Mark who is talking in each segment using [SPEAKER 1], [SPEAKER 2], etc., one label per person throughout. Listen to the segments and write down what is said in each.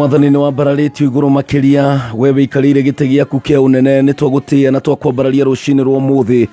[SPEAKER 1] Mwathani nĩ wambararĩtio igũrũ makĩria, we wĩikarĩire gĩtĩ gĩaku kĩa ũnene, nĩ twagũtĩĩa na twakwambararia rũcinĩ rwa ũmũthĩ.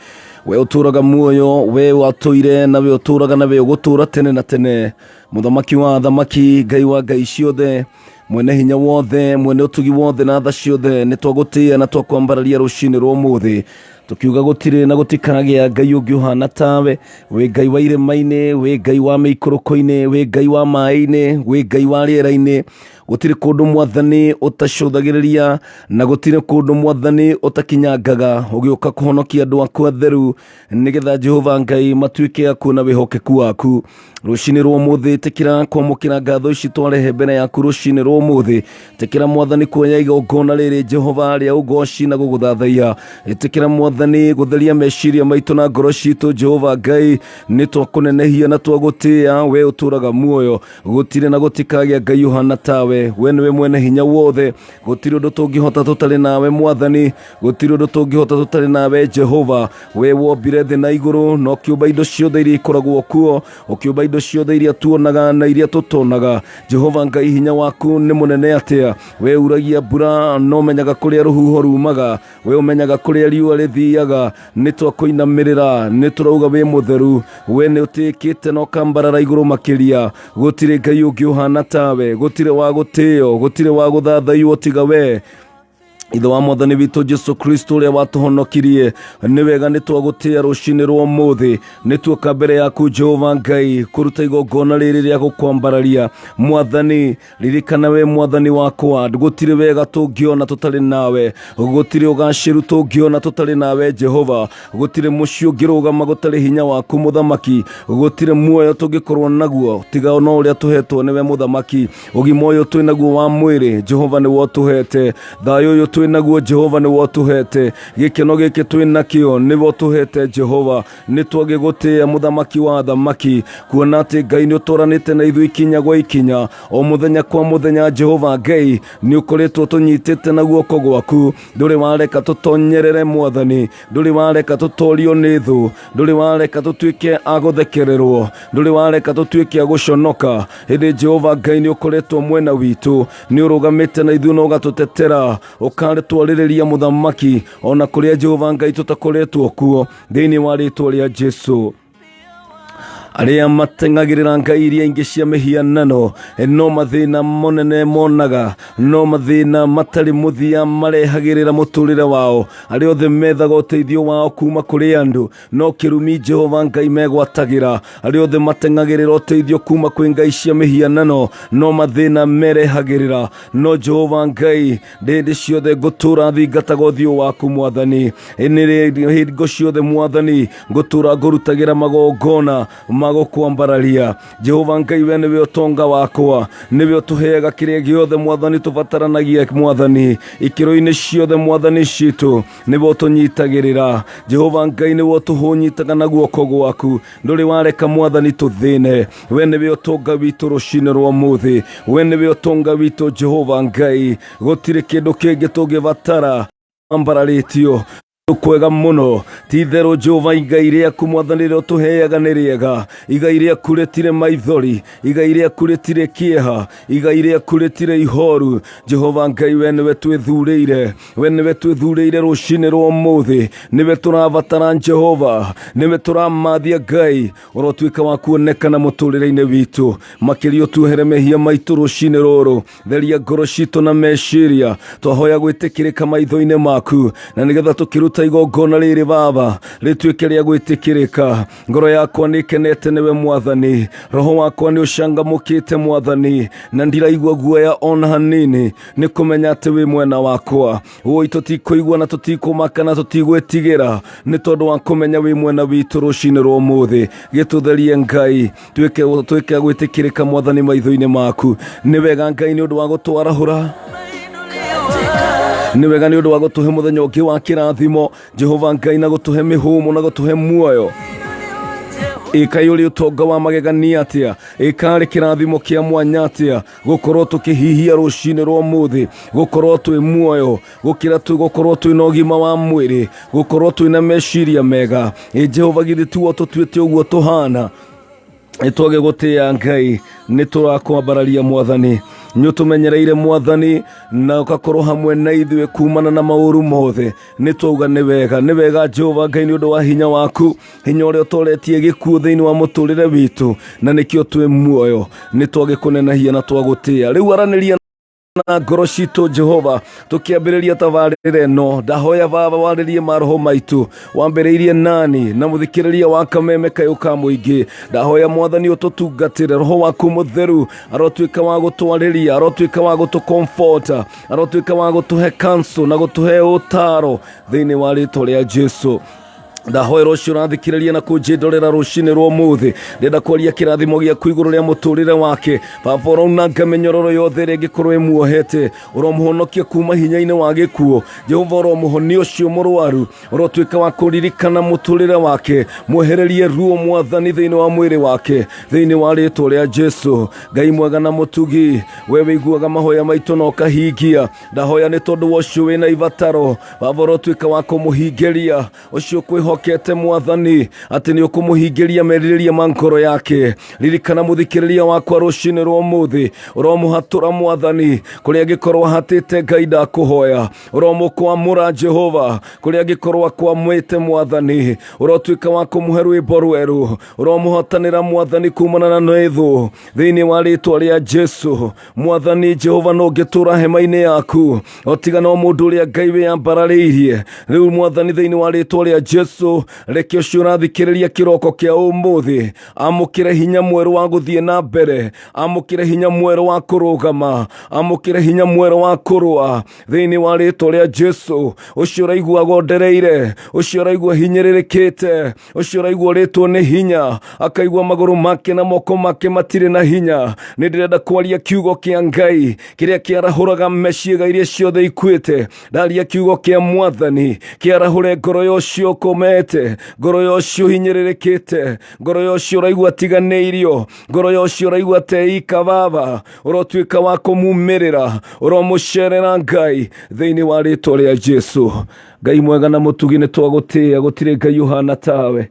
[SPEAKER 1] We ũtũũraga muoyo, we watũire na we ũtũũraga na we ũgũtũũra tene na tene. Mũthamaki wa athamaki, Ngai wa ngai ciothe, mwene hinya wothe, mwene ũtugi wothe na tha ciothe, nĩ twagũtĩĩa na twakwambararia rũcinĩ rwa ũmũthĩ. Tũkiuga gũtirĩ na gũtikagĩa Ngai ũngĩ ũhana tawe. Wĩ Ngai wa irĩma-inĩ, wĩ Ngai wa mĩikũrũko-inĩ, wĩ Ngai wa maĩ-inĩ, wĩ Ngai wa rĩera-inĩ. Gũtirĩ kũndũ Mwathani ũtacũthagĩrĩria na gũtirĩ kũndũ Mwathani ũtakinyangaga ũgĩũka kũhonokia andũ aku atheru nĩgetha Jehova Ngai matuĩke a kuona wĩhokeku waku. Rũcinĩ rwa ũmũthĩ ĩtĩkĩra kwamũkĩra ngatho ici twarehe mbere yaku rũcinĩ rwa ũmũthĩ. Ĩtĩkĩra Mwathani kuoya igongona rĩrĩ Jehova rĩa ũgoci na gũgũthathaiya. Ĩtĩkĩra Mwathani gũtheria meciria maitũ na ngoro citũ Jehova Ngai, nĩ twakũnenehia na twagũtĩĩa, we ũtũraga muoyo. Gũtirĩ na gũtikagĩa Ngai ũhana tawe, we nĩwe mwene hinya wothe. Gũtirĩ ũndũ tũngĩhota tũtarĩ nawe Mwathani, gũtirĩ ũndũ tũngĩhota tũtarĩ nawe Jehova. We wombire thĩ na igũrũ na ũkĩũmba indo ciothe iria ikoragwo kuo, ũkĩũmba indo ciothe iria tuonaga na iria tũtonaga. Jehova Ngai, hinya waku nĩ mũnene atĩa! We uragia mbura na ũmenyaga kũrĩa rũhuho rumaga, we ũmenyaga kũrĩa riũa rĩthiaga. Nĩ twakũinamĩrĩra, nĩ tũrauga wĩ mũtheru. We nĩ ũtĩĩkĩte na ũkambarara igũrũ makĩria. Gũtirĩ Ngai ũngĩ ũhana tawe, gũtirĩ wa gũtĩo, gũtirĩ wa gũthathaiwo tiga we. Ithe wa Mwathani witũ Jesu Kristo ũrĩa watũhonokirie, nĩ wega nĩ twagũtĩĩa rũcinĩ rwa ũmũthĩ. Nĩ tuoka mbere yaku Jehova Ngai kũruta igongona rĩrĩ rĩa gũkwambararia. Mwathani, ririkana we Mwathani wakwa, gũtirĩ wega tũngĩona tũtarĩ nawe, gũtirĩ ũgacĩru tũngĩona tũtarĩ nawe Jehova, gũtirĩ mũciĩ ũngĩrũgama gũtarĩ hinya waku Mũthamaki, gũtirĩ muoyo tũngĩkorwo naguo tiga no ũrĩa tũhetwo nĩwe Mũthamaki. Ũgima ũyũ twĩ naguo wa mwĩrĩ Jehova nĩwe ũtũhete, thayũ ũyũ twĩ naguo Jehova nĩwe ũtũhete, gĩkeno gĩkĩ twĩ nakĩo nĩwe ũtũhete Jehova. Nĩ twagĩgũtĩĩa Mũthamaki wa athamaki, kuona atĩ Ngai nĩ ũtwaranĩte na ithuĩ ikinya gwa ikinya, o mũthenya kwa mũthenya. Jehova Ngai, nĩ ũkoretwo tũnyitĩte na guoko gwaku, ndũrĩ wareka tũtonyerere Mwathani, ndũrĩ wareka tũtorio nĩ thũ, ndũrĩ wareka tũtuĩke a gũthekererwo, ndũrĩ wareka tũtuĩke a gũconoka. Ĩndĩ Jehova Ngai nĩ ũkoretwo mwena witũ, nĩ ũrũgamĩte na ithuĩ na ũgatũtetera, ũkarĩtwarĩrĩria Mũthamaki ona kũrĩa Jehova Ngai tũtakoretwo kuo, thĩinĩ wa rĩtwa rĩa Jesu. Arĩa mateng'agĩrĩra ngai iria ingĩ cia mĩhianano no mathĩna monene monaga, no mathĩna matarĩ mũthia marehagĩrĩra mũtũrĩre wao. Arĩa othe methaga ũteithio wao kuma kũrĩ andũ no kĩrumi Jehova Ngai megwatagĩra. Arĩa othe mateng'agĩrĩra ũteithio kuma kwĩ ngai cia mĩhianano no mathĩna merehagĩrĩra. No Jehova Ngai, hĩndĩ ciothe ngũtũra thingataga ũthiũ waku Mwathani, nĩ hingo ciothe Mwathani ngũtũra ngũrutagĩra magongona ma gũkwambararia. Jehova Ngai, we nĩwe ũtonga wakwa, nĩwe ũtũheaga kĩrĩa gĩothe Mwathani tũbataranagia. Mwathani, ikĩro-inĩ ciothe Mwathani citũ nĩwe ũtũnyitagĩrĩra. Jehova Ngai, nĩwe ũtũhũnyitaga na guoko gwaku, ndũrĩ wareka Mwathani tũthĩne. We nĩwe ũtonga witũ rũcinĩ rwa ũmũthĩ, we nĩwe ũtonga witũ Jehova Ngai, gũtirĩ kĩndũ kĩngĩ tũngĩbatara ambararĩtio kwega mũno. Ti itherũ Jehova, igai rĩaku Mwathani rĩrĩa ũtũheaga nĩ rĩega, igai rĩaku rĩtirĩ maithori, igai rĩaku rĩtirĩ kĩeha, igai rĩaku rĩtirĩ ihoru. Jehova Ngai, we nĩwe twĩthurĩire, we nĩwe twĩthurĩire rũcinĩ rwa ũmũthĩ, nĩwe tũrabatara Jehova, nĩwe tũramathia Ngai, ũrotuĩka wa kuonekana mũtũrĩre-inĩ witũ makĩria, ũtuohere mehia maitũ rũcinĩ rũrũ, theria ngoro citũ na meciria. Twahoya gwĩtĩkĩrĩka maitho-inĩ maku, na nĩgetha tũkĩruta igongona rĩrĩ Baba rĩtuĩke rĩa gwĩtĩkĩrĩka. Ngoro yakwa nĩ ĩkenete nĩwe Mwathani, roho wakwa nĩ ũcangamũkĩte Mwathani, na ndiraigua guoya ona hanini nĩ kũmenya atĩ wĩ mwena wakwa. Woi, tũtikũigua na tũtikũmaka na tũtigwĩtigĩra nĩ tondũ wa kũmenya wĩ mwena witũ rũcinĩ rwa ũmũthĩ. Gĩtũtherie Ngai, tuĩke a gwĩtĩkĩrĩka Mwathani maitho-inĩ maku. Nĩ wega Ngai nĩ ũndũ wa gũtwarahũra, nĩ wega nĩ ũndũ wa gũtũhe mũthenya ũngĩ wa kĩrathimo Jehova Ngai, na gũtũhe mĩhũmũ na gũtũhe muoyo. Ĩkai ũrĩ ũtonga wa magegania atĩa, ĩkarĩ kĩrathimo kĩa mwanya atĩa gũkorwo tũkĩhihia rũcinĩ rwa ũmũthĩ, gũkorwo twĩ muoyo, gũkĩra twĩ gũkorwo twĩ na ũgima wa mwĩrĩ, gũkorwo twĩ na meciria mega. Ĩ Jehova, githĩ tiwe ũtũtuĩte ũguo tũhana? Nĩ twage gũtĩĩa Ngai, nĩ tũrakwambararia Mwathani. Nĩ ũtũmenyereire Mwathani na ũgakorwo hamwe na ithuĩ kumana na maũru mothe. Nĩ twauga nĩ wega, nĩ wega Jehova Ngai, nĩ ũndũ wa hinya waku, hinya ũrĩa ũtoretie gĩkuũ thĩinĩ wa mũtũrĩre witũ, na nĩkĩo twĩ muoyo. Nĩ twagĩkũnenahia na twagũtĩa. Rĩu aranĩria na ngoro citũ Jehova, tũkĩambĩrĩria tabarĩra ĩno. Ndahoya Baba warĩrie maroho maitũ, wambĩrĩirie nani na mũthikĩrĩria wa Kameme Kayũ ka Mũingĩ. Ndahoya Mwathani ũtũtungatĩre, roho waku mũtheru arotuĩka wa gũtwarĩria, arotuĩka wa gũtũ arotuĩka wa gũtũhe counsel na gũtũhe ũtaro thĩinĩ wa rĩtwa rĩa Jesu. Ndahoera ũcio ũrathikĩrĩria na kũnjĩndorera rũcinĩ rwa ũmũthĩ, ndĩrenda kwaria kĩrathimo gĩaku igũrũ rĩa mũtũrĩre wake. Baba, ũraunanga mĩnyororo yothe ĩrĩa ĩngĩkorwo ĩmuohete, ũromũhonokia kuma hinya-inĩ wa gĩkuũ. Jehova, ũromũhonia ũcio mũrwaru, ũrotuĩka wa kũririkana mũtũrĩre wake, mwehererie ruo Mwathani thĩinĩ wa mwĩrĩ wake, thĩinĩ wa rĩtwa rĩa Jesu. Ngai mwega na mũtugi, we wĩiguaga mahoya maitũ na ũkahingia. Ndahoya nĩ tondũ wa ũcio wĩna ibataro, Baba, ũrotuĩka wa kũmũhingĩria, ũcio ũkwĩhokete Mwathani atĩ nĩ ũkũmũhingĩria merirĩria ma ngoro yake. Ririkana mũthikĩrĩria wakwa rũcinĩ rwa ũmũthĩ, ũromũhatũra Mwathani kũrĩa angĩkorwo ahatĩte. Ngai, ndakũhoya ũromũkwamũra Jehova kũrĩa angĩkorwo akwamwĩte. Mwathani, ũrotuĩka wa kũmũhe rwĩmbo rwerũ, ũromũhotanĩra Mwathani kumana na thũ thĩinĩ wa rĩtwa rĩa Jesu. Mwathani Jehova, no ngĩtũra hema-inĩ yaku, o tiga no mũndũ ũrĩa Ngai wĩyambararĩirie. Rĩu Mwathani, thĩinĩ wa rĩtwa rĩa Jesu, reke ũcio ũrathikĩrĩria kĩroko kĩa ũmũthĩ amũkĩre hinya mwerũ wa gũthiĩ na mbere, amũkĩre hinya mwerũ wa kũrũgama, amũkĩre hinya mwerũ wa kũrũa thĩinĩ wa rĩtwa rĩa Jesu. Ũcio ũraigua agondereire, ũcio ũraigua hinyĩrĩrĩkĩte, ũcio ũraigua ũrĩtwo nĩ hinya, akaigua magũrũ make na moko make matirĩ na hinya, nĩ ndĩrenda kwaria kiugo kĩa Ngai kĩrĩa kĩarahũraga meciĩga iria ciothe ikuĩte. Ndaria kiugo kĩa Mwathani kĩarahũre ngoro ya ũcio ũkomete, ngoro ya ũcio ũhinyĩrĩrĩkĩte, ngoro ya ũcio ũraigua atiganĩirio, ngoro ya ũcio ũraigua teika. Baba, ũrotuĩka wa kũmumĩrĩra, ũromũcerera Ngai thĩinĩ wa rĩtwa rĩa Jesu. Ngai mwega na mũtugi, nĩ twagũtĩĩa, gũtirĩ Ngai ũhana tawe.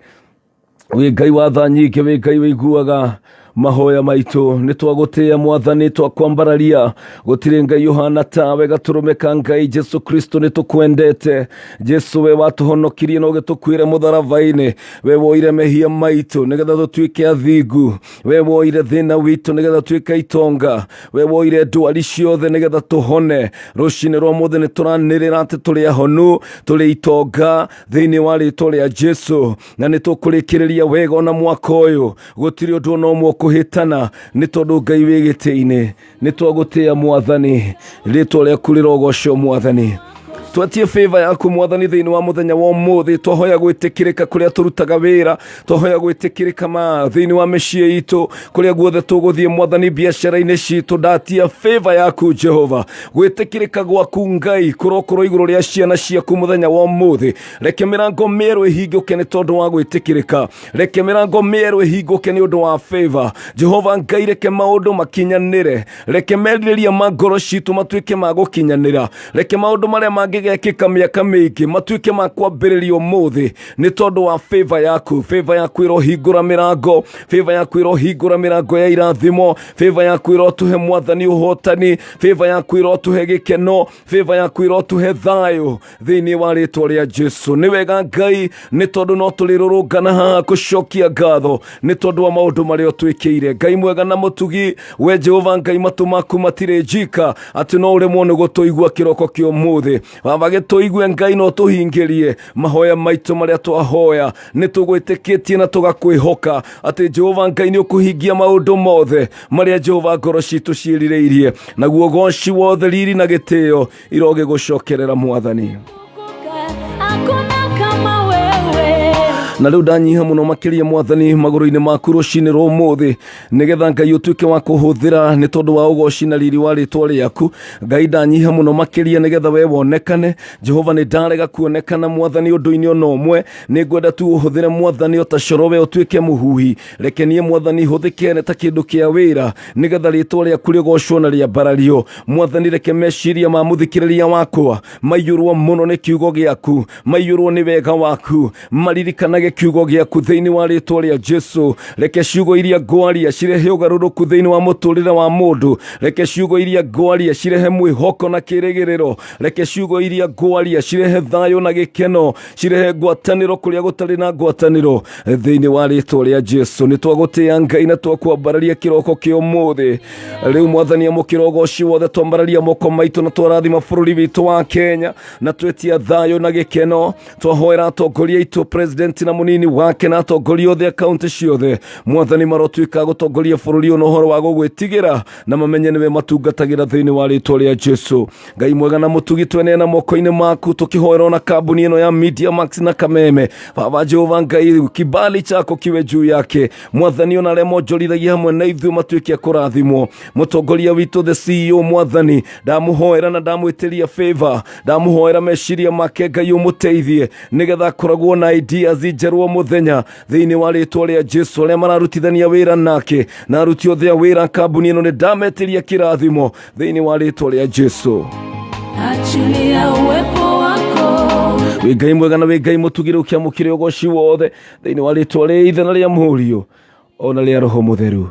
[SPEAKER 1] Wĩ Ngai wa tha nyingĩ, wĩ Ngai wĩiguaga mahoya maitũ. Nĩ twagũtĩĩa Mwathani, twakwambararia, gũtirĩ Ngai ũhana tawe. Gatũrũme ka Ngai Jesu Kristo, nĩ tũkwendete. Jesu, we watũhonokirie na ũgĩtũkuĩra mũtharaba-inĩ, we woire mehia maitũ nĩgetha tũtuĩke athingu, we woire thĩna witũ nĩgetha tuĩke itonga, we woire ndwari ciothe nĩgetha tũhone. Rũcinĩ rwa mũthĩ nĩ tũranĩrĩra atĩ tũrĩ ahonu, tũrĩ itonga thĩinĩ wa rĩtwa rĩa Jesu, na nĩ tũkũrĩkĩrĩria wega ona mwaka ũyũ, gũtirĩ ũndũ ona ũmwe ũkũhĩtana, nĩ tondũ Ngai wĩ gĩtĩ-inĩ. Nĩ twagũtĩĩa Mwathani, rĩtwa rĩaku rĩrogocwo Mwathani. Twetie favor yaku Mwathani thĩinĩ wa mũthenya wa ũmũthĩ. Twahoya gwĩtĩkĩrĩka kũrĩa tũrutaga wĩra, twahoya gwĩtĩkĩrĩka ma thĩinĩ wa mĩciĩ itũ, kũrĩa guothe tũgũthiĩ Mwathani, biacara-inĩ citũ. Ndatia favor yaku Jehova, gwĩtĩkĩrĩka gwaku Ngai kũrokorwo igũrũ rĩa ciana ciaku mũthenya wa ũmũthĩ. Reke mĩrango mĩerũ ĩhingũke nĩ tondũ wa gwĩtĩkĩrĩka, reke mĩrango mĩerũ ĩhingũke nĩ ũndũ wa favor. Jehova Ngai, reke maũndũ makinyanĩre, reke merirĩria ma ngoro citũ matuĩke ma gũkinyanĩra, reke maũndũ marĩa mangĩgekĩka mĩaka mĩingĩ matuĩke ma kwambĩrĩria ũmũthĩ nĩ tondũ wa favor yaku. Favor yaku ĩrohingũra mĩrango, favor yaku ĩrohingũra mĩrango ya irathimo, favor yaku ĩrotũhe Mwathani ũhotani, favor yaku ĩrotũhe gĩkeno, favor yaku ĩrotũhe thayũ thĩinĩ wa rĩtwa rĩa Jesu. Nĩ wega Ngai, nĩ tondũ no tũrĩrũrũngana haha kũcokia ngatho nĩ tondũ wa maũndũ marĩa ũtwĩkĩire. Ngai mwega na mũtugi, we Jehova Ngai, matũ maku matirĩ njika atĩ no ũremwo nĩ gũtũigua kĩroko kĩa ũmũthĩ. Baba, gĩtũigue Ngai, no tũhingĩrie mahoya maitũ marĩa twahoya. Nĩ tũgwĩtĩkĩtie na tũgakwĩhoka atĩ Jehova Ngai nĩ ũkũhingia maũndũ mothe marĩa Jehova ngoro citũ ciĩrirĩirie, naguo goci wothe, riri na gĩtĩo irogĩgũcokerera Mwathani.
[SPEAKER 2] Hakuna kama wewe.
[SPEAKER 1] Na rĩu ndanyiha mũno makĩria Mwathani magũrũ-inĩ maku rũcinĩ rwa ũmũthĩ, nĩgetha Ngai ũtuĩke wa kũhũthĩra nĩ tondũ wa ũgoci na riri wa rĩtwa rĩaku. Ngai, ndanyiha mũno makĩria nĩgetha we wonekane. Jehova, nĩ ndarega kuonekana Mwathani ũndũ-inĩ ona ũmwe, nĩ ngwenda tu ũhũthĩre Mwathani o ta coro, we ũtuĩke mũhuhi. Reke niĩ Mwathani hũthĩke ta kĩndũ kĩa wĩra nĩgetha rĩtwa rĩaku rĩgocwo na rĩambarario. Mwathani, reke meciria ma mũthikĩrĩria wakwa maiyũrwo mũno nĩ kiugo gĩaku, maiyũrwo nĩ wega waku, maririkanage. Tũnengage kiugo gĩaku thĩinĩ wa rĩtwa rĩa Jesu. Reke ciugo iria ngwaria cirehe ũgarũrũku thĩinĩ wa mũtũrĩre wa mũndũ. Reke ciugo iria ngwaria cirehe mwĩhoko na kĩrĩgĩrĩro. Reke ciugo iria ngwaria cirehe thayũ na gĩkeno, cirehe ngwatanĩro kũrĩa gũtarĩ na ngwatanĩro thĩinĩ wa rĩtwa rĩa Jesu. Nĩ twagũtĩĩa Ngai na twakwambararia kĩroko kĩa ũmũthĩ. Rĩu Mwathani, amũkĩra ũgoci wothe. Twambararia moko maitũ na twarathima bũrũri witũ wa Kenya na twetia thayũ na gĩkeno. Twahoera atongoria aitũ, president na mũnini wake na atongoria othe a kaunti ciothe. Mwathani, marotuĩka gũtongoria bũrũri ũyũ na ũhoro wa gũgwĩtigĩra na mamenye nĩwe matungatagĩra thĩinĩ wa rĩtwa rĩa Jesu. Ngai mwega na mũtugi, tweneana moko-inĩ maku tũkĩhoera ona kambuni ĩno ya Media Max na Kameme. Baba Jehova Ngai, kibali chako kiwe juu yake. Mwathani, ona arĩa monjorithagia hamwe na ithuĩ matuĩke a kũrathimwo. Mũtongoria witũ, the CEO, Mwathani, ndamũhoera na ndamwĩtĩria favor, ndamũhoera meciria make Ngai ũmũteithie nĩgetha akoragwo na ideas njerũ o mũthenya thĩinĩ wa rĩtwa rĩa Jesu. Arĩa mararutithania wĩra nake na aruti othe a wĩra kambuni ĩno, nĩ ndametĩria kĩrathimo thĩinĩ wa rĩtwa rĩa Jesu.
[SPEAKER 2] Achilia uwepo wako.
[SPEAKER 1] Wĩ Ngai mwega na wĩ Ngai mũtugire, ũkĩamũkĩre ũgoci wothe thĩinĩ wa rĩtwa rĩa Ithe na rĩa Mũriũ ona rĩa Roho Mũtheru.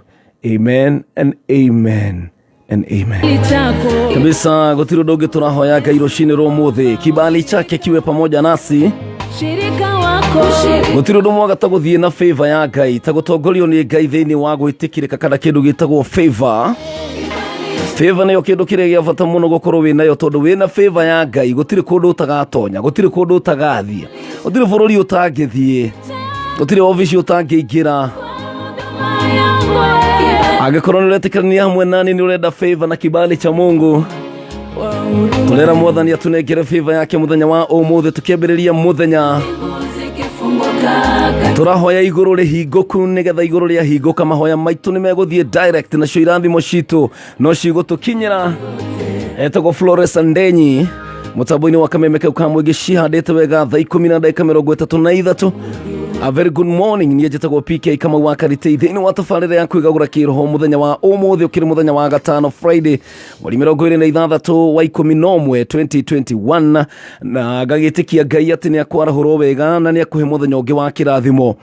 [SPEAKER 1] Amen and amen and amen.
[SPEAKER 2] Chako.
[SPEAKER 1] Kabisa, gũtirĩ ũndũ ũngĩ tũrahoya Ngai rũcinĩ rwa ũmũthĩ, kibali chake kiwe pamoja nasi.
[SPEAKER 2] Shirika wako.
[SPEAKER 1] Gũtirĩ ũndũ mwega ta gũthiĩ na favor ya Ngai, ta gũtongorio nĩ Ngai thĩinĩ wa gwĩtĩkĩrĩka kana kĩndũ gĩtagwo favor. Favor nĩyo kĩndũ kĩrĩa gĩa bata mũno gũkorwo wĩ nayo, tondũ wĩna favor ya Ngai gũtirĩ kũndũ ũtagatonya, gũtirĩ kũndũ ũtagathiĩ, gũtirĩ bũrũri ũtangĩthiĩ, gũtirĩ obici ũtangĩingĩra. Angĩkorwo nĩ ũretĩkania hamwe nani, nĩ ũrenda favor na kibali cha Mungu, tũrera Mwathani atũnengere favor yake mũthenya wa ũmũthĩ. Tũkĩambĩrĩria mũthenya, tũrahoya igũrũ rĩhingũku, nĩgetha igũrũ rĩahingũka mahoya maitũ nĩ megũthiĩ direct, nacio irathimo citũ no cigũtũkinyĩra. Etagwo Flores Ndenyi mũtambo-inĩ wa Kameme kau ka mũingĩ, cihandĩte wega thaa 10 na ndagĩka 33. A very good morning, niĩ njĩtagwo PK Kamau wa Karitei thĩinĩ wa tabarĩra ya kwĩgagũra kĩroho. Mũthenya wa ũmũthĩ ũkĩrĩ mũthenya wa gatano, Friday, mweri 26 wa 11 2021, na ngagĩtĩkia Ngai atĩ nĩ akwarahũrwo wega na nĩ akũhe mũthenya ũngĩ wa kĩrathimo,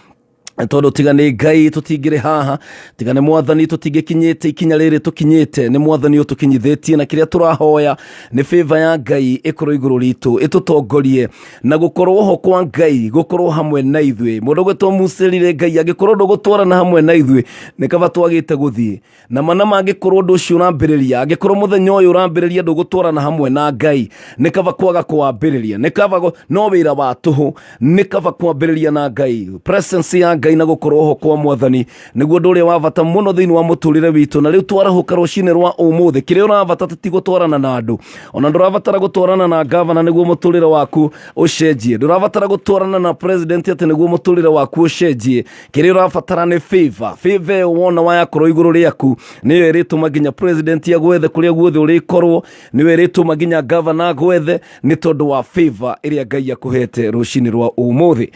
[SPEAKER 1] tondũ tiga nĩ Ngai tũtingĩrĩ haha, tiga nĩ Mwathani tũtingĩkinyĩte ikinya rĩrĩ tũkinyĩte. Nĩ Mwathani ũtũkinyithĩtie, na kĩrĩa tũrahoya nĩ favor ya Ngai ĩkorwo igũrũ ritũ, ĩtũtongorie, na gũkorwo ho kwa Ngai gũkorwo hamwe na ithuĩ. Mũndũ gwĩtwo Musa erire Ngai, angĩkorwo ndũgũtwarana hamwe na ithuĩ, nĩ kaba twagĩte gũthiĩ. Na mana mangĩkorwo ũndũ ũcio ũrambĩrĩria, angĩkorwo mũthenya ũyũ ũrambĩrĩria ndũgũtwarana hamwe na Ngai, nĩ kaba kwaga kũwambĩrĩria, nĩ kaba no wĩra wa tũhũ. Nĩ kaba kwambĩrĩria na Ngai. Presence ya Ngai na gũkorwo ho kwa Mwathani nĩguo ũndũ ũrĩa wa bata mũno thĩinĩ wa mũtũrĩre witũ. Na rĩu twarahũka rũcinĩ rwa ũmũthĩ, kĩrĩa ũrabatara ti gũtwarana na andũ, ona ndũrabatara gũtwarana na gavana nĩguo mũtũrĩre waku ũcenjie, ndũrabatara gũtwarana na president atĩ nĩguo mũtũrĩre waku ũcenjie. Kĩrĩa ũrabatara nĩ favor. Favor ĩyo wona wayakorwo igũrũ rĩaku, nĩyo ĩrĩtũma nginya president agwethe kũrĩa guothe ũrĩkorwo, nĩyo ĩrĩtũma nginya gavana agwethe, nĩ tondũ wa favor ĩrĩa Ngai akũhete rũcinĩ rwa ũmũthĩ.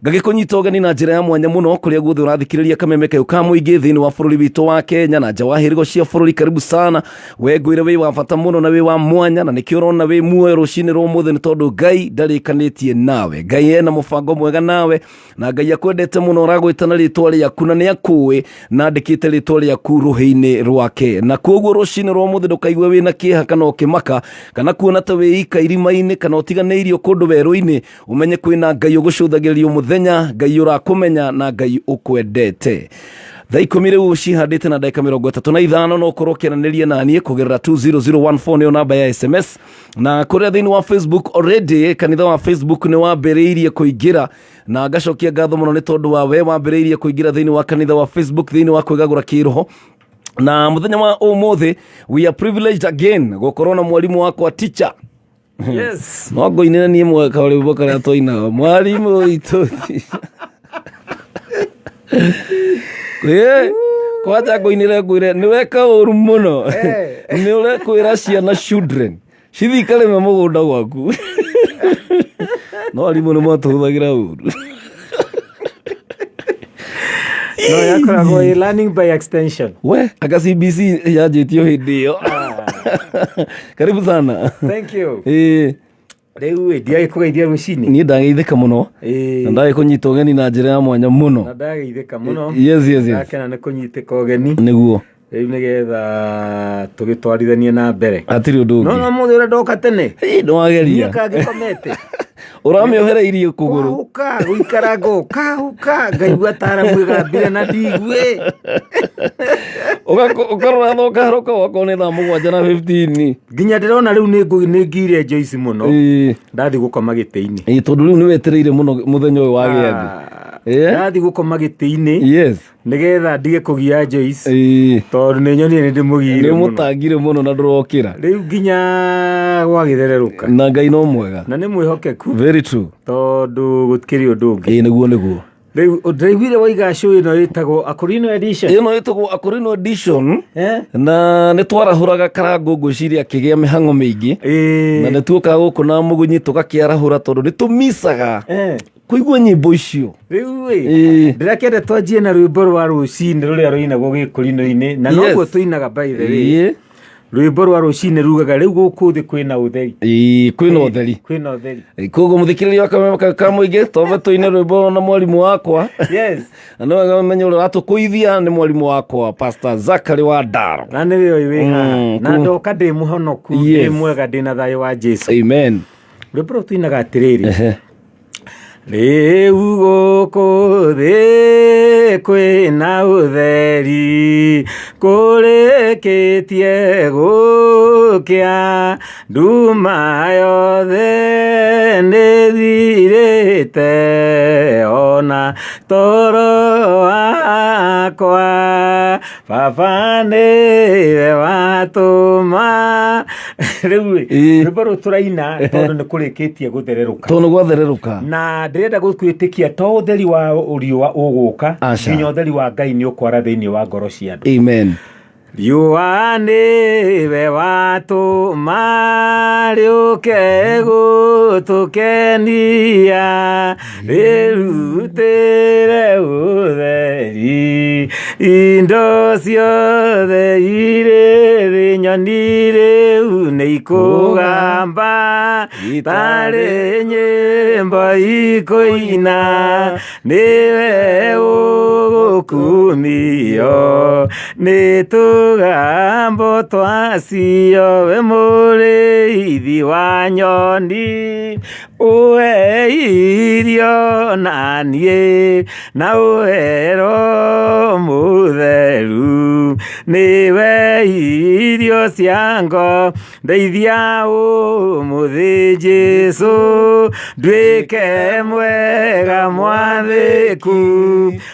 [SPEAKER 1] Ngagĩkũnyita ũgeni na njĩra ya mwanya mũno kũrĩa guothe ũrathikĩrĩria Kameme kayũ ka mũingĩ thĩinĩ wa bũrũri witũ wa Kenya na nja wa hĩrĩgo cia bũrũri. Karibu sana. We ngwĩre wĩ wa bata mũno na wĩ wa mwanya, na nĩkĩo ũrona wĩ muoyo rũcinĩ rwa ũmũthĩ, nĩ tondũ Ngai ndarĩkanĩtie nawe. Ngai ena mũbango mwega nawe, na Ngai akwendete mũno, ũragwĩta na rĩtwa rĩaku, na nĩ akũĩ na andĩkĩte rĩtwa rĩaku rũhĩ-inĩ rwake. Na koguo rũcinĩ rwa ũmũthĩ ndũkaigue wĩna kĩeha kana ũkĩmaka kana kuona ta wĩ ika irima-inĩ kana ũtiganĩirio kũndũ werũ-inĩ. Ũmenye kwĩna Ngai ũgũcũthagĩrĩria mũthenya, Ngai ũrakũmenya na Ngai ũkwendete. Thaa 10 rĩu cihandĩte na ndagĩka 35. No ũkorwo ũkĩaranĩria na niĩ kũgerera 20014, nĩyo namba ya SMS, na kũrĩa thĩinĩ wa Facebook already kanitha wa Facebook nĩ wambĩrĩirie kũingĩra, na ngacokia ngatho mũno nĩ tondũ wa we wambĩrĩirie kũingĩra thĩinĩ wa kanitha wa Facebook thĩinĩ wa kwĩgagũra kĩroho. Na mũthenya wa ũmũthĩ we are privileged again gũkorwo na mwarimũ wakwa, teacher.
[SPEAKER 3] Yes.
[SPEAKER 1] No ngũinĩre niĩ mwaka rwĩmbo karĩa twainaga, mwarimũ witũ. Ĩ, kwanja ngũinĩre, ngwĩre nĩ weka ũru mũno, nĩ ũrekwĩra ciana, children, cithiĩ ikarĩme mũgũnda gwaku. No arimũ nĩ matũhũthagĩra ũru.
[SPEAKER 3] No yakoragwo ĩ learning by extension.
[SPEAKER 1] We anga CBC yanjĩtio hĩndĩ ĩyo. Karibu sana.
[SPEAKER 3] Thank you.
[SPEAKER 1] Ĩ.
[SPEAKER 3] Rĩu ĩ ndiagĩkũgeithia rũcinĩ.
[SPEAKER 1] Niĩ ndageithĩka mũno.
[SPEAKER 3] Ĩĩ.
[SPEAKER 1] Na ndagĩkũnyita ũgeni na njĩra ya mwanya mũno.
[SPEAKER 3] Na ndageithĩka mũno.
[SPEAKER 1] Yes.
[SPEAKER 3] Ndakena nĩ kũnyitĩka ũgeni.
[SPEAKER 1] Nĩguo.
[SPEAKER 3] Rĩu nĩgetha tũgĩtwarithanie na mbere.
[SPEAKER 1] Hatirĩ ũndũ
[SPEAKER 3] No
[SPEAKER 1] ũngĩ.
[SPEAKER 3] no mũthĩ ũrĩa ndoka tene.
[SPEAKER 1] Ĩ, nĩwageria.
[SPEAKER 3] Niĩ kangĩkomete.
[SPEAKER 1] Ũramĩohereirie kũgũrũ.
[SPEAKER 3] Kwahuka gũikara ngo kahuka ngaigua taramu ĩgambire na ndigue.
[SPEAKER 1] Ũkarora thaa ũkaharũka wakorwo nĩ thaa 7 na 15.
[SPEAKER 3] Nginya ndĩrona rĩu nĩ ngire Joyce mũno.
[SPEAKER 1] Ĩĩ.
[SPEAKER 3] Ndathi gũkoma gĩtĩ-inĩ.
[SPEAKER 1] Ĩĩ, tondũ rĩu nĩwetereire mũno mũthenya ũyũ wa gĩathĩ. Ĩĩ.
[SPEAKER 3] Ndathi gũkoma gĩtĩ-inĩ
[SPEAKER 1] Yes.
[SPEAKER 3] nĩgetha ndige kũgia Joyce.
[SPEAKER 1] Ĩĩ.
[SPEAKER 3] Tondũ nĩ nyonire nĩ ndĩmũgiire
[SPEAKER 1] Nĩ
[SPEAKER 3] mũno.
[SPEAKER 1] ũmũtangire mũno na ndũrokĩra.
[SPEAKER 3] Rĩu nginya gwagĩthererũka.
[SPEAKER 1] Na Ngai no mwega.
[SPEAKER 3] Na nĩ mwĩhokeku
[SPEAKER 1] Very true.
[SPEAKER 3] tondũ gũtikĩrĩ ũndũ ũngĩ.
[SPEAKER 1] Ĩĩ, nĩguo nĩguo.
[SPEAKER 3] Rĩu ndĩraiguire waiga show ĩno ĩtagwo Akorino edition.
[SPEAKER 1] Ĩno ĩtagwo Akorino edition.
[SPEAKER 3] Eh?
[SPEAKER 1] Na nĩ twarahũraga Karangũ ngwĩciria akĩgĩa mĩhang'o mĩingĩ. Na
[SPEAKER 3] Ĩĩ.
[SPEAKER 1] nĩ tuokaga gũkũ na mũgunyi tũgakĩarahũra tondũ nĩ tũmicaga
[SPEAKER 3] Eh.
[SPEAKER 1] kũigua nyĩmbo icio.
[SPEAKER 3] Rĩu ĩ
[SPEAKER 1] Ĩĩ.
[SPEAKER 3] ndĩrakĩenda twanjie na rwĩmbo rwa rũcinĩ rũrĩa rũinagwo gĩkũrino-inĩ na
[SPEAKER 1] Yes.
[SPEAKER 3] noguo tũinaga by the way.
[SPEAKER 1] Ĩĩ.
[SPEAKER 3] Rwĩmbo rwa rũcinĩ rugaga rĩu gũkũ thĩ kwĩna ũtheri.
[SPEAKER 1] Ĩĩ, kwĩna ũtheri.
[SPEAKER 3] Kwĩna ũtheri.
[SPEAKER 1] Ĩĩ, koguo mũthikĩrĩria wa kameme ka mũingĩ twambe tũine rwĩmbo na mwarimũ wakwa.
[SPEAKER 3] Yes.
[SPEAKER 1] Na nĩ wega ũmenye ũrĩa ũratũkũithia nĩ mwarimũ wakwa Pastor Zachary wa Ndaro.
[SPEAKER 3] Na nĩwe ũyũ wĩ haha. Na ndoka ndĩ mũhonoku ndĩ mwega ndĩ na thayũ wa Jesu.
[SPEAKER 1] Amen.
[SPEAKER 3] Rwĩmbo rũu tũinaga atĩrĩrĩ.
[SPEAKER 1] Ehe.
[SPEAKER 3] Rĩu gũkũ thĩ kwĩna ũtheri kũrĩkĩtie gũkĩa nduma yothe nĩthirĩte ona toro wakwa baba nĩwe watũma. Rĩu ĩ
[SPEAKER 1] Ĩĩ.
[SPEAKER 3] rwĩmbo rũu tũraina tondũ nĩ kũrĩkĩtie gũthererũka.
[SPEAKER 1] Tondũ nĩ gwathererũka.
[SPEAKER 3] Na ndĩrenda gũkwĩtĩkia to ũtheri wa riũa ũgũka
[SPEAKER 1] Aca.
[SPEAKER 3] nginya ũtheri wa Ngai nĩ ũkwara thĩinĩ wa ngoro cia andũ.
[SPEAKER 1] Amen.
[SPEAKER 3] Riũa nĩwe watũma rĩũke gũtũkenia rĩrutĩre ũtheri indo ciothe irĩ thĩ nyoni rĩu nĩ ikũgamba tarĩ nyĩmbo ikũina nĩwe ũgũkumio nĩ tũgambo twacio we mũrĩithi wa nyoni ũhe irio na niĩ na ũhe roho mũtheru nĩwe irio cia ngo ndeithia ũmũthĩ Jesũ nduĩke mwega mwathĩku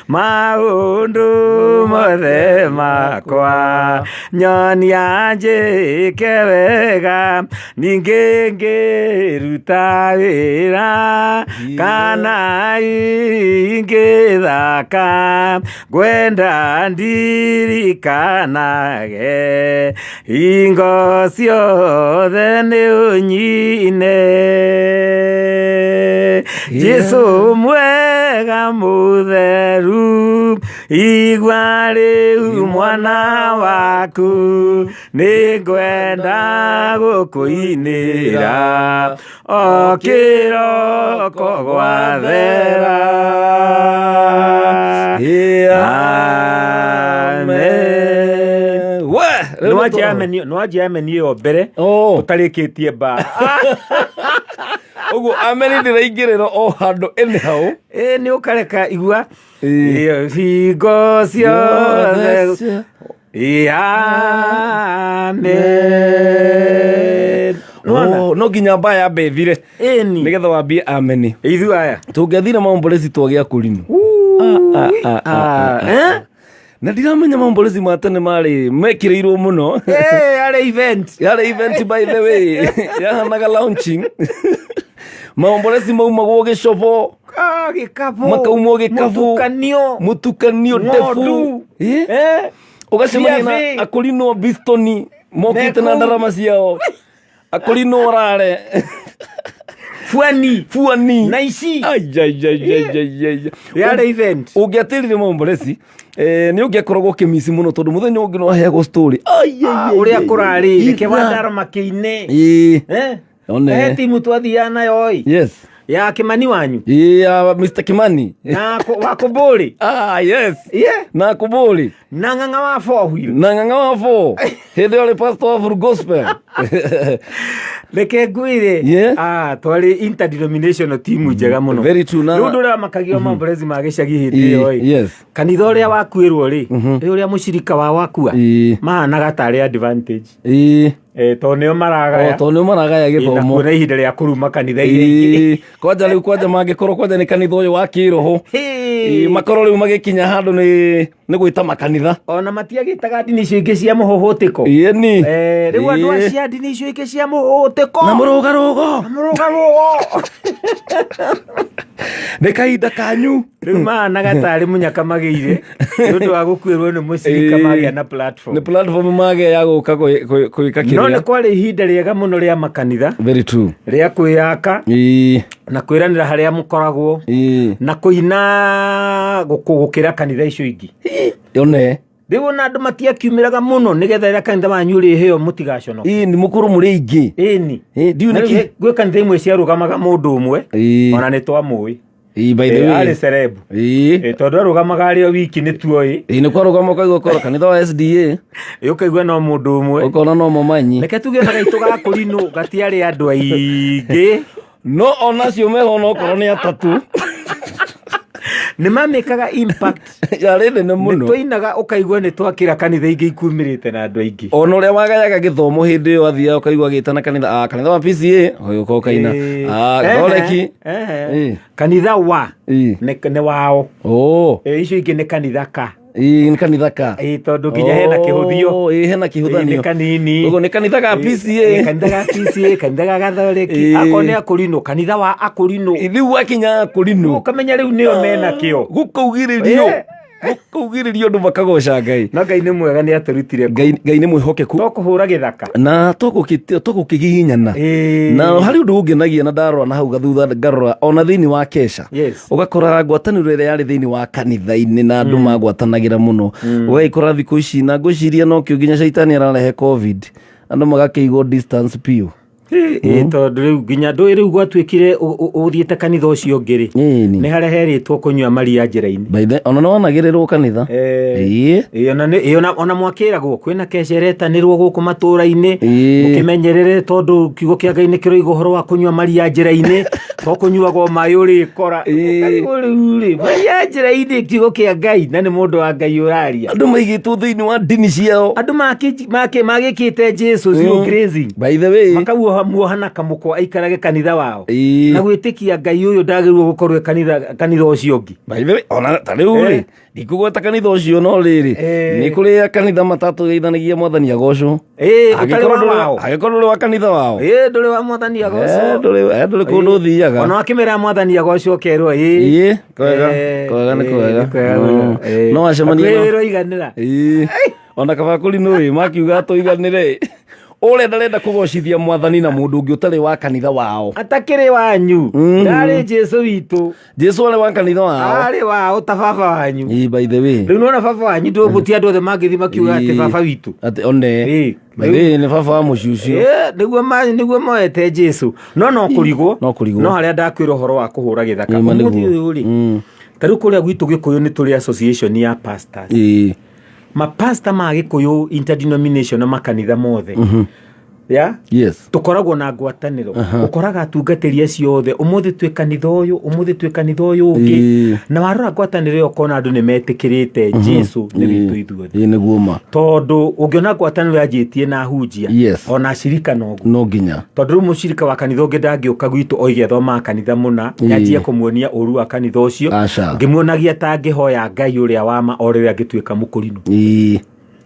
[SPEAKER 3] maũndũ mothe makwa nyonia njĩke wega ningĩ ngĩruta wĩra kana ingĩthaka ngwenda ndirikanage hingo ciothe nĩ ũnyine. Jesũ mwega mũtheru igua rĩu mwana waku nĩ ngwenda gũkũinĩra o kĩroko gwathera. Amen.
[SPEAKER 1] We, rĩu nĩ
[SPEAKER 3] Nĩwanjia ameni ĩyo mbere
[SPEAKER 1] Oh.
[SPEAKER 3] ũtarĩkĩtie mba.
[SPEAKER 1] Ũguo ameni ndĩraingĩrĩra o handũ anyhow.
[SPEAKER 3] Ĩ nĩ ũkareka igua
[SPEAKER 1] Ĩĩ.
[SPEAKER 3] hingo ciothe. Amen. Nĩwona?
[SPEAKER 1] Oh, no nginya mbaya yambe ĩthire
[SPEAKER 3] Ĩni.
[SPEAKER 1] nĩgetha wambie ameni.
[SPEAKER 3] Ithuĩ aya.
[SPEAKER 1] Tũngĩathire maombolezi twagĩa kũrinũ.
[SPEAKER 3] Eh?
[SPEAKER 1] Na ndiramenya maombolezi ma tene marĩ mekĩrĩirwo mũno.
[SPEAKER 3] Eh, arĩ event.
[SPEAKER 1] Yarĩ event by the way. Yahanaga launching. Maombolezi maumagwo gĩcobo.
[SPEAKER 3] Ah, gĩkabũ.
[SPEAKER 1] Makaumwo gĩkabũ.
[SPEAKER 3] Mũtukanio.
[SPEAKER 1] Mũtukanio ndefu.
[SPEAKER 3] Ng'ondu.
[SPEAKER 1] Ĩ?
[SPEAKER 3] Eh?
[SPEAKER 1] Ũgacemania
[SPEAKER 3] Ciathĩ.
[SPEAKER 1] na akũrinwo bistoni mokĩte na
[SPEAKER 3] Mekũu.
[SPEAKER 1] ndarama ciao. Akũrinwo rare.
[SPEAKER 3] Fuani.
[SPEAKER 1] Fuani.
[SPEAKER 3] Na ici.
[SPEAKER 1] Ai, ai, ai, ai, ai, ai.
[SPEAKER 3] Yarĩ event.
[SPEAKER 1] Ũngĩatĩrire maombolezi nĩ ũngĩakoragwo ũkĩmici mũno tondũ mũthenya ũngĩ no aheagwo story. Ai, ai, ai,
[SPEAKER 3] Ũrĩa
[SPEAKER 1] ai,
[SPEAKER 3] kũrarĩ
[SPEAKER 1] ai.
[SPEAKER 3] reke wandaro makĩine.
[SPEAKER 1] Ĩĩ.
[SPEAKER 3] Eh?
[SPEAKER 1] One.
[SPEAKER 3] He timu twathiaga nayo ĩ
[SPEAKER 1] Yes.
[SPEAKER 3] ya Kimani wanyu
[SPEAKER 1] Yeah, Mr. Kimani.
[SPEAKER 3] Na wa Kũmbũrĩ.
[SPEAKER 1] Ah, yes.
[SPEAKER 3] Yeah.
[SPEAKER 1] Na Kũmbũrĩ.
[SPEAKER 3] Na Ng'ang'a wa four wheel.
[SPEAKER 1] Na Ng'ang'a wa four. Hĩndĩ ĩyo arĩ pastor wa Full Gospel.
[SPEAKER 3] Reke ngwĩre.
[SPEAKER 1] Yeah.
[SPEAKER 3] Ah, twarĩ interdenominational team njega mũno.
[SPEAKER 1] Very true,
[SPEAKER 3] Rĩu ũndũ ũrĩa wamakagio mambrezi ma gĩcagi hĩndĩ ĩyo ĩ.
[SPEAKER 1] Yes.
[SPEAKER 3] Kanitha ũrĩa wakuĩrwo rĩ, ĩ ũrĩa mũcirika wa wakua, mahanaga tarĩ advantage. Eh, tondũ nĩo maragaya.
[SPEAKER 1] O, tondũ nĩo maragaya
[SPEAKER 3] Ĩ, na
[SPEAKER 1] gĩthomo.
[SPEAKER 3] kuona ihinda rĩa kũruma kanitha iria ingĩ.
[SPEAKER 1] Ĩ, kwanja rĩu kwanja mangĩkorwo kwanja nĩ kanitha ũyũ wa kĩroho.
[SPEAKER 3] Hĩ.
[SPEAKER 1] Ĩ, makorwo rĩu magĩkinya handũ nĩ gwĩta makanitha.
[SPEAKER 3] Ona matiagĩtaga ndini icio ingĩ cia mũhũhũtĩko.
[SPEAKER 1] Ĩni.
[SPEAKER 3] Eh, rĩu andũ
[SPEAKER 1] Ĩ.
[SPEAKER 3] acia ndini icio ingĩ cia mũhũhũtĩko.
[SPEAKER 1] Na mũrũgarũgo.
[SPEAKER 3] Na mũrũgarũgo.
[SPEAKER 1] Nĩ kahinda kanyu.
[SPEAKER 3] Rĩu mahanaga tarĩ mũnyaka magĩire nĩ ũndũ wa gũkuĩrwo nĩ mũcirika
[SPEAKER 1] Ĩ.
[SPEAKER 3] magĩa na platform.
[SPEAKER 1] Nĩ platform magĩa ya gũka gwĩka
[SPEAKER 3] No nĩ
[SPEAKER 1] kĩrĩa.
[SPEAKER 3] kwarĩ ihinda rĩega mũno rĩa makanitha.
[SPEAKER 1] Very true.
[SPEAKER 3] Rĩa kwĩyaka.
[SPEAKER 1] Ĩ.
[SPEAKER 3] Na kwĩranĩra harĩa mũkoragwo.
[SPEAKER 1] Ĩ.
[SPEAKER 3] Na kũina gũkĩra kanitha icio ingĩ.
[SPEAKER 1] One.
[SPEAKER 3] Rĩu ona andũ matiakiumĩraga mũno nĩgetha rĩrĩa kanitha wanyu ũrĩhĩo mũtigaconoke.
[SPEAKER 1] Ĩ, nĩ mũkorwo mũrĩ aingĩ.
[SPEAKER 3] Ĩni.
[SPEAKER 1] Ĩ, ndiũĩ
[SPEAKER 3] Na
[SPEAKER 1] nĩkĩ.
[SPEAKER 3] rĩu gwĩ kanitha imwe ciarũgamaga mũndũ ũmwe.
[SPEAKER 1] Ĩ.
[SPEAKER 3] Ona nĩ twamũĩ.
[SPEAKER 1] Ĩ, by the
[SPEAKER 3] Ĩ,
[SPEAKER 1] way.
[SPEAKER 3] arĩ celeb.
[SPEAKER 1] Ĩ.
[SPEAKER 3] Ĩ, tondũ arũgamaga arĩ o wiki nĩ tuoĩ.
[SPEAKER 1] Ĩ, nĩ kwarũgama ũkaigua ũkora kanitha wa SDA.
[SPEAKER 3] Ĩ, ũkaigua no mũndũ ũmwe.
[SPEAKER 1] Ũkona no momanyi.
[SPEAKER 3] Reke tuge ona gaitũ ga kũrinũ gatiarĩ andũ aingĩ.
[SPEAKER 1] No onacio meho no okorwo nĩ atatũ.
[SPEAKER 3] Nĩ mamĩkaga impact.
[SPEAKER 1] Yarĩ nene mũno.
[SPEAKER 3] Nĩ twainaga ũkaigua nĩ twakĩra kanitha ingĩ ikumĩrĩte na andũ aingĩ.
[SPEAKER 1] Ona ũrĩa wagayaga gĩthomo hĩndĩ ĩyo athiaga ũkaigua agĩtana kanitha, ah, kanitha wa PCA, ũgĩũka ũkaina. Ah, Gathoreki. Ĩ.
[SPEAKER 3] Kanitha wa
[SPEAKER 1] Ĩ.
[SPEAKER 3] nĩ wao.
[SPEAKER 1] Oh.
[SPEAKER 3] Ĩ, icio ingĩ nĩ kanitha ka.
[SPEAKER 1] Ĩ, nĩ kanitha ka.
[SPEAKER 3] Ĩ, tondũ nginya hena kĩhũthio.
[SPEAKER 1] Oh, ĩ, hena kĩhũthanio.
[SPEAKER 3] Ĩ, nĩ kanini.
[SPEAKER 1] Ũguo nĩ kanitha ga
[SPEAKER 3] Ĩ,
[SPEAKER 1] PCA.
[SPEAKER 3] kanitha ga PCA, kanitha ga Gathoreki.
[SPEAKER 1] Ĩ.
[SPEAKER 3] Akorwo nĩ akũrinũ, kanitha wa akũrinũ.
[SPEAKER 1] Rĩu wakinya akũrinũ.
[SPEAKER 3] Ũkamenya rĩu nĩo mena kĩo.
[SPEAKER 1] Gũkaugĩrĩrio.
[SPEAKER 3] Ĩ.
[SPEAKER 1] Gũkaugĩrĩrio andũ makagoca Ngai.
[SPEAKER 3] No Ngai nĩ mwega nĩ atũrutire kũ.
[SPEAKER 1] Ngai nĩ mwĩhokeku.
[SPEAKER 3] To kũhũra gĩthaka.
[SPEAKER 1] Na tũgũkĩgiginyana.
[SPEAKER 3] Ĩ.
[SPEAKER 1] Na harĩ ũndũ ũngenagia na ndarora na hau gathutha ngarora ona thĩinĩ wa kesha.
[SPEAKER 3] Yes.
[SPEAKER 1] Ũgakora ngwatanĩro ĩrĩa yarĩ thĩinĩ wa kanitha-inĩ na andũ magwatanagĩra mũno. Ũgagĩkora thikũ ici na ngwĩciria nokĩo nginya caitani ararehe COVID. Andũ magakĩigwo distance biũ.
[SPEAKER 3] Ĩ, tondũ rĩu nginya ndũĩ rĩu gwatuĩkire ũthiĩte kanitha ũcio ũngĩ rĩ.
[SPEAKER 1] Ĩni.
[SPEAKER 3] Nĩ harĩa herĩtwo kũnyua maria njĩra-inĩ.
[SPEAKER 1] By the ona nĩwanagĩrĩrwo kanitha. Ĩĩ.
[SPEAKER 3] Ĩ, ona nĩ- ĩ, ona mwakĩragwo kwĩna keca ĩretanĩrwo gũkũ matũra-inĩ.
[SPEAKER 1] Ĩĩ.
[SPEAKER 3] Mũkĩmenyerere tondũ kiugo kĩa Ngai nĩ kĩroiga ũhoro wa kũnyua maria njĩra-inĩ. To kũnyuagwo maĩ ũrĩkora.
[SPEAKER 1] Ĩĩ.
[SPEAKER 3] Ũkarigwo rĩu rĩ, maria njĩra-inĩ kiugo kĩa Ngai na nĩ mũndũ wa Ngai ũraria.
[SPEAKER 1] Andũ maigĩtwo thĩinĩ wa ndini ciao.
[SPEAKER 3] Andũ magĩkĩte Jesu zero grazing.
[SPEAKER 1] By the way.
[SPEAKER 3] Makauoha muoha na kamũkwa aikarage kanitha wao.
[SPEAKER 1] Ĩĩ.
[SPEAKER 3] Na gwĩtĩkia Ngai ũyũ ndagĩrĩirwo gũkorwo e kanitha ũcio ũngĩ.
[SPEAKER 1] By the way, ona ta rĩu rĩ, ndikũgweta kanitha ũcio no rĩrĩ, nĩ kũrĩ kanitha matatũgeithanagia mwathani agocwo.
[SPEAKER 3] Ĩĩ, ũtarĩ
[SPEAKER 1] Angĩkorwo
[SPEAKER 3] wa
[SPEAKER 1] ndũrĩ-
[SPEAKER 3] wao.
[SPEAKER 1] angĩkorwo ndũrĩ wa kanitha wao.
[SPEAKER 3] Ĩĩ, ndũrĩ wa mwathani agocwo.
[SPEAKER 1] Ndũrĩ kũndũ ũthiaga.
[SPEAKER 3] Ona wakĩmera mwathani agocwo ũkerwo, ĩĩ.
[SPEAKER 1] Ĩĩ, kwega, kwega nĩ kwega.
[SPEAKER 3] Nĩ kwega mũno.
[SPEAKER 1] No wacemania
[SPEAKER 3] Hakuhĩ wĩroiganĩra.
[SPEAKER 1] Ĩĩ. Ona kaba kũrinũ ĩ, makiuga tũiganĩre. Ũrĩa ndarenda kũgocithia mwathani na mũndũ ũngĩ ũtarĩ wa kanitha wao.
[SPEAKER 3] Atakĩrĩ wanyu. Ndarĩ Jesu witũ.
[SPEAKER 1] Jesu arĩ wa kanitha wao.
[SPEAKER 3] Arĩ wao ta baba wanyu.
[SPEAKER 1] Ĩĩ, by the way.
[SPEAKER 3] Rĩu nĩwona baba wanyu ndũgũtia andũ othe mangĩthiĩ makiuga atĩ
[SPEAKER 1] Ĩĩ.
[SPEAKER 3] baba witũ.
[SPEAKER 1] Atĩ one.
[SPEAKER 3] Ĩĩ.
[SPEAKER 1] By the way, nĩ baba wa mũciĩ ũcio.
[SPEAKER 3] Ĩĩ, nĩguo moete Jesu. No no kũrigwo.
[SPEAKER 1] No kũrigwo.
[SPEAKER 3] No harĩa ndakwĩra ũhoro wa kũhũra gĩthaka.
[SPEAKER 1] Ĩĩ, ma
[SPEAKER 3] Ũmũthĩ
[SPEAKER 1] nĩguo.
[SPEAKER 3] ũyũ rĩ, ta rĩu kũrĩa gwitũ Gĩkũyũ nĩ tũrĩ association ya pastors.
[SPEAKER 1] Ĩĩ.
[SPEAKER 3] Mapasta ma Gĩkũyũ interdenomination na makanitha mothe. Ya?
[SPEAKER 1] Yes.
[SPEAKER 3] Tũkoragwo na ngwatanĩro. Ũkoraga atungatĩri acio othe, ũmũthĩ twĩ kanitha ũyũ, ũmũthĩ twĩ kanitha ũyũ ũngĩ. Na warora ngwatanĩro ĩyo ũkona andũ nĩ metĩkĩrĩte Jesu nĩ witũ ithuothe.
[SPEAKER 1] Ĩĩ, nĩguo ma.
[SPEAKER 3] Tondũ ũngĩona ngwatanĩro yanjĩtie na ahunjia, ona acirika noguo.
[SPEAKER 1] No nginya.
[SPEAKER 3] Tondũ rĩu mũcirika wa kanitha ũngĩ ndangĩũka gwitũ oige athomaga kanitha mũna, nyanjie kũmuonia ũru wa kanitha ũcio.
[SPEAKER 1] Aca.
[SPEAKER 3] Ngĩmuonagia ta ngĩhoya Ngai ũrĩa wa ma o rĩrĩa angĩtuĩka mũkũrinũ.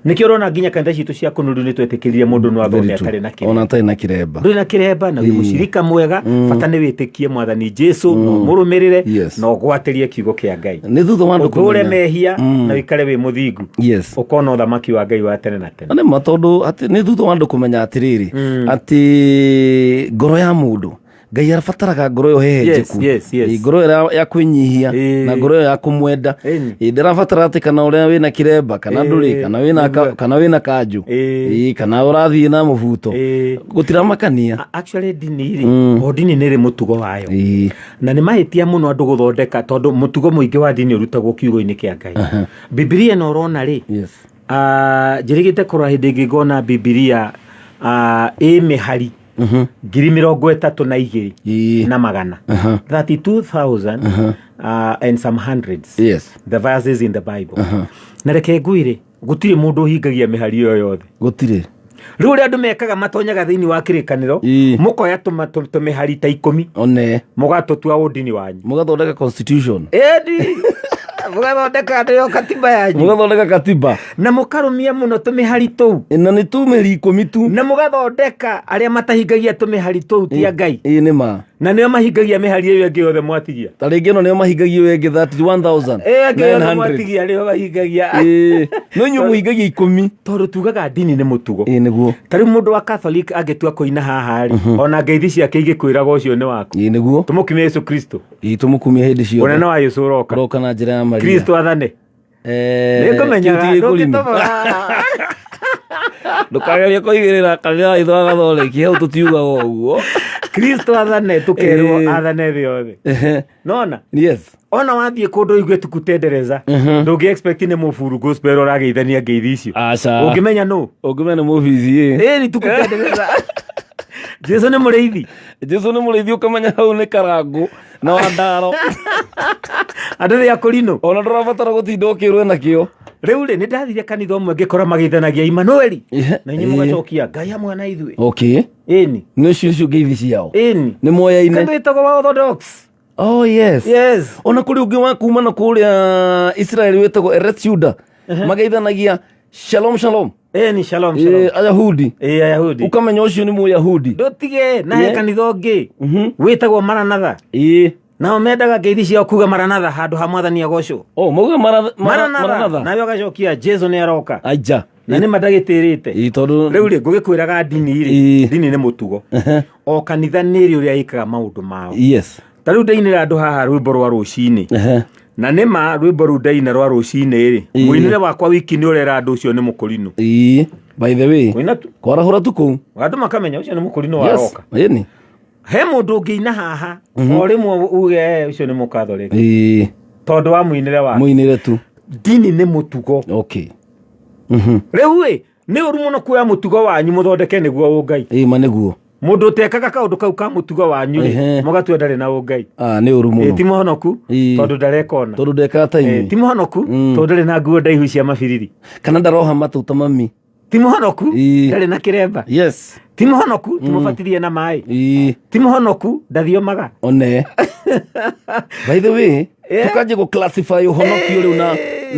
[SPEAKER 3] Nĩkĩo ũrona nginya kanitha citũ cia kũnũru nĩ twetĩkĩrire mũndũ no athome
[SPEAKER 1] Very true.
[SPEAKER 3] atarĩ na kĩremba.
[SPEAKER 1] Ona atarĩ na kĩremba.
[SPEAKER 3] Ndũrĩ na kĩremba na wĩ mũcirika mwega, bata nĩ wĩtĩkie mwathani Jesu, na ũmũrũmĩrĩre, na ũgwatĩrie kiugo kĩa Ngai.
[SPEAKER 1] Nĩ thutha wa andũ
[SPEAKER 3] Ũthũre
[SPEAKER 1] kũmenya.
[SPEAKER 3] mehia na ũikare wĩ mũthingu. Ũkona ũthamaki wa Ngai wa tene na tene.
[SPEAKER 1] Na nĩ ma tondũ atĩ nĩ thutha wa andũ kũmenya atĩrĩrĩ, atĩ ngoro ya mũndũ Ngai arabataraga ngoro ĩyo hehenjeku.
[SPEAKER 3] Yes, yes, yes.
[SPEAKER 1] Ĩ, ngoro ĩyo ya kwĩnyihia
[SPEAKER 3] Ĩ.
[SPEAKER 1] na ngoro ĩyo ya kũmwenda.
[SPEAKER 3] Ĩni.
[SPEAKER 1] Ĩ, ndĩrabatara atĩ kana ũrĩa wĩna kĩremba kana
[SPEAKER 3] Ĩ,
[SPEAKER 1] ndũrĩ kana wĩna
[SPEAKER 3] nĩguo.
[SPEAKER 1] kana wĩna kanjũ.
[SPEAKER 3] Ĩ.
[SPEAKER 1] Ĩ, kana ũrathiĩ na mũbuto.
[SPEAKER 3] Ĩ.
[SPEAKER 1] Gũtiramakania.
[SPEAKER 3] Actually ndini rĩ, o ndini nĩ ĩrĩ mũtugo wayo.
[SPEAKER 1] Ĩ.
[SPEAKER 3] Na nĩ mahĩtia mũno andũ gũthondeka tondũ mũtugo mũingĩ wa ndini ũrutagwo kiugo-inĩ kĩa Ngai. Bibilia ĩno ũrona rĩ,
[SPEAKER 1] Yes.
[SPEAKER 3] Njĩrĩgĩte kũrora hĩndĩ ĩngĩ ngona Bibilia ĩ mĩhari 32,100
[SPEAKER 1] Ĩ.
[SPEAKER 3] na magana 32,000 and some hundreds.
[SPEAKER 1] Yes.
[SPEAKER 3] The verses in the Bible. Na reke ngwĩre, gũtirĩ mũndũ ũhingagia mĩhari ĩyo yothe.
[SPEAKER 1] Gũtirĩ.
[SPEAKER 3] Rĩu ũrĩa andũ mekaga, matonyaga thĩinĩ wa kĩrĩkanĩro,
[SPEAKER 1] Ĩ.
[SPEAKER 3] mũkoya tũmĩhari ta 10,
[SPEAKER 1] One.
[SPEAKER 3] mũgatũtua ũndini wanyu.
[SPEAKER 1] Mũgathondeka constitution.
[SPEAKER 3] Ĩni, mũgathondeka nĩyo katiba yanyu.
[SPEAKER 1] Mũgathondeka katiba.
[SPEAKER 3] Na mũkarũmia mũno tũmĩhari tũu.
[SPEAKER 1] Na nĩ tumĩri 10 tu.
[SPEAKER 3] Na mũgathondeka arĩa matahingagia tũmĩhari tũu ti a Ngai.
[SPEAKER 1] Ĩ, nĩ ma.
[SPEAKER 3] Na nĩo mahingagia mĩhari ĩyo ĩngĩ yothe mwatigia.
[SPEAKER 1] Ta rĩngĩ ĩno nĩo mahingagia ĩyo ĩngĩ 31,900.
[SPEAKER 3] Ĩyo ĩngĩ yothe mwatigia nĩo mahingagia.
[SPEAKER 1] Ĩ, no inyuĩ mũhingagia 10.
[SPEAKER 3] Tondũ tugaga ndini nĩ mũtugo.
[SPEAKER 1] Ĩ, nĩguo.
[SPEAKER 3] Ta rĩu mũndũ wa Catholic angĩtua kũina haha rĩ, ona ngeithi ciake igĩkwĩraga ũcio nĩ waku.
[SPEAKER 1] Ĩ, nĩguo.
[SPEAKER 3] Tũmũkumie Yesu Kristo.
[SPEAKER 1] Ĩ, tũmũkumie hĩndĩ ciothe.
[SPEAKER 3] Ũnene wa Yesu ũroka.
[SPEAKER 1] Ũroka na njĩra ya Maria.
[SPEAKER 3] Kristo athane. Nĩngũmenyaga
[SPEAKER 1] kĩu ti gĩkũrinũ.
[SPEAKER 3] ndũngĩtobora.
[SPEAKER 1] Ndũkagerie kũigĩrĩra kanitha wa itũ wa Gathoreki, hau tũtiugaga ũguo.
[SPEAKER 3] Kristo athane, tũkerwo
[SPEAKER 1] Ĩ.
[SPEAKER 3] athane thĩ yothe. Nona
[SPEAKER 1] Yes.
[SPEAKER 3] ona wathiĩ kũndũ ũigue tukutendereza, ndũngĩ expect nĩ mũburu gospel ũrageithania ngeithi icio.
[SPEAKER 1] Aca.
[SPEAKER 3] Ũngĩmenya nũ?
[SPEAKER 1] Ũngĩmenya nĩ mũbici ĩ.
[SPEAKER 3] Ĩni, tukutendereza Jesu nĩ mũrĩithi.
[SPEAKER 1] Jesu nĩ mũrĩithi, ũkamenya hau nĩ karangũ na wandaro.
[SPEAKER 3] Andũ nĩ akũrinũ.
[SPEAKER 1] Ona ndũrabatara gũtinda ũkĩrwo nakĩo.
[SPEAKER 3] Rĩu rĩ, nĩ ndathire kanitha ũmwe ngĩkora mageithanagia Imanueli,
[SPEAKER 1] Ihe.
[SPEAKER 3] na inyuĩ mũgacokia Ngai hamwe na ithuĩ.
[SPEAKER 1] Okay.
[SPEAKER 3] Ĩni.
[SPEAKER 1] Nĩ cio ngeithi ciao.
[SPEAKER 3] Ĩni.
[SPEAKER 1] Nĩ moyaine.
[SPEAKER 3] Kanitha wĩtagwo wa Orthodox.
[SPEAKER 1] Oh yes.
[SPEAKER 3] Yes.
[SPEAKER 1] Ona kũrĩ ũngĩ wa kuma na kũrĩa Israel wĩtagwo Eretz Yuda, mageithanagia shalom shalom.
[SPEAKER 3] Ĩni, shalom shalom.
[SPEAKER 1] Ĩ, Ayahudi.
[SPEAKER 3] Ĩ, Ayahudi.
[SPEAKER 1] Ũkamenya ũcio nĩ Mũyahudi.
[SPEAKER 3] Ndũtige na he kanitha ũngĩ wĩtagwo Maranatha.
[SPEAKER 1] Ĩ.
[SPEAKER 3] Nao mendaga ngeithi ciao kuga Maranatha handũ ha Mwathani agocwo.
[SPEAKER 1] Oh, mauga
[SPEAKER 3] Maranatha.
[SPEAKER 1] Maranatha.
[SPEAKER 3] Nawe ũgacokia Jesu nĩ aroka.
[SPEAKER 1] Aja.
[SPEAKER 3] Na nĩ mandagĩtĩrĩte.
[SPEAKER 1] Ĩ, tondũ
[SPEAKER 3] Rĩu rĩ, ngũgĩkwĩraga ndini rĩ, ndini nĩ mũtugo. O kanitha nĩ ĩrĩ ũrĩa ĩkaga maũndũ mao.
[SPEAKER 1] Yes.
[SPEAKER 3] Ta rĩu ndainĩra andũ haha rwĩmbo rwa rũcinĩ. Na nĩ ma rwĩmbo rũu ndaina rwa rũcinĩ rĩ, mũinĩre wakwa wiki nĩ ũrera andũ ũcio nĩ mũkũrinũ.
[SPEAKER 1] Ĩ, by the way.
[SPEAKER 3] Kũina tu.
[SPEAKER 1] Kwarahũra tu kũu.
[SPEAKER 3] Andũ makamenya ũcio nĩ mũkũrinũ
[SPEAKER 1] Yes.
[SPEAKER 3] waroka.
[SPEAKER 1] Ĩni.
[SPEAKER 3] He mũndũ ũngĩina haha o rĩmwe uge, "Eh, ũcio nĩ mũkatholiki,"
[SPEAKER 1] Ĩ,
[SPEAKER 3] tondũ wa mũinĩre wake.
[SPEAKER 1] Mũinĩre tu.
[SPEAKER 3] Ndini nĩ mũtugo.
[SPEAKER 1] Okay.
[SPEAKER 3] Rĩu ĩ, nĩ ũru mũno kuoya mũtugo wanyu mũthondeke nĩguo ũngai.
[SPEAKER 1] Ĩ, ma nĩguo.
[SPEAKER 3] Mũndũ ũtekaga kaũndũ kau ka mũtugo wanyu rĩ, mũgatua ndarĩ na ũngai.
[SPEAKER 1] Ah, nĩ ũru
[SPEAKER 3] Ĩ,
[SPEAKER 1] mũno.
[SPEAKER 3] ti mũhonoku tondũ ndareka ona.
[SPEAKER 1] Tondũ ndekaga ta
[SPEAKER 3] Ĩ,
[SPEAKER 1] inyuĩ.
[SPEAKER 3] ti mũhonoku tondũ ndarĩ na nguo ndaihu cia mabiriri.
[SPEAKER 1] Kana ndaroha matũ ta mami.
[SPEAKER 3] Ti mũhonoku ndarĩ na kĩremba.
[SPEAKER 1] Yes.
[SPEAKER 3] Ti mũhonoku ti mũbatithie na maĩ. Ti mũhonoku ndathiomaga.
[SPEAKER 1] One. By the way, tukanjie gũ classify ũhonokio rĩu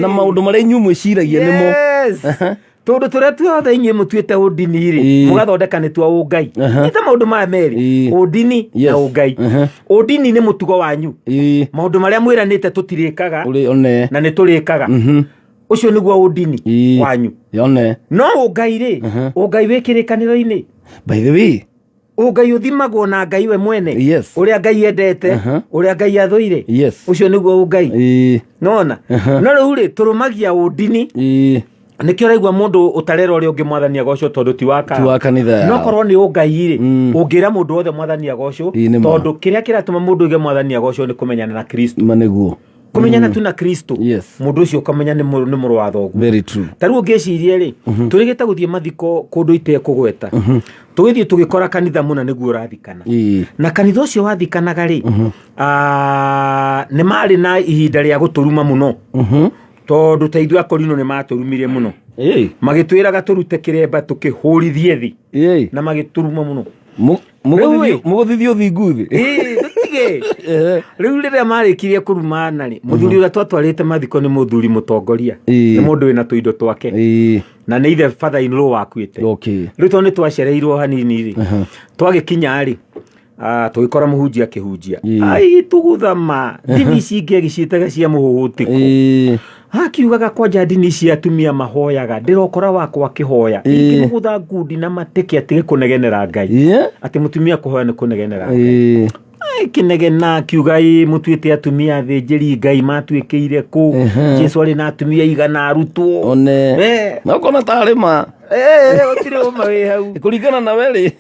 [SPEAKER 1] na maũndũ marĩa inyuĩ mwĩciragia nĩmo.
[SPEAKER 3] Yes. Tondũ tũrĩa tuothe inyuĩ mũtuĩte ũndini rĩ, mũgathondeka nĩ tua ũngai. Nĩ ta maũndũ maya merĩ, ũndini na ũngai. Ũndini nĩ mũtugo wanyu, maũndũ marĩa mwĩranĩte tũtirĩkaga,
[SPEAKER 1] Ũrĩ one.
[SPEAKER 3] na nĩ tũrĩkaga, ũcio nĩguo ũndini wanyu.
[SPEAKER 1] One.
[SPEAKER 3] No ũngai rĩ, ũngai wĩ kĩrĩkanĩro-inĩ.
[SPEAKER 1] By the way,
[SPEAKER 3] Ũngai ũthimagwo na Ngai we mwene, ũrĩa Ngai endete, ũrĩa Ngai athũire, ũcio nĩguo ũngai. Nona no rĩu rĩ, tũrũmagia ũndini. Nĩkĩo ũraigua mũndũ ũtarera ũrĩa ũngĩ Mwathani agocwo tondũ ti wa
[SPEAKER 1] Ti wa kanitha yao.
[SPEAKER 3] No korwo nĩ ũngai rĩ, ũngĩra mũndũ wothe Mwathani agocwo,
[SPEAKER 1] Ĩ, nĩ ma.
[SPEAKER 3] tondũ kĩrĩa kĩratũma mũndũ oige Mwathani agocwo nĩ kũmenyana na Kristo.
[SPEAKER 1] Ma nĩguo.
[SPEAKER 3] Kũmenyana tu na Kristo, mũndũ ũcio ũkamenya nĩ mũrũ wa thoguo.
[SPEAKER 1] Very true.
[SPEAKER 3] Ta rĩu ũngĩcirie rĩ, tũrĩgĩte gũthiĩ mathiko kũndũ itekũgweta, tũgĩthiĩ tũgĩkora kanitha mũna nĩguo ũrathikana. Na kanitha ũcio wathikanaga rĩ, nĩ marĩ na ihinda rĩa gũtũruma mũno, tondũ ta ithuĩ akorino nĩ matũrumire mũno. Magĩtwĩraga tũrute kĩremba tũkĩhũrithie thĩ, na magĩtũruma mũno. Rĩu ĩ.
[SPEAKER 1] Mũgũthithio thingu thĩ.
[SPEAKER 3] Ĩ, tũtige. Rĩu rĩrĩa marĩkirie kũrumana rĩ, mũthuri ũrĩa twatwarĩte mathiko nĩ mũthuri mũtongoria, nĩ mũndũ wĩna tũindo twake, na nĩ ithe father in law wakuĩte. Rĩu tondũ nĩ twacereirwo hanini rĩ, twagĩkinya rĩ, Tũgĩkora mũhunjia akĩhunjia.
[SPEAKER 1] Ĩĩ.
[SPEAKER 3] Ai, tũgũthama ndini ici ingĩ agĩciĩtaga cia mũhũhũtĩko. Akiugaga kwanja ndini ici atumia mahoyaga, ndĩrokora wakwa akĩhoya. Ingĩmũgũtha ngundi na mateke atige kũnegenera Ngai. Atĩ mũtumia kũhoya nĩ kũnegenera Ngai. Ai, kĩnegena akiuga ĩ mũtuĩte atumia athĩnjĩri Ngai matuĩkĩire kũ? Jesu arĩ na atumia igana arutwo.
[SPEAKER 1] One. Na ũkona tarĩ ma.
[SPEAKER 3] Gũtirĩ ũma wĩ hau.
[SPEAKER 1] Kũringana na we rĩ.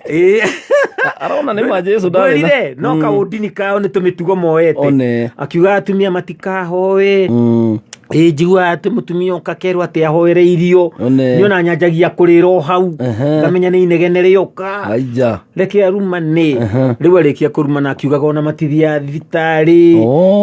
[SPEAKER 1] Arona nĩ ma Jesu ndarĩ na.
[SPEAKER 3] Ngwĩrire no kaũndini kao nĩ tũmĩtugo moete.
[SPEAKER 1] One.
[SPEAKER 3] Akiuga atumia matikahoe. Ĩ njiguaga atĩ mũtumia ũka kerwo atĩ ahoere irio.
[SPEAKER 1] One.
[SPEAKER 3] Niĩ ona nyanjagia kũrĩra o hau. Ngamenya nĩ inegene rĩoka.
[SPEAKER 1] Aija.
[SPEAKER 3] Reke arumane. Rĩu arĩkia kũrumana akiugaga ona matithiaga thibitarĩ.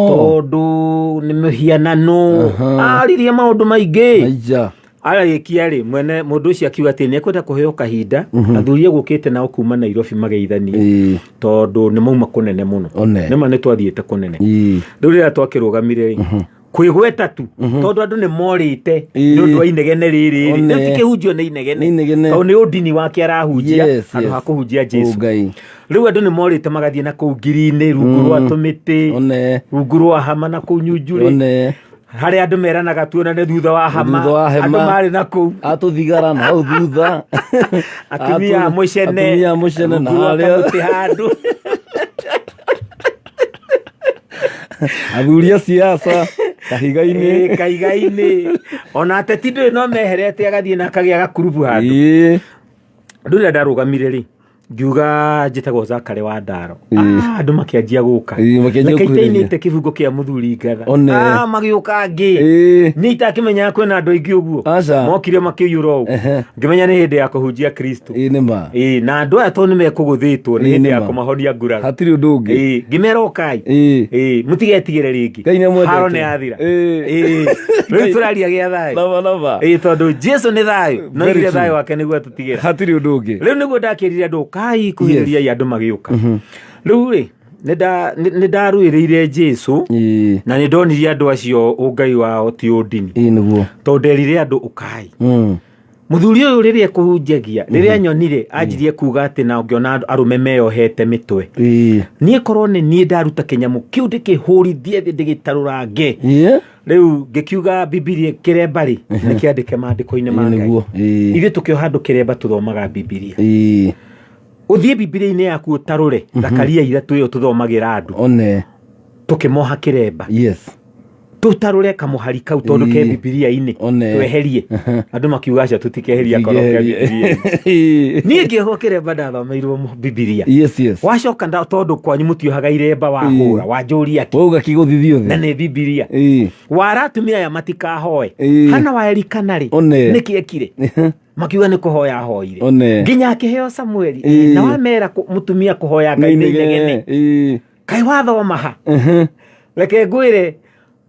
[SPEAKER 3] Tondũ nĩ mĩhianano. Aririe maũndũ maingĩ.
[SPEAKER 1] Aija.
[SPEAKER 3] Arĩkia rĩ, mwene mũndũ ũcio akiuga atĩ nĩ ekwenda kũheo kahinda. Athuri egũkĩte nao kuma Nairobi mageithanie. Tondũ nĩ mauma kũnene mũno.
[SPEAKER 1] One.
[SPEAKER 3] Nĩma nĩ twathiĩte kũnene. Rĩu rĩrĩa twakĩrũgamire rĩ, kwĩgweta tu tondũ andũ nĩ morĩte nĩ ũndũ wa inegene rĩrĩ rĩ.
[SPEAKER 1] One.
[SPEAKER 3] Rĩu ti kĩhunjio nĩ inegene.
[SPEAKER 1] Nĩ inegene.
[SPEAKER 3] Tondũ nĩ ũndini wake arahunjia
[SPEAKER 1] Yes,
[SPEAKER 3] handũ
[SPEAKER 1] yes.
[SPEAKER 3] ha kũhunjia Jesu.
[SPEAKER 1] Ngai.
[SPEAKER 3] Rĩu andũ nĩ morĩte magathiĩ na kũu ngiri-inĩ rungu rwa tũmĩtĩ.
[SPEAKER 1] One.
[SPEAKER 3] Rungu rwa hama na kũu nyunjurĩ.
[SPEAKER 1] One.
[SPEAKER 3] Harĩa andũ meranaga tuonane thutha wa hama.
[SPEAKER 1] Thutha wa hema.
[SPEAKER 3] Andũ marĩ na kũu.
[SPEAKER 1] Atũthigara na hau thutha.
[SPEAKER 3] Atumia a mũcene.
[SPEAKER 1] Atumia a mũcene na
[SPEAKER 3] rungu rwa
[SPEAKER 1] harĩa.
[SPEAKER 3] kamũtĩ handũ.
[SPEAKER 1] Athuri a siasa kahiga-inĩ.
[SPEAKER 3] Kahiga-inĩ. Ona ateti ndũĩ no meherete agathiĩ na akagĩa gakurubu handũ. Rĩu rĩrĩa ndarũgamire rĩ, ngiuga njĩtagwo Zakary wa Ndaro. Andũ makĩanjia gũka.
[SPEAKER 1] Makĩanjia
[SPEAKER 3] Reke
[SPEAKER 1] gũkuhĩrĩria.
[SPEAKER 3] itainĩte kĩbungo kĩa mũthuri ngatha.
[SPEAKER 1] One.
[SPEAKER 3] Magĩũka angĩ. Niĩ itakĩmenyaga kwĩna andũ aingĩ ũguo.
[SPEAKER 1] Aca.
[SPEAKER 3] Mokire makĩiyũra ũũ. Ngĩmenya nĩ hĩndĩ ya kũhunjia Kristo.
[SPEAKER 1] Nĩ ma.
[SPEAKER 3] Na andũ aya tondũ nĩ mekũgũthĩtwo nĩ hĩndĩ ya
[SPEAKER 1] Nĩ ma.
[SPEAKER 3] kũmahonia nguraro.
[SPEAKER 1] Hatirĩ ũndũ ũngĩ.
[SPEAKER 3] Ngĩmera ũkai. Mũtigetigĩre rĩngĩ.
[SPEAKER 1] Ngai nĩ amwendete.
[SPEAKER 3] Haro nĩ yathira. Rĩu tũraria gĩa thayũ.
[SPEAKER 1] Nama nama.
[SPEAKER 3] Tondũ Jesu nĩ thayũ. No
[SPEAKER 1] Very
[SPEAKER 3] ire
[SPEAKER 1] true.
[SPEAKER 3] thayũ wake nĩguo atũtigĩra.
[SPEAKER 1] Hatirĩ ũndũ ũngĩ.
[SPEAKER 3] Rĩu nĩguo ndakĩrire andũ ũkai kuhĩrĩriai andũ magĩũka. Rĩu rĩ, nĩ ndarũĩrĩire Jesu na nĩ ndonirie andũ acio ũngai wao ti ũndini.
[SPEAKER 1] Nĩguo.
[SPEAKER 3] Tondũ nderire andũ ũkai. Mũthuri ũyũ rĩrĩa ekũhunjagia, rĩrĩa nyonire anjirie kuga atĩ na ngĩona arũme meyohete mĩtwe. Niĩ korwo nĩ niĩ ndaruta kĩnyamũ kĩu ndĩkĩhũrithie thĩ ndĩgĩtarũrange. Rĩu ngĩkiuga Bibilia kĩremba rĩ, nĩ kĩandĩke maandĩko-inĩ ma Ngai.
[SPEAKER 1] Nĩguo.
[SPEAKER 3] Ithuĩ tũkĩoha andũ kĩremba tũthomaga Bibilia. Ũthiĩ Bibilia-inĩ yaku ũtarũre Zakaria 3 ĩyo tũthomagĩra andũ.
[SPEAKER 1] One.
[SPEAKER 3] Tũkĩmoha kĩremba. Tũtarũre kamũhari kau tondũ ke Bibilia-inĩ.
[SPEAKER 1] One.
[SPEAKER 3] Tweherie. Andũ makiuga aca tũtikeheria korwo ke Bibilia-inĩ. Niĩ ngĩohwo kĩremba ndathomeirwo Bibilia.
[SPEAKER 1] Yes, yes.
[SPEAKER 3] Wacoka tondũ kwanyu mũtiohaga iremba wahũra, wanjũria kĩ?
[SPEAKER 1] Wauga kĩgũthithio thĩ.
[SPEAKER 3] Na nĩ Bibilia. Wara atumia aya matikahoe. Hana wa Elikana rĩ,
[SPEAKER 1] One.
[SPEAKER 3] nĩkĩ ekire? Makiuga nĩ kũhoya ahoire.
[SPEAKER 1] One.
[SPEAKER 3] Nginya akĩheo Samueli. Na wamera mũtumia kũhoya Ngai nĩ inegene. Kaĩ wathoma ha? Reke ngwĩre,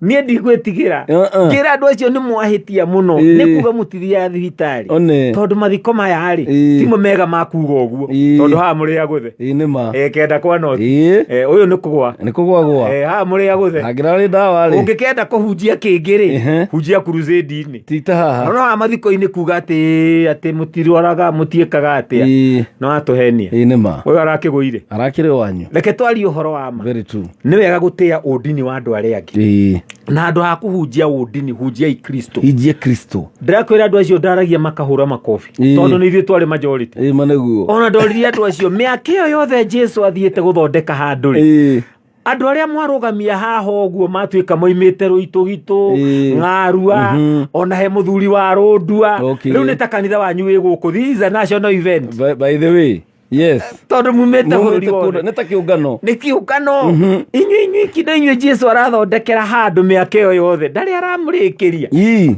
[SPEAKER 3] niĩ ndigwĩtigĩra. Ngĩra andũ acio nĩ mwahĩtia mũno. Nĩ kuga mũtithiaga thibitarĩ.
[SPEAKER 1] One.
[SPEAKER 3] Tondũ mathiko maya rĩ, timo mega ma kuga ũguo. Tondũ haha mũrĩ agũthe.
[SPEAKER 1] Nĩ ma.
[SPEAKER 3] Kenda kwa noti. Ũyũ nĩ kũgwa.
[SPEAKER 1] Nĩ kũgwagwa.
[SPEAKER 3] Haha mũrĩ agũthe.
[SPEAKER 1] Angĩrarĩ ndawa rĩ.
[SPEAKER 3] Ũngĩkenda kũhunjia kĩngĩ rĩ, hunjia crusade-inĩ.
[SPEAKER 1] Ti ta haha.
[SPEAKER 3] No haha mathiko-inĩ kuga atĩ mũtirwaraga, mũtiĩkaga atĩa. No atũhenia.
[SPEAKER 1] Nĩ ma.
[SPEAKER 3] Ũyũ arakĩgũire.
[SPEAKER 1] Arakĩrĩ wanyu.
[SPEAKER 3] Reke twarie ũhoro wa ma.
[SPEAKER 1] Very true.
[SPEAKER 3] Nĩ wega gũtĩa ũndini wa andũ arĩa angĩ. Na handũ ha kũhunjia ũndini, hunjiai Kristo.
[SPEAKER 1] Hunjia Kristo.
[SPEAKER 3] Ndĩrakwĩra andũ acio ndaragia makahũra makobi. Tondũ nĩ ithuĩ twarĩ majority.
[SPEAKER 1] Ma nĩguo.
[SPEAKER 3] Ona ndoririe andũ acio mĩaka ĩyo yothe Jesu athiĩte gũthondeka handũ rĩ. Andũ arĩa mwarũgamia haha ũguo matuĩka moimĩte Rũitũgitũ, Ng'arua, ona he mũthuri wa Rũndua. Rĩu nĩ ta kanitha wanyu wĩ gũkũ. This is a national event.
[SPEAKER 1] By the way. Yes.
[SPEAKER 3] Tondũ mumĩte bũrũri wothe.
[SPEAKER 1] Nĩ ta kĩũngano.
[SPEAKER 3] Nĩ kĩũngano. Inyuĩ inyuiki na inyuĩ Jesu arathondekera handũ mĩaka ĩyo yothe. Ndarĩ aramũrĩkĩria.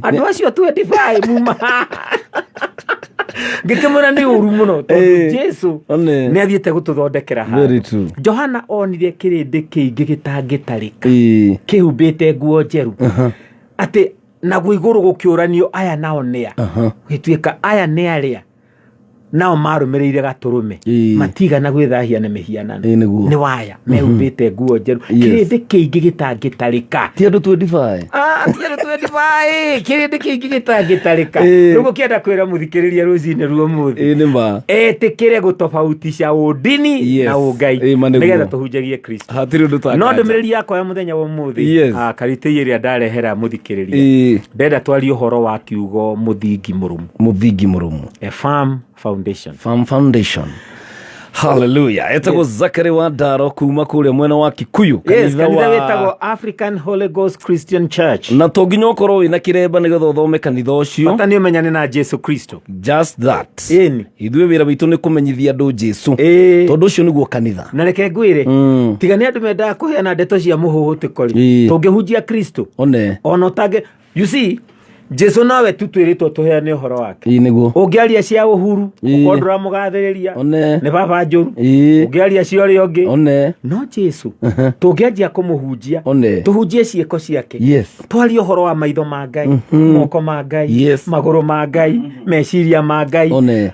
[SPEAKER 3] Andũ acio 25 muma. Ngĩkĩmwĩra nĩ ũru mũno tondũ Jesu nĩ athiĩte gũtũthondekera handũ.
[SPEAKER 1] Very true.
[SPEAKER 3] Johana onire kĩrĩndĩ kĩingĩ gĩtangĩtarĩka. Kĩhumbĩte nguo njerũ. Atĩ naguo igũrũ gũkĩũranio aya nao nĩa. Gĩtuĩka aya nĩ arĩa. Nao marũmĩrĩire gatũrũme. Matigana gwĩthahia na mĩhianano.
[SPEAKER 1] Ĩĩ, nĩguo.
[SPEAKER 3] Nĩ waya mehumbĩte nguo njerũ. Kĩrĩndĩ kĩingĩ gĩtangĩtarĩka.
[SPEAKER 1] Ti andũ 25.
[SPEAKER 3] Ah, ti andũ 25, kĩrĩndĩ kĩingĩ gĩtangĩtarĩka. Rĩu gũkĩenda kwĩra mũthikĩrĩria rũcinĩ ruo mũthĩ,
[SPEAKER 1] Ĩĩ, nĩ ma.
[SPEAKER 3] Etĩkĩre gũtofautisha ũndini na ũngai,
[SPEAKER 1] Ĩĩ, ma nĩguo.
[SPEAKER 3] nĩgetha tũhunjagie Kristo.
[SPEAKER 1] Hatirĩ ũndũ
[SPEAKER 3] No ndũmĩrĩri yakwa ya mũthenya wa ũmũthĩ, karitĩ ĩrĩa ndarehera mũthikĩrĩria, ndenda twarie ũhoro wa kiugo mũthingi mũrũmu.
[SPEAKER 1] Mũthingi mũrũmu.
[SPEAKER 3] A firm foundation.
[SPEAKER 1] Farm Foundation. Hallelujah. Etagwo Zachary wa Ndaro kuma kũrĩa mwena wa Kikuyu.
[SPEAKER 3] Yes, kanitha wĩtagwo African Holy Ghost Christian Church.
[SPEAKER 1] Na to nginya ũkorwo wĩna kĩremba nĩgetha ũthome kanitha ũcio.
[SPEAKER 3] Bata nĩ ũmenyane na Jesu Kristo.
[SPEAKER 1] Just that.
[SPEAKER 3] Ĩni.
[SPEAKER 1] Ithuĩ wĩra witũ nĩ kũmenyithia andũ Jesu. Tondũ ũcio nĩguo kanitha.
[SPEAKER 3] Na reke ngwĩre, tiga nĩ andũ mendaga kũheana ndeto cia mũhũhũtĩko rĩ, tũngĩhunjia Kristo
[SPEAKER 1] One.
[SPEAKER 3] Ona ũtangĩ, you see, Jesu nowe tu twĩrĩtwo tũheane ũhoro wake.
[SPEAKER 1] Ĩĩ, nĩguo.
[SPEAKER 3] Ũngĩaria cia ũhuru, ũkorwo ndũramũgathĩrĩria,
[SPEAKER 1] One.
[SPEAKER 3] nĩ baba njũru. Ũngĩaria cia ũrĩa ũngĩ,
[SPEAKER 1] One.
[SPEAKER 3] no Jesu tũngĩanjia kũmũhunjia,
[SPEAKER 1] One.
[SPEAKER 3] tũhunjie ciĩko ciake, twarie ũhoro wa maitho ma Ngai, moko ma Ngai, magũrũ ma Ngai, meciria ma Ngai,
[SPEAKER 1] One.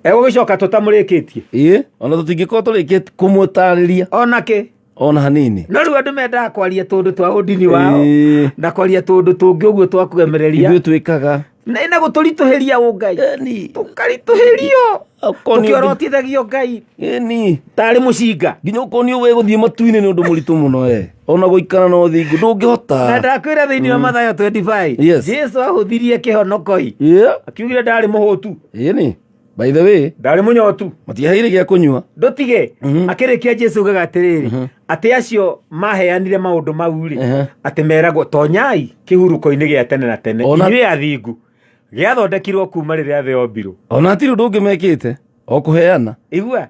[SPEAKER 3] Egũgĩcoka tũtamũrĩkĩtie.
[SPEAKER 1] Ĩĩ, ona tũtingĩkorwo tũrĩkĩtie kũmũtarĩria.
[SPEAKER 3] Ona kĩ.
[SPEAKER 1] Ona hanini.
[SPEAKER 3] No rĩu andũ mendaga kwaria tũndũ twa ũndini wao, na kwaria tũndũ tũngĩ ũguo twa kũgemereria.
[SPEAKER 1] Ithuĩ twĩkaga.
[SPEAKER 3] Na gũtũritũhĩria ũngai. Tũkaritũhĩrio.
[SPEAKER 1] Okorwo nĩ ũndũ-
[SPEAKER 3] Tũkĩorotithagio Ngai. Tarĩ mũcinga.
[SPEAKER 1] Nginya ũkorwo nĩ ũĩ gũthiĩ matu-inĩ nĩ ũndũ mũritũ mũno, e. Ona gũikara na ũthingu ndũngĩhota.
[SPEAKER 3] Na ndakwĩra thĩinĩ wa Mathayo 25, Jesu ahũthirie kĩhonokoi. Akiugire ndarĩ mũhũtu.
[SPEAKER 1] Ĩni. By the way,
[SPEAKER 3] ndarĩ mũnyotu.
[SPEAKER 1] Matiaheire gĩa kũnyua.
[SPEAKER 3] Ndũtige. Akĩrĩkia Jesu ugaga atĩrĩrĩ, atĩ acio maheanire maũndũ mau rĩ, atĩ meragwo tonyai kĩhurũko-inĩ gĩa tene na tene, inyuĩ athingu, gĩathondekirwo kuma rĩrĩa thĩ yombirwo.
[SPEAKER 1] Ona hatirĩ ũndũ ũngĩ mekĩte, o kũheana.
[SPEAKER 3] Igua.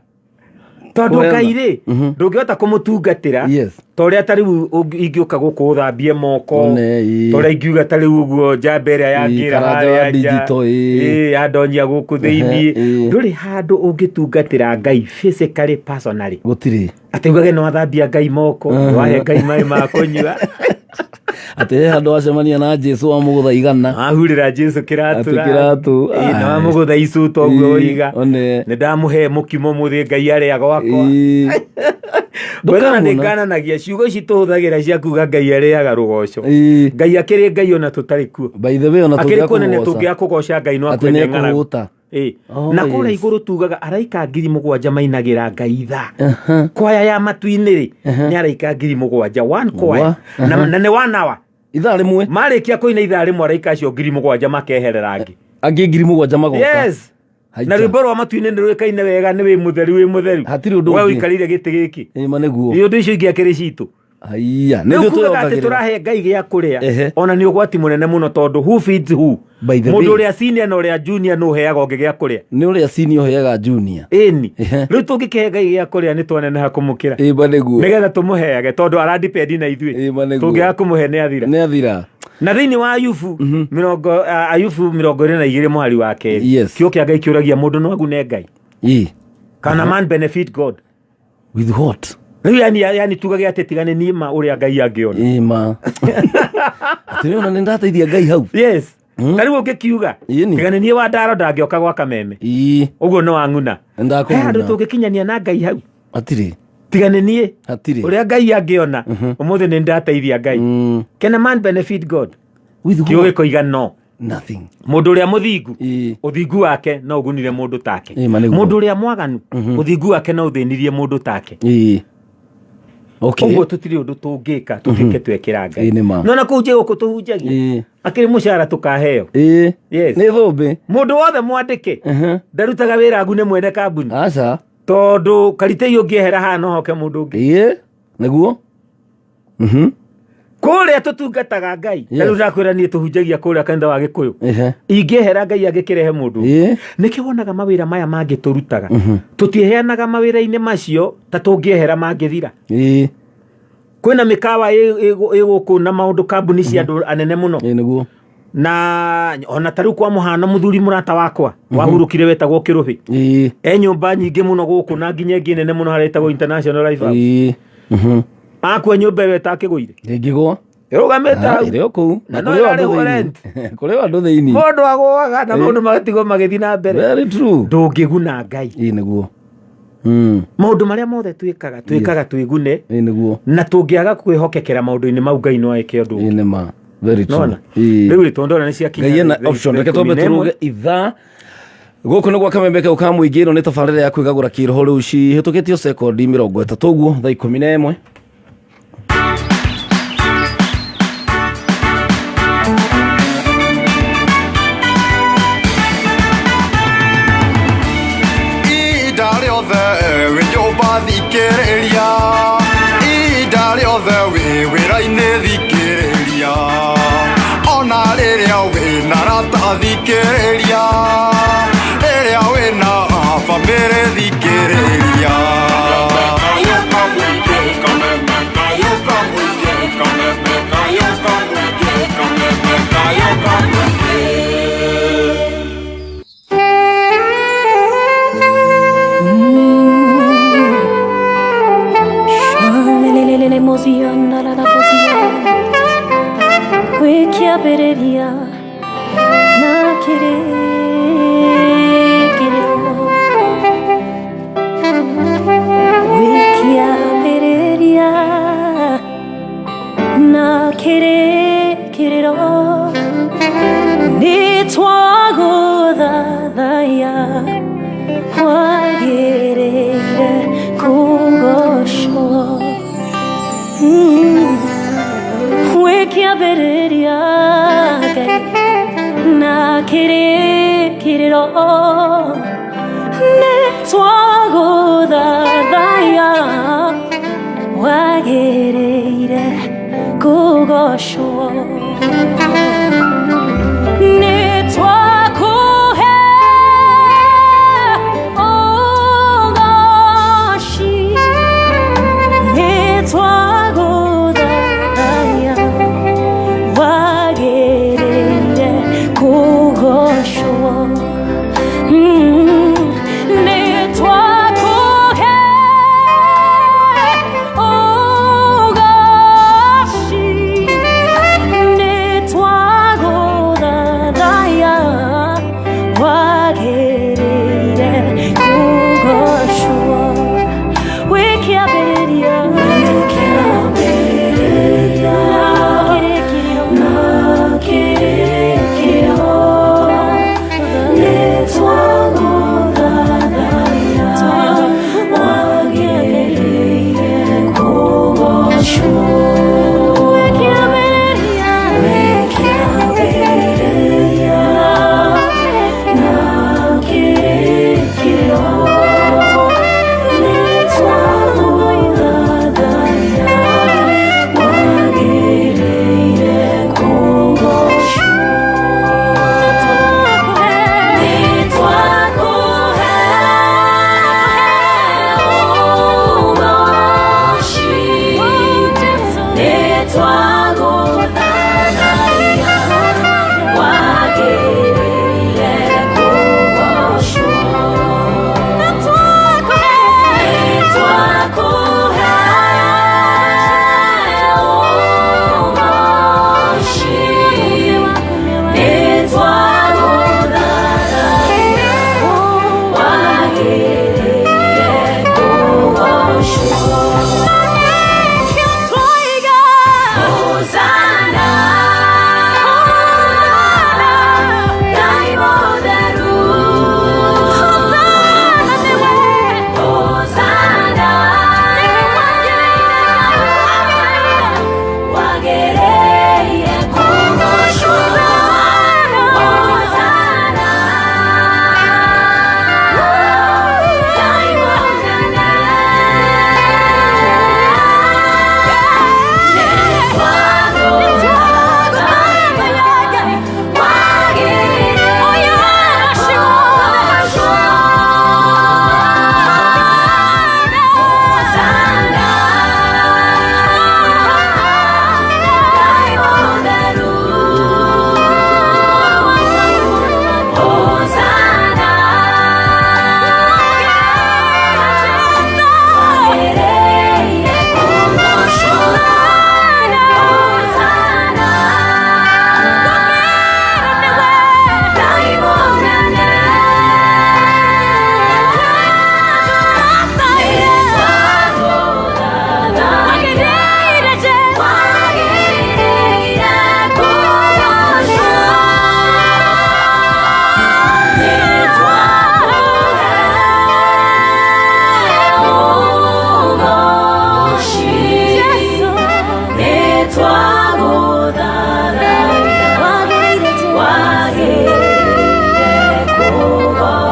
[SPEAKER 3] Tondũ
[SPEAKER 1] Kũheana.
[SPEAKER 3] Ngai rĩ, ndũngĩhota kũmũtungatĩra, ta ũrĩa ta rĩu ingĩũka gũkũ ũthambie moko,
[SPEAKER 1] One, ĩĩ.
[SPEAKER 3] ta ũrĩa ingiuga ta rĩu ũguo njamba ĩrĩa yangĩra
[SPEAKER 1] Karanja wa
[SPEAKER 3] harĩa nja,
[SPEAKER 1] digital, ĩĩ.
[SPEAKER 3] ĩĩ, yandonyia gũkũ thĩiniĩ. Ndũrĩ handũ ũngĩtungatĩra Ngai physically, personally.
[SPEAKER 1] Gũtirĩ.
[SPEAKER 3] Atĩ ugage nĩ wathambia Ngai moko, nĩ wahe Ngai maĩ ma kũnyua.
[SPEAKER 1] Atĩ he handũ wacemania na Jesu wamũgũtha igana.
[SPEAKER 3] Wahurĩra Jesu kĩratũ.
[SPEAKER 1] Atĩ kĩratũ.
[SPEAKER 3] Ĩĩ, na wamũgũtha icuta ũguo woiga.
[SPEAKER 1] One.
[SPEAKER 3] Nĩ ndamũhe mũkimo mũthĩ Ngai arĩa gwakwa. Ndũkamuona. Nĩ ngananagia ciugo ici tũhũthagĩra cia kuga Ngai arĩaga rũgoco. Ngai akĩrĩ Ngai ona tũtarĩ kuo.
[SPEAKER 1] By the way, ona
[SPEAKER 3] Akĩrĩ
[SPEAKER 1] tũngĩaga
[SPEAKER 3] kuo na nĩ
[SPEAKER 1] kũmũgoca.
[SPEAKER 3] tũngĩaga kũgoca Ngai no
[SPEAKER 1] Atĩ
[SPEAKER 3] akue nĩ ng'aragu.
[SPEAKER 1] nĩekũhũta.
[SPEAKER 3] Ĩĩ. Na kũrĩa igũrũ tugaga araika ngiri mũgwanja mainagĩra Ngai ithaa. Kwaya ya matu-inĩ rĩ, nĩ araika ngiri mũgwanja, one choir. Na nĩ one hour.
[SPEAKER 1] Ithaa rĩmwe.
[SPEAKER 3] Marĩkia kũina ithaa rĩmwe araika acio ngiri mũgwanja makeherera angĩ.
[SPEAKER 1] Angĩ ngiri mũgwanja magoka.
[SPEAKER 3] Yes.
[SPEAKER 1] Haija.
[SPEAKER 3] Na rwĩmbo rwa matu-inĩ nĩ rũĩkaine wega, nĩ wĩ mũtheru, wĩ mũtheru.
[SPEAKER 1] Hatirĩ ũndũ
[SPEAKER 3] We
[SPEAKER 1] ũngĩ.
[SPEAKER 3] ũikarĩire gĩtĩ gĩkĩ.
[SPEAKER 1] Ĩĩ, ma nĩguo.
[SPEAKER 3] Nĩ ũndũ icio ingĩ akĩrĩ citũ.
[SPEAKER 1] Haiya, nĩ
[SPEAKER 3] Rĩu
[SPEAKER 1] ithuĩ
[SPEAKER 3] kugaga atĩ
[SPEAKER 1] twĩyongagĩrĩra.
[SPEAKER 3] tũrahe Ngai gĩa kũrĩa, ona nĩ ũgwati mũnene mũno tondũ who feeds who?
[SPEAKER 1] By the
[SPEAKER 3] Mũndũ
[SPEAKER 1] way.
[SPEAKER 3] ũrĩa senior na ũrĩa junior nũ ũheaga ũngĩ gĩa kũrĩa?
[SPEAKER 1] Nĩ ũrĩa senior ũheaga junior.
[SPEAKER 3] Ĩni. Rĩu tũngĩkĩhe Ngai gĩa kũrĩa nĩ twaneneha kũmũkĩra.
[SPEAKER 1] Ĩĩ, ma nĩguo.
[SPEAKER 3] Nĩgetha tũmũheage tondũ aradependi na ithuĩ.
[SPEAKER 1] Ĩĩ, ma nĩguo.
[SPEAKER 3] Tũngĩaga kũmũhe nĩ athira.
[SPEAKER 1] Nĩ athira.
[SPEAKER 3] Na thĩinĩ wa Ayubu mĩrongo Ayubu 22 mũhari wa kerĩ. Kiugo kĩa Ngai kĩũragia mũndũ no agune Ngai. Can a man benefit God?
[SPEAKER 1] With what?
[SPEAKER 3] Rĩu yani tugage atĩ tiga nĩ niĩ ma ũrĩa Ngai angĩona.
[SPEAKER 1] Ĩĩ ma. Atĩ ona nĩ ndateithia Ngai hau.
[SPEAKER 3] Yes. Ta rĩu ũngĩkiuga tiga nĩ niĩ wa ndaro ndangĩoka gwa kameme. Ũguo nĩ wang'una.
[SPEAKER 1] Ndakũguna.
[SPEAKER 3] He handũ tũngĩkinyania na Ngai hau.
[SPEAKER 1] Hatirĩ.
[SPEAKER 3] Tiga nĩ niĩ.
[SPEAKER 1] Hatirĩ.
[SPEAKER 3] Ũrĩa Ngai angĩona ũmũthĩ nĩ ndateithia Ngai. Can a man benefit God?
[SPEAKER 1] With
[SPEAKER 3] Kiugo
[SPEAKER 1] what?
[SPEAKER 3] gĩkoiga no.
[SPEAKER 1] Nothing.
[SPEAKER 3] Mũndũ ũrĩa mũthingu, ũthingu wake no ũgunire mũndũ take.
[SPEAKER 1] Ĩĩ, ma nĩguo.
[SPEAKER 3] Mũndũ ũrĩa mwaganu, ũthingu wake no ũthĩnirie mũndũ take.
[SPEAKER 1] Okay.
[SPEAKER 3] Ũguo tũtirĩ ũndũ tũngĩka tũtuĩke twekĩra Ngai.
[SPEAKER 1] Ĩĩ, nĩ ma.
[SPEAKER 3] No na kũu nje gũkũ tũhunjagia. Akĩrĩ mũcara tũkaheo. Yes.
[SPEAKER 1] Nĩ thũmbĩ.
[SPEAKER 3] Mũndũ wothe mwandĩke ndarutaga wĩra agune mwene kambuni.
[SPEAKER 1] Aca.
[SPEAKER 3] Tondũ karitei ũngĩehera haha no hoke mũndũ ũngĩ.
[SPEAKER 1] Nĩguo.
[SPEAKER 3] Kũrĩa tũtungataga Ngai. Ta rĩu ndakwĩra niĩ tũhunjagia kũrĩa kanitha wa Gĩkũyũ. Ingĩehera Ngai angĩkĩrehe mũndũ ũngĩ. Nĩkĩo wonaga mawĩra maya mangĩ tũrutaga. Tũtiheanaga mawĩra-inĩ macio ta tũngĩehera mangĩthira. Kwĩna mĩkawa ĩ gũkũ na maũndũ kambuni cia andũ anene mũno.
[SPEAKER 1] Nĩguo.
[SPEAKER 3] Na ona ta rĩu kwa mũhano mũthuri mũrata wakwa wahurũkire wetagwo Kĩrũbĩ. E nyũmba nyingĩ mũno gũkũ na nginya ĩngĩ nene mũno harĩa ĩtagwo International Life House. Akua nyũmba ĩyo ĩtakĩgũire.
[SPEAKER 1] Ndĩngĩgwa.
[SPEAKER 3] Ĩrũgamĩte hau.
[SPEAKER 1] Ĩrĩ o kũu.
[SPEAKER 3] Na
[SPEAKER 1] Na
[SPEAKER 3] no
[SPEAKER 1] kũrĩ o andũ
[SPEAKER 3] ĩrarĩhwo
[SPEAKER 1] thĩinĩ.
[SPEAKER 3] rent.
[SPEAKER 1] Kũrĩ o andũ thĩinĩ.
[SPEAKER 3] Mũndũ agũaga na maũndũ magatigwo magĩthiĩ na mbere.
[SPEAKER 1] Very true.
[SPEAKER 3] Ndũngĩguna Ngai.
[SPEAKER 1] Ĩĩ nĩguo.
[SPEAKER 3] Maũndũ marĩa mothe twĩkaga twĩkaga twĩgune,
[SPEAKER 1] Ĩĩ nĩguo.
[SPEAKER 3] na tũngĩaga kwĩhokekera maũndũ-inĩ mau, Ngai no eke ũndũ.
[SPEAKER 1] Ĩĩ nĩ ma. Very true.
[SPEAKER 3] Nona
[SPEAKER 1] Ĩĩ.
[SPEAKER 3] rĩu rĩ, tondũ ndona nĩ ciakinya
[SPEAKER 1] Ngai ena
[SPEAKER 3] thaa
[SPEAKER 1] option. Reke twambe
[SPEAKER 3] 11.
[SPEAKER 1] tũrũge ithaa. Gũkũ nĩ gwa kamembe kau ka mũingĩ. Ĩno nĩ tabarĩra ya kwĩgagũra kĩroho. Rĩu cihĩtũkĩtio sekondi 30 ũguo thaa 11.
[SPEAKER 4] Ihinda rĩothe wĩ nyũmba thikĩrĩria, ihinda rĩothe wĩ wĩra-inĩ thikĩrĩria, ona rĩrĩa wĩ na rata thikĩrĩria, rĩrĩa wĩ na bamĩrĩ thikĩrĩria.
[SPEAKER 2] Shalelelele moziana la la moziana. Wĩkĩambĩrĩria na kĩrĩkĩrĩro. Wĩkĩambĩrĩria na kĩrĩkĩrĩro. Nĩtwagũthathaiya, wagĩrĩire kũgocwo. Wĩkĩambĩrĩria Ngai na kĩrĩkĩrĩro. Nĩtwagũthathaiya, wagĩrĩire kũgocwo. Nĩtwakũhe ũgoci, nĩtwagũthathaiya, wagĩrĩire kũgocwo. Nĩtwakũhe ũgoci, nĩtwagũthathaiya.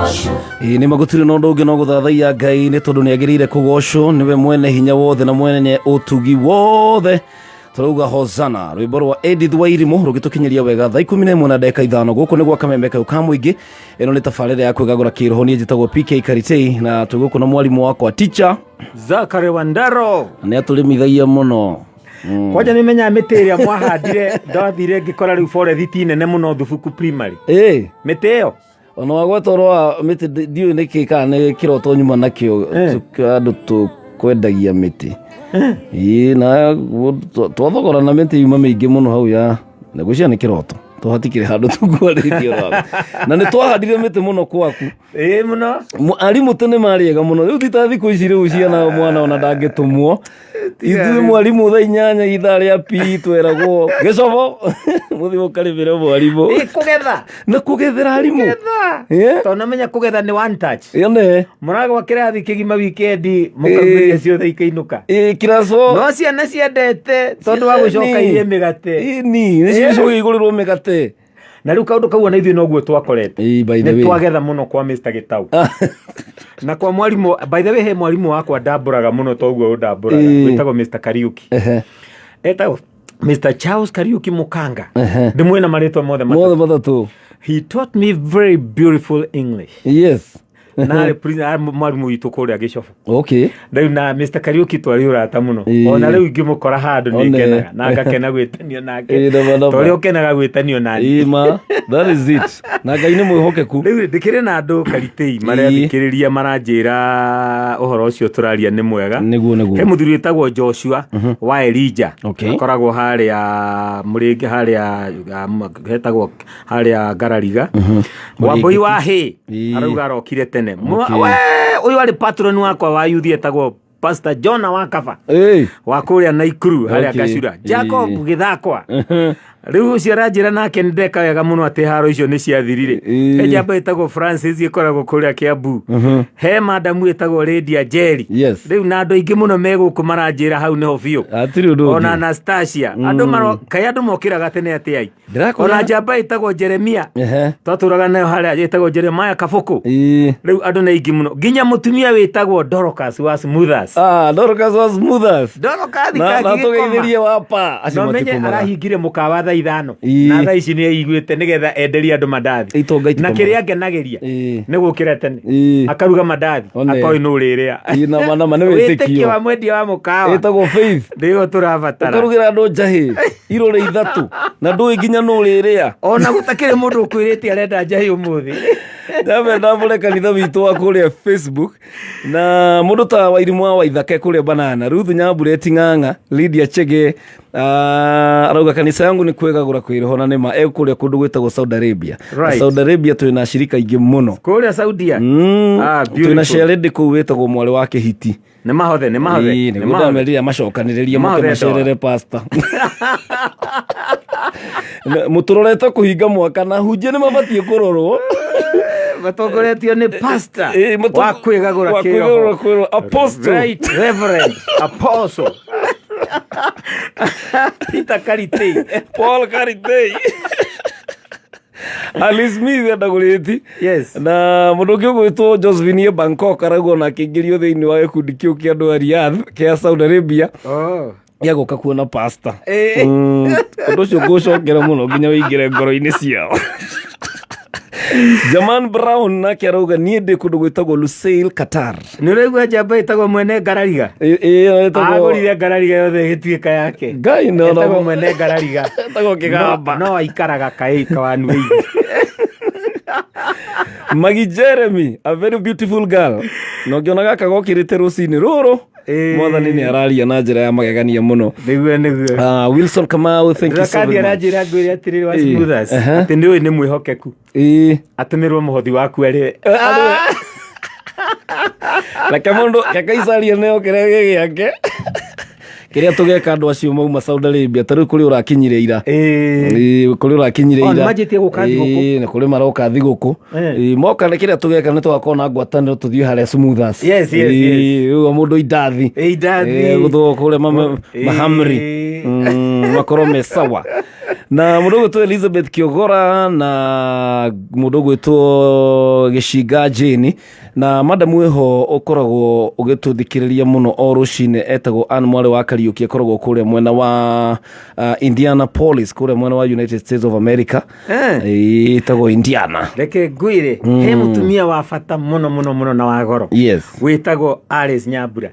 [SPEAKER 1] Ĩĩ nĩ magũtirĩ na ũndũ ũngĩ no gũthathaiya Ngai nĩ tondũ nĩ agĩrĩire kũgocwo, nĩwe mwene hinya wothe na mwene ũtugi wothe. Tũrauga hosana, rwĩmbo rwa Edith Wairimu rũgĩtũkinyĩria wega thaa 11 na ndagĩka 5. Gũkũ nĩ gwa Kameme kayũ ka mũingĩ. Ĩno nĩ tabarĩra ya kwĩgagũra kĩroho. Niĩ njĩtagwo PK Karitei na twĩ gũkũ na mwarimũ wakwa teacher
[SPEAKER 3] Zakary Wandaro.
[SPEAKER 1] Na nĩ atũrĩmithagia mũno.
[SPEAKER 3] Kwanja nĩ menyaga mĩtĩ ĩrĩa mwahandire, ndathire ngĩkora rĩu forest nene mũno Thubuku Primary.
[SPEAKER 1] Ĩĩ.
[SPEAKER 3] Mĩtĩ ĩyo.
[SPEAKER 1] Ona wagweta ũhoro wa mĩtĩ, ndiũĩ nĩkĩ kana nĩ kĩroto nyuma nakĩo. Andũ tũkwendagia mĩtĩ. Ĩĩ, na twathogorana mĩtĩ yuma mĩingĩ mũno hau ya na gwĩciria nĩ kĩroto to hatikĩrĩ handũ tũkwarĩtie ũhoro wa. Na nĩ twahandire mĩtĩ mũno gwaku.
[SPEAKER 3] Ĩĩ mũno.
[SPEAKER 1] Arimũ tene marĩ ega mũno, rĩu ti ta thikũ ici, rĩu ciana mwana ona ndangĩtũmwo. Ithuĩ mwarimũ thaa 8 ithaa rĩa pi tweragwo gĩcobo mũthiĩ mũkarĩmĩre mwarimũ.
[SPEAKER 3] Ĩĩ, kũgetha.
[SPEAKER 1] Na kũgethera arimũ.
[SPEAKER 3] Kũgetha. Tondũ namenya kũgetha nĩ one touch.
[SPEAKER 1] Yone.
[SPEAKER 3] Mũragwa kĩrathi kĩgima wikendi mũkaumĩria ciothe ikĩinũka.
[SPEAKER 1] Ĩĩ, kiraco.
[SPEAKER 3] No ciana ciendete tondũ wa gũcoka irie mĩgate.
[SPEAKER 1] Ĩni nĩcio icoke igũrĩrwo mĩgate.
[SPEAKER 3] Na rĩu kaũndũ kau ona ithuĩ noguo twakorete.
[SPEAKER 1] Ĩĩ, by the
[SPEAKER 3] Nĩ
[SPEAKER 1] way.
[SPEAKER 3] twagetha mũno kwa Mr. Gĩtau na kwa mwarimũ. By the way, he mwarimũ wakwa ndambũraga mũno toguo ũndambũraga. Wĩtagwo Mr. Kariuki. Etagwo Mr. Charles Kariuki Mukanga. Ndĩmwĩ na marĩtwa mothe matatũ.
[SPEAKER 1] Mothe matatũ.
[SPEAKER 3] He taught me very beautiful English. Na arĩ arĩ mwarimũ witũ kũrĩa Gĩcobo. Rĩu na Mr. Kariuki twarĩ ũrata mũno. Ona rĩu ingĩmũkora handũ
[SPEAKER 1] One.
[SPEAKER 3] nĩ ngenaga na ngakena gwĩtanio nake.
[SPEAKER 1] Ĩĩ, nama, nama.
[SPEAKER 3] Ta ũrĩa ũkenaga gwĩtanio nani.
[SPEAKER 1] Ĩĩ, ma that is it, na Ngai nĩ mwĩhokeku.
[SPEAKER 3] Rĩu ndĩkĩrĩ na andũ Karitei marathikĩrĩria maranjĩra ũhoro ũcio tũraria nĩ mwega.
[SPEAKER 1] Nĩguo, nĩguo.
[SPEAKER 3] He mũthuri wĩtagwo Joshua wa Elija. Akoragwo harĩa Mũrĩngĩ, harĩa hetagwo harĩa Ngarariga. Wambũi wa hĩ arauga arokire tene. We, ũyũ arĩ patron wakwa wa yuthi etagwo Pastor Jona wa Kaba wa kũrĩa Naikuru harĩa Gacura. Jacob Gĩthakwa rĩu ũcio aranjĩra nake nĩ ndeka wega mũno atĩ haro icio nĩ ciathirire. He njamba ĩtagwo Francis ĩkoragwo kũrĩa Kiambu. He madamu ĩtagwo Lydia Njeri. Rĩu na andũ aingĩ mũno me gũkũ maranjĩra hau nĩho biũ.
[SPEAKER 1] Hatirĩ ũndũ
[SPEAKER 3] Ona
[SPEAKER 1] ũngĩ.
[SPEAKER 3] Anastasia andũ maro kaĩ andũ mokĩraga tene atĩ ai.
[SPEAKER 1] Ndĩrakwĩra-
[SPEAKER 3] Ona njamba ĩtagwo Jeremia twatũraga nayo harĩa ĩtagwo Jeremiah Kabũkũ. Rĩu andũ nĩ aingĩ mũno nginya mũtumia wĩtagwo Dorcas wa Smoothers.
[SPEAKER 1] Ah, Dorcas wa Smoothers.
[SPEAKER 3] Dorcas
[SPEAKER 1] Na
[SPEAKER 3] kangĩgĩkoma.
[SPEAKER 1] tũgeithĩrie wapa acio
[SPEAKER 3] No menye
[SPEAKER 1] matikomaga.
[SPEAKER 3] arahingire mũkawa thaa 5 na thaa ici nĩ aiguĩte nĩgetha enderie andũ mandathi.
[SPEAKER 1] Itonga
[SPEAKER 3] Na
[SPEAKER 1] itikomaga.
[SPEAKER 3] kĩrĩa ngenagĩria nĩ gũkĩra tene akaruga mandathi
[SPEAKER 1] One.
[SPEAKER 3] akoĩ nũ ũrĩrĩa.
[SPEAKER 1] Ĩĩ, nama, nama, nĩ wĩtĩkio.
[SPEAKER 3] Wĩtĩkio wa mwendia wa mũkawa.
[SPEAKER 1] Ĩtagwo faith.
[SPEAKER 3] Nĩguo tũrabatara.
[SPEAKER 1] Ũkarugĩra andũ njahĩ irũrĩ 3 na ndũĩ nginya nũ ũrĩrĩa.
[SPEAKER 3] Ona gũtakĩrĩ mũndũ ũkwĩrĩte arenda njahĩ ũmũthĩ.
[SPEAKER 1] Ndambe ndambũre kanitha witũ wa kũrĩa Facebook na mũndũ ta Wairimũ wa Waithake kũrĩa Banana, Ruth Nyambureti Ng'ang'a, Lydia Chege, arauga kanitha yangu nĩ kwĩgagũra kwĩroho na nĩma e kũrĩa kũndũ gwĩtagwo Saudi Arabia. Na Saudi Arabia twĩna ashirika aingĩ mũno.
[SPEAKER 3] Kũrĩa Saudia. Ah,
[SPEAKER 1] Twĩna
[SPEAKER 3] beautiful.
[SPEAKER 1] Sheredi kũu wĩtagwo mwarĩ wa Kĩhiti.
[SPEAKER 3] Nĩ mahothe, nĩ mahothe.
[SPEAKER 1] Ĩĩ,
[SPEAKER 3] Nĩ
[SPEAKER 1] nĩguo
[SPEAKER 3] mahothe.
[SPEAKER 1] ndamerire macokanĩrĩrie
[SPEAKER 3] Nĩ
[SPEAKER 1] moke
[SPEAKER 3] mahothe.
[SPEAKER 1] macerere pastor. Mũtũrorete kũhinga mwaka na hunjia nĩ mabatiĩ kũrorwo.
[SPEAKER 3] Matongoretio nĩ pastor
[SPEAKER 1] Ĩĩ,
[SPEAKER 3] wa kwĩgagũra
[SPEAKER 1] wa
[SPEAKER 3] kĩroho.
[SPEAKER 1] kwĩgagũra kĩroho. Apostle.
[SPEAKER 3] Right Reverend Apostle Peter Karitei.
[SPEAKER 1] Paul Karitei. Alice Smith andagũrĩti. Na mũndũ ũngĩ ũgwĩtwo Josephine Bangkok arauga ona akĩingĩrio thĩinĩ wa gĩkundi kĩu kĩa andũ a Riyadh kĩa Saudi Arabia gĩa gũka kuona pastor. Ũndũ ũcio ngũcokera mũno nginya wĩingĩre ngoro-inĩ ciao. Jaman Brown nake arauga niĩ ndĩ kũndũ gwĩtagwo Lusail, Qatar.
[SPEAKER 3] Nĩ ũraigua njamba ĩtagwo mwene ngarariga?
[SPEAKER 1] Ĩĩ, ĩtagwo
[SPEAKER 3] Agũrire ngarariga yothe ĩgĩtuĩka yake.
[SPEAKER 1] Ngai no no.
[SPEAKER 3] Ĩtagwo mwene ngarariga.
[SPEAKER 1] Ĩtagwo kĩgamba.
[SPEAKER 3] No aikaraga kaĩ kawanuĩi.
[SPEAKER 1] Maggie Jeremy, a very beautiful girl. Na ũngĩona gaka gokĩrĩte rũcinĩ rũrũ, Mwathani nĩ araria na njĩra ya magegania mũno.
[SPEAKER 3] Nĩguo, nĩguo.
[SPEAKER 1] Wilson Kamau, thank you so
[SPEAKER 3] Ndĩrakathi
[SPEAKER 1] very much.
[SPEAKER 3] aranjĩra ngwĩre atĩrĩrĩ wa Smoothers, atĩ nĩ ũĩ nĩ mwĩhokeku. Atũmĩrwo mũhothi waku arĩwe.
[SPEAKER 1] Reke mũndũ reke icarie neo kĩrĩa gĩ gĩake. Kĩrĩa tũgeka andũ acio mauma Saudi Arabia ta rĩu kũrĩ ũrakinyire ira. Ĩĩ, kũrĩ ũrakinyire
[SPEAKER 3] Oh,
[SPEAKER 1] ira.
[SPEAKER 3] nĩmanjĩtie gũka thigũkũ.
[SPEAKER 1] Ĩĩ, na kũrĩ maroka thigũkũ. Ĩĩ, moka nĩ kĩrĩa tũgeka nĩ tũgakorwo na ngwatanĩro tũthiĩ harĩa Smoothers.
[SPEAKER 3] Yes, yes,
[SPEAKER 1] Ĩĩ,
[SPEAKER 3] yes.
[SPEAKER 1] rĩu mũndũ indathi.
[SPEAKER 3] Indathi.
[SPEAKER 1] Ĩĩ, gũthũa kũrĩa mahamri. Makorwo me sawa. Na mũndũ ũgwĩtwo Elizabeth Kĩogora na mũndũ ũgwĩtwo Gĩcinga Jane na madamu wĩho ũkoragwo ũgĩtũthikĩrĩria mũno o rũcinĩ, etagwo Ann Mwarĩ wa Kariũki, akoragwo kũrĩa mwena wa Indianapolis, kũrĩa mwena wa United States of America. Ĩtagwo Indiana.
[SPEAKER 3] Reke ngwire, he mutumia wa bata muno muno muno na wa goro wĩtagwo Alice Nyambura.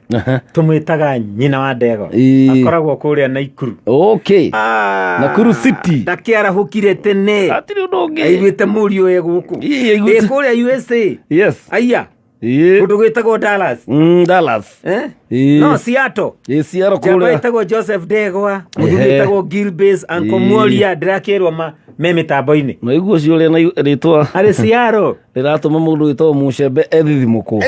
[SPEAKER 3] Tũmwĩtaga nyina wa ndego. Akoragwo kũrĩa Naikuru.
[SPEAKER 1] Nakuru City.
[SPEAKER 3] Ndakĩarahũkire tene.
[SPEAKER 1] Hatirĩ ũndũ ũngĩ.
[SPEAKER 3] Aiguĩte mũriũ e gũkũ.
[SPEAKER 1] Ii, aiguĩte.
[SPEAKER 3] Ĩ kũrĩa USA. Aya. Kũndũ gwĩtagwo Dallas.
[SPEAKER 1] Dallas.
[SPEAKER 3] Eh?
[SPEAKER 1] Ii.
[SPEAKER 3] No Seattle.
[SPEAKER 1] Ĩ Seattle
[SPEAKER 3] Njamba
[SPEAKER 1] kũrĩa.
[SPEAKER 3] ĩtagwo Joseph Ndegwa, mũthuri wĩtagwo Gilbase, Uncle Mworia, ndĩrakĩrwo ma me mĩtambo-inĩ.
[SPEAKER 1] Na iguo ũcio ũrĩa na rĩtwa
[SPEAKER 3] Arĩ Seattle.
[SPEAKER 1] rĩratũma mũndũ wĩtagwo mũcembe ethithimũkwo.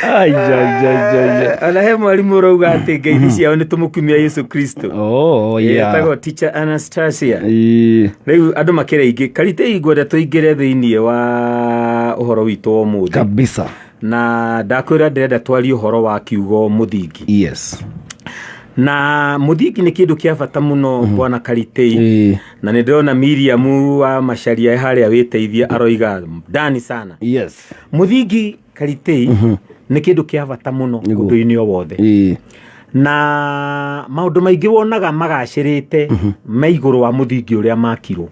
[SPEAKER 1] Ai, ai, ai, ai, ai.
[SPEAKER 3] Ona he mwarimũ ũrauga atĩ ngeithi ciao nĩ tũmũkumia Yesu Kristo.
[SPEAKER 1] Oh, yeah.
[SPEAKER 3] Etagwo Teacher Anastasia.
[SPEAKER 1] Ii.
[SPEAKER 3] Rĩu andũ makĩrĩ aingĩ karitei, ngwenda tũingĩre thĩinĩ wa ũhoro witũ wa ũmũthĩ.
[SPEAKER 1] Kabisa.
[SPEAKER 3] Na ndakwĩra ndĩrenda twarie ũhoro wa kiugo mũthingi. Na mũthingi nĩ kĩndũ kĩa bata mũno, bwana Karitei. Na nĩ ndĩrona Miriam wa Macharia harĩa wĩteithia aroiga ndani sana. Mũthingi, Karitei, nĩ kĩndũ kĩa bata mũno ũndũ-inĩ o wothe. Na maũndũ maingĩ wonaga magacĩrĩte me igũrũ wa mũthingi ũrĩa makirwo.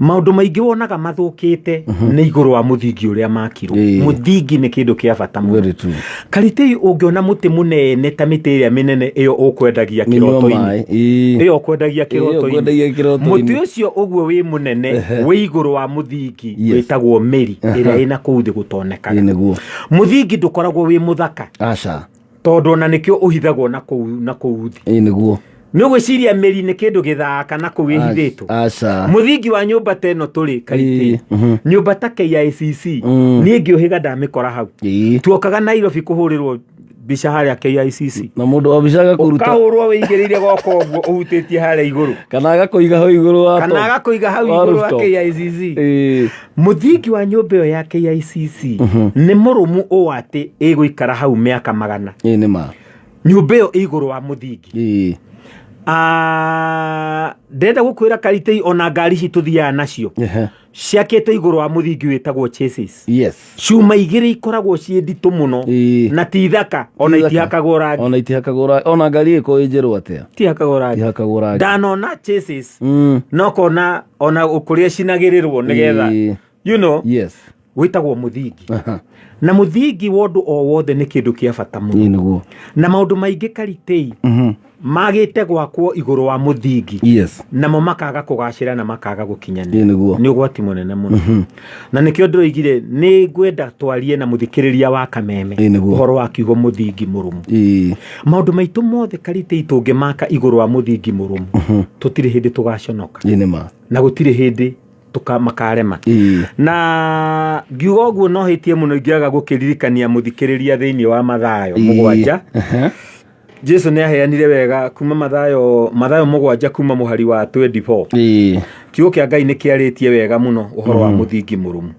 [SPEAKER 3] Maũndũ maingĩ wonaga mathũkĩte nĩ igũrũ wa mũthingi ũrĩa makirwo. Mũthingi nĩ kĩndũ kĩa bata mũno.
[SPEAKER 1] Very true.
[SPEAKER 3] Karitei, ũngĩona mũtĩ mũnene ta mĩtĩ ĩrĩa mĩnene ĩyo ũkwendagia
[SPEAKER 1] Mĩnyua
[SPEAKER 3] kĩroto-inĩ,
[SPEAKER 1] maĩ.
[SPEAKER 3] Ĩyo ũkwendagia
[SPEAKER 1] Ĩyo
[SPEAKER 3] kĩroto-inĩ,
[SPEAKER 1] ũkwendagia kĩroto-inĩ.
[SPEAKER 3] Mũtĩ ũcio ũguo wĩ mũnene wĩ igũrũ wa mũthingi wĩtagwo mĩri ĩrĩa ĩna kũu thĩ gũtonekaga.
[SPEAKER 1] Ĩĩ, nĩguo.
[SPEAKER 3] Mũthingi ndũkoragwo wĩ mũthaka,
[SPEAKER 1] Aca.
[SPEAKER 3] tondũ ona nĩkĩo ũhithagwo na kũu na kũu thĩ.
[SPEAKER 1] Ĩĩ, nĩguo.
[SPEAKER 3] Nĩ ũgwĩciria mĩri nĩ kĩndũ gĩthaka na kũu ĩhithĩtwo?
[SPEAKER 1] Aca.
[SPEAKER 3] Mũthingi wa nyũmba ta ĩno tũrĩ, Karitĩ, nyũmba ta KICC, niĩ ngĩũhĩga ndamĩkora hau. Tuokaga Nairobi kũhũrĩrwo mbica harĩa KICC.
[SPEAKER 1] Na mũndũ wa mbica agakũruta.
[SPEAKER 3] Ũkahũrwo wĩigĩrĩire goko ũguo ũhutĩtie harĩa igũrũ.
[SPEAKER 1] Kana agakũiga hau igũrũ wa
[SPEAKER 3] Kana
[SPEAKER 1] top.
[SPEAKER 3] agakũiga hau
[SPEAKER 1] Wa
[SPEAKER 3] igũrũ wa
[SPEAKER 1] rooftop.
[SPEAKER 3] KICC. Mũthingi wa nyũmba ĩyo ya KICC nĩ mũrũmu ũũ atĩ ĩgũikara hau mĩaka 100.
[SPEAKER 1] Ĩĩ, nĩ ma.
[SPEAKER 3] Nyũmba ĩyo ĩ igũrũ wa mũthingi. Ndĩrenda gũkwĩra, Karitei, ona ngari ici tũthiaga nacio ciakĩtwo igũrũ wa mũthingi wĩtagwo chassis. Cuma igĩrĩ ikoragwo ciĩ nditũ mũno na ti thaka, ona
[SPEAKER 1] Ti thaka.
[SPEAKER 3] itihakagwo rangi.
[SPEAKER 1] Ona itihakagwo rangi, ona ngari ĩkorwo ĩ njerũ atĩa,
[SPEAKER 3] Itihakagwo rangi.
[SPEAKER 1] itihakagwo rangi.
[SPEAKER 3] Ndanona chassis no kona ona kũrĩa cinagĩrĩrwo nĩgetha wĩtagwo mũthingi. Na mũthingi wa ũndũ o wothe nĩ kĩndũ kĩa bata mũno.
[SPEAKER 1] Ĩĩ, nĩguo.
[SPEAKER 3] Na maũndũ maingĩ, Karitei, magĩte gwakwo igũrũ wa mũthingi namo makaga kũgacĩra na makaga gũkinyanĩra.
[SPEAKER 1] Ĩĩ, nĩguo.
[SPEAKER 3] Nĩ ũgwati mũnene mũno, na nĩkĩo ndĩroigire nĩ ngwenda twarie na mũthikĩrĩria wa Kameme
[SPEAKER 1] Ĩĩ, nĩguo.
[SPEAKER 3] ũhoro wa kiugo mũthingi mũrũmu. Maũndũ maitũ mothe, Karitei, tũngĩmaka igũrũ wa mũthingi mũrũmu, tũtirĩ hĩndĩ tũgaconoka.
[SPEAKER 1] Ĩĩ, nĩ ma.
[SPEAKER 3] Na gũtirĩ hĩndĩ makarema. Na ngiuga ũguo no hĩtie mũno ingĩaga gũkĩririkania mũthikĩrĩria thĩinĩ wa Mathayo 7. Jesu nĩ aheanire wega kuma Mathayo 7 kuma mũhari wa 24. Kiugo kĩa Ngai nĩ kĩarĩtie wega mũno ũhoro wa mũthingi mũrũmu.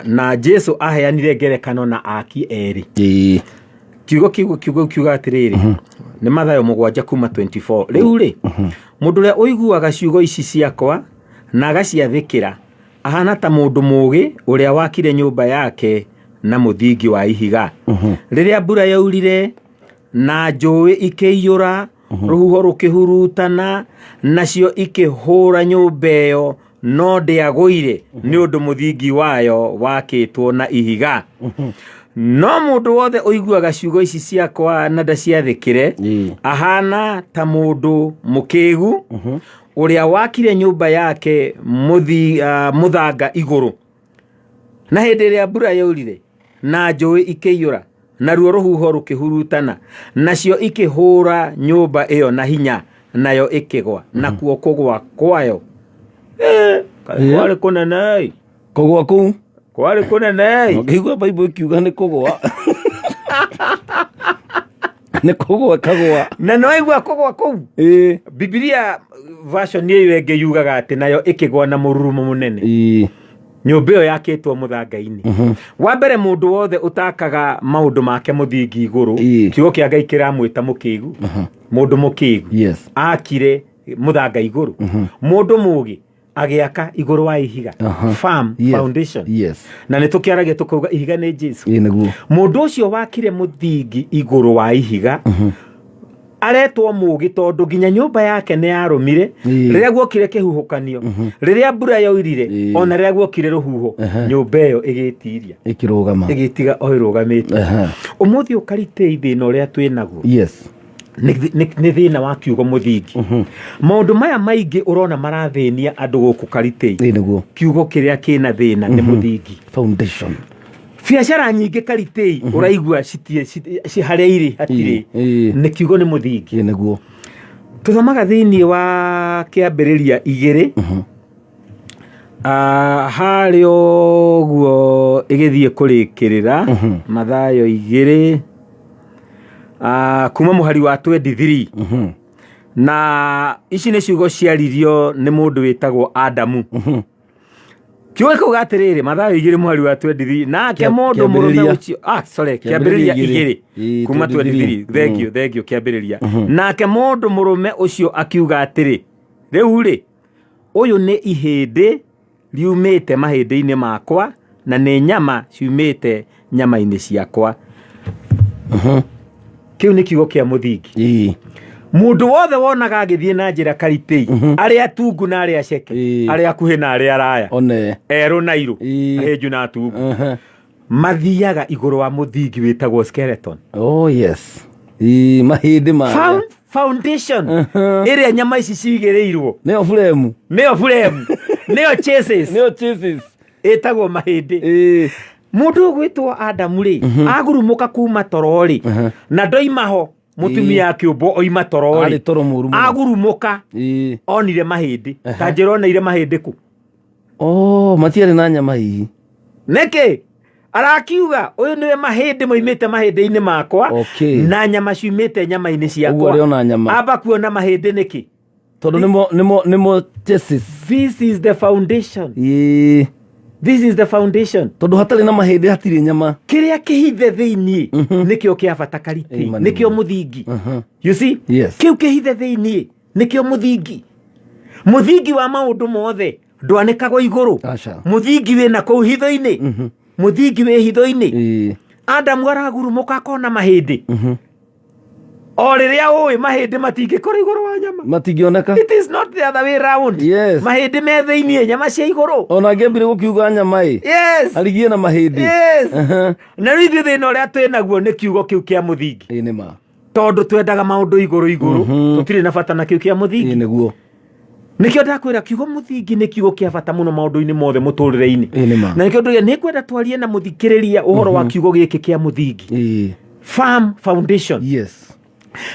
[SPEAKER 3] Na Jesu aheanire ngerekano na aki erĩ. Kiugo kiuga atĩrĩrĩ, nĩ Mathayo 7 kuma 24: "Rĩu rĩ, mũndũ ũrĩa ũiguaga ciugo ici ciakwa na agaciathĩkĩra ahana ta mũndũ mũũgĩ ũrĩa wakire nyũmba yake na mũthingi wa ihiga. Rĩrĩa mbura yaurire na njũĩ ikĩiyũra, rũhuho rũkĩhurutana, nacio ikĩhũra nyũmba ĩyo, no ndĩagũire, nĩ ũndũ mũthingi wayo wakĩtwo na ihiga. No mũndũ wothe ũiguaga ciugo ici ciakwa na ndaciathĩkĩre, ahana ta mũndũ mũkĩgu ũrĩa wakire nyũmba yake mũthanga igũrũ. Na hĩndĩ ĩrĩa mbura yaurire na njũĩ ikĩiyũra, naruo rũhuho rũkĩhurutana, nacio ikĩhũra nyũmba ĩyo na hinya, nayo ĩkĩgwa, nakuo kũgwa kwayo kaĩ kwarĩ kũnene."
[SPEAKER 1] Kũgwa kũu
[SPEAKER 3] Kwarĩ kũnene.
[SPEAKER 1] Ũngĩigua Bible ĩkiuga nĩ kũgwa, nĩ kũgwa ĩkagwa.
[SPEAKER 3] Na nĩwaigua kũgwa kũu? Bibilia version ĩyo ĩngĩ yugaga atĩ nayo ĩkĩgwa na mũrurumo mũnene. Nyũmba ĩyo yakĩtwo mũthanga-inĩ. Wa mbere, mũndũ wothe ũtakaga maũndũ make mũthingi igũrũ, kiugo kĩa Ngai kĩramwĩta mũkĩgu, mũndũ mũkĩgu. Akire mũthanga igũrũ, mũndũ mũgĩ agĩaka igũrũ wa ihiga. Firm foundation. Na nĩ tũkĩaragia tũkauga ihiga nĩ Jesu.
[SPEAKER 1] Ĩĩ nĩguo.
[SPEAKER 3] Mũndũ ũcio wakire mũthingi igũrũ wa ihiga aretwo mũgĩ, tondũ nginya nyũmba yake nĩ yarũmire rĩrĩa guokire kĩhuhũkanio, rĩrĩa mbura yoirire, ona rĩrĩa guokire rũhuho, nyũmba ĩyo ĩgĩtiria,
[SPEAKER 1] Ĩkĩrũgama.
[SPEAKER 3] Ĩgĩtiga o ĩrũgamĩte. Ũmũthĩ ũkaritĩi thĩna ũrĩa twĩ naguo nĩ thĩna wa kiugo mũthingi. Maũndũ maya maingĩ ũrona marathĩnia andũ gũkũ karitĩi,
[SPEAKER 1] Ĩĩ nĩguo.
[SPEAKER 3] kiugo kĩrĩa kĩna thĩna nĩ mũthingi.
[SPEAKER 1] Foundation.
[SPEAKER 3] Biacara nyingĩ karitĩi ũraigua harĩa irĩ hatirĩ, nĩ kiugo nĩ mũthingi.
[SPEAKER 1] Ĩĩ nĩguo.
[SPEAKER 3] Tũthomaga thĩinĩ wa Kĩambĩrĩria 2, harĩa ũguo ĩgĩthiĩ kũrĩkĩrĩra, Mathayo 2, kuma mũhari wa 23. Na ici nĩ ciugo ciaririo nĩ mũndũ wĩtagwo Adamu. Kiugo gĩkauga atĩrĩrĩ, Mathayo 2 mũhari wa 23, nake mũndũ mũrũme
[SPEAKER 1] Kĩambĩrĩria.
[SPEAKER 3] ũcio, sorry, Kĩambĩrĩria
[SPEAKER 1] Kĩambĩrĩria
[SPEAKER 3] 2,
[SPEAKER 1] 2.
[SPEAKER 3] kuma
[SPEAKER 1] 23.
[SPEAKER 3] 23. Thank you, thank you. Kĩambĩrĩria. Nake mũndũ mũrũme ũcio akiuga atĩrĩ, rĩu rĩ, ũyũ nĩ ihĩndĩ riumĩte mahĩndĩ-inĩ makwa na nĩ nyama ciumĩte nyama-inĩ ciakwa. Kĩu nĩ kiugo kĩa mũthingi. Mũndũ wothe wonaga agĩthiĩ na njĩra karitĩi, arĩa tungu na arĩa ceke, arĩa akuhĩ na arĩa araya,
[SPEAKER 1] One.
[SPEAKER 3] Erũ na irũ, ahĩnju na atungu, mathiaga igũrũ wa mũthingi wĩtagwo skeleton.
[SPEAKER 1] Oh yes. Ĩĩ, mahĩndĩ marĩa.
[SPEAKER 3] Foundation ĩrĩa nyama ici cigĩrĩirwo.
[SPEAKER 1] Nĩyo buremu.
[SPEAKER 3] Nĩyo frame, nĩyo chassis.
[SPEAKER 1] Nĩyo chassis.
[SPEAKER 3] Ĩtagwo mahĩndĩ. Mũndũ ũgwĩtwo Adamu rĩ, agurumũka kuma toro rĩ, na ndoima ho mũtumia akĩũmbwo oima toro
[SPEAKER 1] Arĩ
[SPEAKER 3] rĩ,
[SPEAKER 1] toro mũru mũno.
[SPEAKER 3] Agurumũka, onire mahĩndĩ. Ta njĩra oneire mahĩndĩ kũ?
[SPEAKER 1] Oh, matiarĩ na nyama hihi.
[SPEAKER 3] Nĩkĩ arakiuga ũyũ nĩwe mahĩndĩ moimĩte mahĩndĩ-inĩ makwa na nyama ciumĩte nyama-inĩ
[SPEAKER 1] Ũguo
[SPEAKER 3] ciakwa?
[SPEAKER 1] arĩ ona nyama.
[SPEAKER 3] Amba kuona mahĩndĩ nĩkĩ?
[SPEAKER 1] Tondũ nĩmo chassis.
[SPEAKER 3] This is the foundation. This is the foundation.
[SPEAKER 1] Tondũ hatarĩ na mahĩndĩ hatirĩ nyama.
[SPEAKER 3] Kĩrĩa kĩhithe thĩiniĩ nĩkĩo kĩa bata karitĩ,
[SPEAKER 1] Ĩma
[SPEAKER 3] nĩkĩo
[SPEAKER 1] nĩguo.
[SPEAKER 3] mũthingi. You see?
[SPEAKER 1] Yes.
[SPEAKER 3] Kĩu kĩhithe thĩiniĩ nĩkĩo mũthingi. Mũthingi wa maũndũ mothe ndwanĩkagwo igũrũ.
[SPEAKER 1] Aca.
[SPEAKER 3] Mũthingi wĩna kũu hitho-inĩ. Mũthingi wĩ hitho-inĩ. Adamu aragurumũka akona mahĩndĩ. O rĩrĩa ũĩ mahĩndĩ matingĩkorwo igũrũ wa nyama.
[SPEAKER 1] Matingĩoneka.
[SPEAKER 3] It is not the other way round. Mahĩndĩ me thĩiniĩ, nyama cia igũrũ.
[SPEAKER 1] Ona angĩambire gũkiuga nyama ĩ, arigie na mahĩndĩ.
[SPEAKER 3] Na rĩu ithuĩ thĩna ũrĩa twĩ naguo nĩ kiugo kĩu kĩa mũthingi.
[SPEAKER 1] Ĩĩ nĩ ma.
[SPEAKER 3] Tondũ twendaga maũndũ igũrũ igũrũ, tũtirĩ na bata na kĩu kĩa mũthingi.
[SPEAKER 1] Ĩĩ nĩguo.
[SPEAKER 3] Nĩkĩo ndakwĩra kiugo mũthingi nĩ kiugo kĩa bata mũno maũndũ-inĩ mothe mũtũrĩre-inĩ.
[SPEAKER 1] Ĩĩ nĩ ma.
[SPEAKER 3] Na nĩkĩo ndauga nĩngwenda twarie na mũthikĩrĩria ũhoro wa kiugo gĩkĩ kĩa mũthingi. Firm foundation.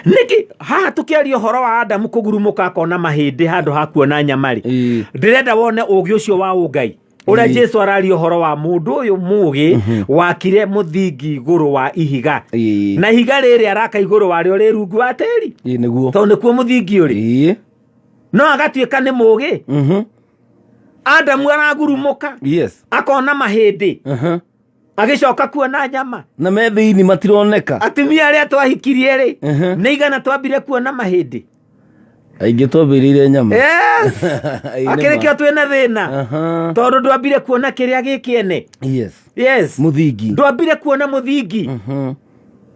[SPEAKER 3] Nĩkĩ haha tũkĩaria ũhoro wa Adamu kũgurumũka akona mahĩndĩ handũ ha kuona nyama rĩ, ndĩrenda wone ũgĩ ũcio wa ũngai ũrĩa Jesu araria ũhoro wa mũndũ ũyũ mũgĩ wakire mũthingi igũrũ wa ihiga, na ihiga rĩrĩ araka igũrũ warĩo rĩ rungu wa tĩri.
[SPEAKER 1] Ĩĩ nĩguo.
[SPEAKER 3] Tondũ nĩkuo mũthingi ũrĩ. No agatuĩka nĩ mũgĩ. Adamu aragurumũka, akona mahĩndĩ, agĩcoka kuona nyama.
[SPEAKER 1] Na me thĩinĩ matironeka.
[SPEAKER 3] Atumia arĩa twahikirie rĩ, nĩ igana twambire kuona mahĩndĩ?
[SPEAKER 1] Aingĩ twambĩrĩire nyama.
[SPEAKER 3] Yes.
[SPEAKER 1] Ĩĩ nĩ
[SPEAKER 3] Akĩrĩ
[SPEAKER 1] ma.
[SPEAKER 3] kĩo twĩna thĩna, tondũ ndwambire kuona kĩrĩa gĩ kĩene. Yes.
[SPEAKER 1] Mũthingi.
[SPEAKER 3] Ndwambire kuona mũthingi,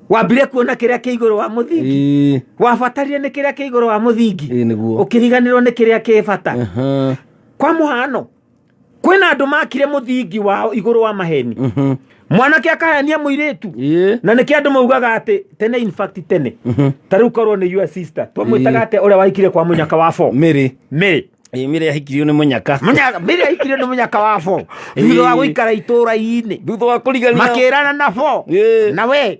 [SPEAKER 3] wambire kuona kĩrĩa kĩ igũrũ wa mũthingi. Wabatarire nĩ kĩrĩa kĩ igũrũ wa mũthingi.
[SPEAKER 1] Ĩĩ nĩguo.
[SPEAKER 3] Ũkĩriganĩrwo nĩ kĩrĩa kĩ bata. Kwa mũhano, kwĩna andũ makire mũthingi wao igũrũ wa maheni. Mwanake akahenia mũirĩtu, na nĩkĩo andũ maugaga atĩ tene, in fact tene, ta rĩu korwo nĩ your sister twamwĩtaga atĩa ũrĩa wahikire kwa mũnyaka wa bo?
[SPEAKER 1] Mĩrĩ.
[SPEAKER 3] Mĩrĩ.
[SPEAKER 1] Ĩĩ, Mĩrĩ ahikirio nĩ mũnyaka.
[SPEAKER 3] Mũnyaka. Mĩrĩ ahikirio nĩ mũnyaka wa bo thutha wa gũikara itũũra-inĩ,
[SPEAKER 1] thutha wa kũrigania
[SPEAKER 3] makĩrana na bo na we.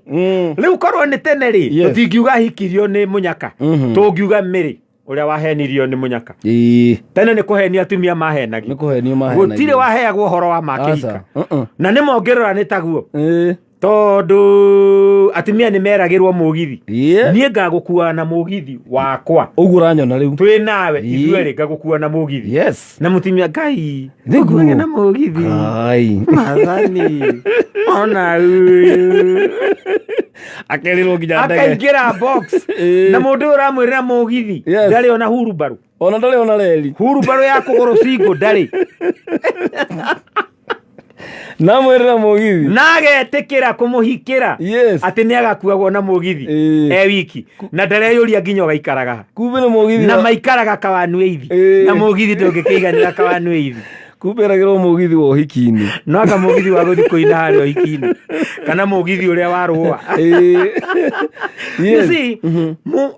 [SPEAKER 3] Rĩu korwo nĩ tene rĩ, tũtingiuga ahikirio nĩ mũnyaka, tũngiuga Mĩrĩ ũrĩa wahenirio nĩ mũnyaka. Tene nĩ kũhenia atumia mahenagio.
[SPEAKER 1] Nĩ kũhenio mahenagio.
[SPEAKER 3] Gũtirĩ waheagwo ũhoro wa makĩhika.
[SPEAKER 1] Aca.
[SPEAKER 3] Na nĩ mongĩrora nĩ taguo. Tondũ atumia nĩ meragĩrwo mũgithi.
[SPEAKER 1] Yeah.
[SPEAKER 3] Niĩ ngagũkua na mũgithi wakwa.
[SPEAKER 1] Ũguo ũranyona rĩu.
[SPEAKER 3] Twĩ nawe
[SPEAKER 1] Ii.
[SPEAKER 3] ithuerĩ ngagũkua na mũgithi.
[SPEAKER 1] Yes.
[SPEAKER 3] Na mũtumia Ngai
[SPEAKER 1] Nĩguo.
[SPEAKER 3] ũkuage na mũgithi.
[SPEAKER 1] Ai.
[SPEAKER 3] Mathani ona ũyũ
[SPEAKER 1] Akerirwo nginya ndege.
[SPEAKER 3] Akaingĩra box.
[SPEAKER 1] Ĩĩ.
[SPEAKER 3] Na mũndũ ũyũ ũramwĩrĩra mũgithi
[SPEAKER 1] Yes.
[SPEAKER 3] ndarĩ ona hurumbarũ.
[SPEAKER 1] Ona ndarĩ ona reri.
[SPEAKER 3] Hurumbarũ ya kũgũrũ single ndarĩ.
[SPEAKER 1] Namwĩrĩra mũgithi.
[SPEAKER 3] Na agetĩkĩra kũmũhikĩra.
[SPEAKER 1] Yes.
[SPEAKER 3] Atĩ nĩ agakuagwo na mũgithi
[SPEAKER 1] Ĩĩ.
[SPEAKER 3] e wiki na ndareyũria nginya ũgaikaraga ha.
[SPEAKER 1] Kumbe nĩ mũgithi.
[SPEAKER 3] Na maikaraga kawanu eithi.
[SPEAKER 1] Ĩĩ.
[SPEAKER 3] Na mũgithi ndũngĩkĩiganĩra kawanu eithi.
[SPEAKER 1] Kumbe eragĩrwo mũgithi wa ũhiki-inĩ.
[SPEAKER 3] No anga mũgithi wa gũthiĩ kũina harĩa ũhiki-inĩ kana mũgithi ũrĩa wa rũa.
[SPEAKER 1] Ĩĩ.
[SPEAKER 3] You
[SPEAKER 1] Yes.
[SPEAKER 3] see,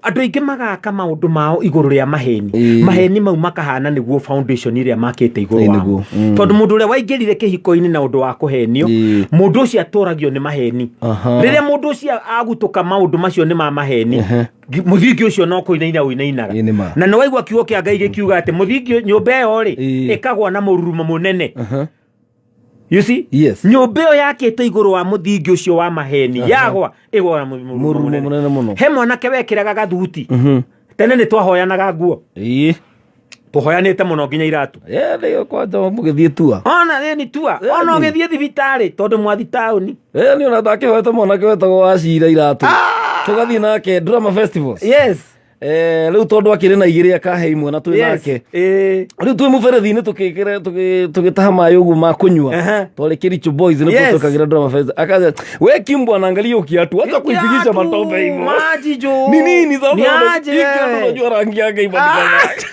[SPEAKER 3] andũ aingĩ magaka maũndũ mao igũrũ rĩa maheni.
[SPEAKER 1] Ĩĩ.
[SPEAKER 3] Maheni mau makahana nĩguo foundation ĩrĩa makĩte igũrũ
[SPEAKER 1] Ĩĩ,
[SPEAKER 3] wamo.
[SPEAKER 1] nĩguo.
[SPEAKER 3] Tondũ mũndũ ũrĩa waingĩrire kĩhiko-inĩ na ũndũ wa kũhenio,
[SPEAKER 1] Ĩĩ.
[SPEAKER 3] mũndũ ũcio atũragio nĩ maheni.
[SPEAKER 1] Aha.
[SPEAKER 3] Rĩrĩa mũndũ ũcio agutũka maũndũ macio nĩ ma maheni,
[SPEAKER 1] Ehe.
[SPEAKER 3] Mũthingi ũcio no kũinaina ũinainaga.
[SPEAKER 1] Ĩĩ, nĩ ma.
[SPEAKER 3] Na nĩ waigua kiugo kĩa Ngai gĩkiuga atĩ mũthingi nyũmba ĩyo rĩ
[SPEAKER 1] Ĩĩ.
[SPEAKER 3] ĩkagwa na mũrurumo mũnene.
[SPEAKER 1] Aha.
[SPEAKER 3] You see?
[SPEAKER 1] Yes.
[SPEAKER 3] Nyũmba ĩyo yakĩtwo igũrũ wa mũthingi ũcio wa maheni yagwa ĩgwa na mũrurumo
[SPEAKER 1] Mũrurumo
[SPEAKER 3] mũnene.
[SPEAKER 1] mũnene mũno.
[SPEAKER 3] He mwanake wekĩraga gathuti. Tene nĩ twahoyanaga nguo.
[SPEAKER 1] Ĩĩ.
[SPEAKER 3] Tũhoyanĩte mũno nginya iratũ.
[SPEAKER 1] Ĩĩ, nĩyo kwanja mũgĩthiĩ tua.
[SPEAKER 3] Ona ĩni tua. Ona ũgĩthiĩ thibitarĩ tondũ mwathi taũni.
[SPEAKER 1] Ĩĩ, niĩ ona ndakĩhoete mwanake wetagwo Wacira iratũ. Tũgathiĩ nake drama festivals.
[SPEAKER 3] Yes.
[SPEAKER 1] Rĩu tondũ akĩrĩ na igĩrĩ akahe imwe na twĩ
[SPEAKER 3] Yes.
[SPEAKER 1] nake.
[SPEAKER 3] Ĩĩ.
[SPEAKER 1] Rĩu twĩ mũberethi-inĩ tũgĩtaha maĩ ũguo ma kũnyua.
[SPEAKER 3] Ehe.
[SPEAKER 1] Twarĩ Kericho Boys nĩkuo
[SPEAKER 3] Yes.
[SPEAKER 1] twekagĩra drama festival. Akaja, we Kimbo anaangalia ukiatu, acha kuipigisha matope hivyo.
[SPEAKER 3] Maji jo.
[SPEAKER 1] Ni nini sasa?
[SPEAKER 3] Ni aje
[SPEAKER 1] Hii kiatu
[SPEAKER 3] wewe?
[SPEAKER 1] unajua rangi yake ibadilika.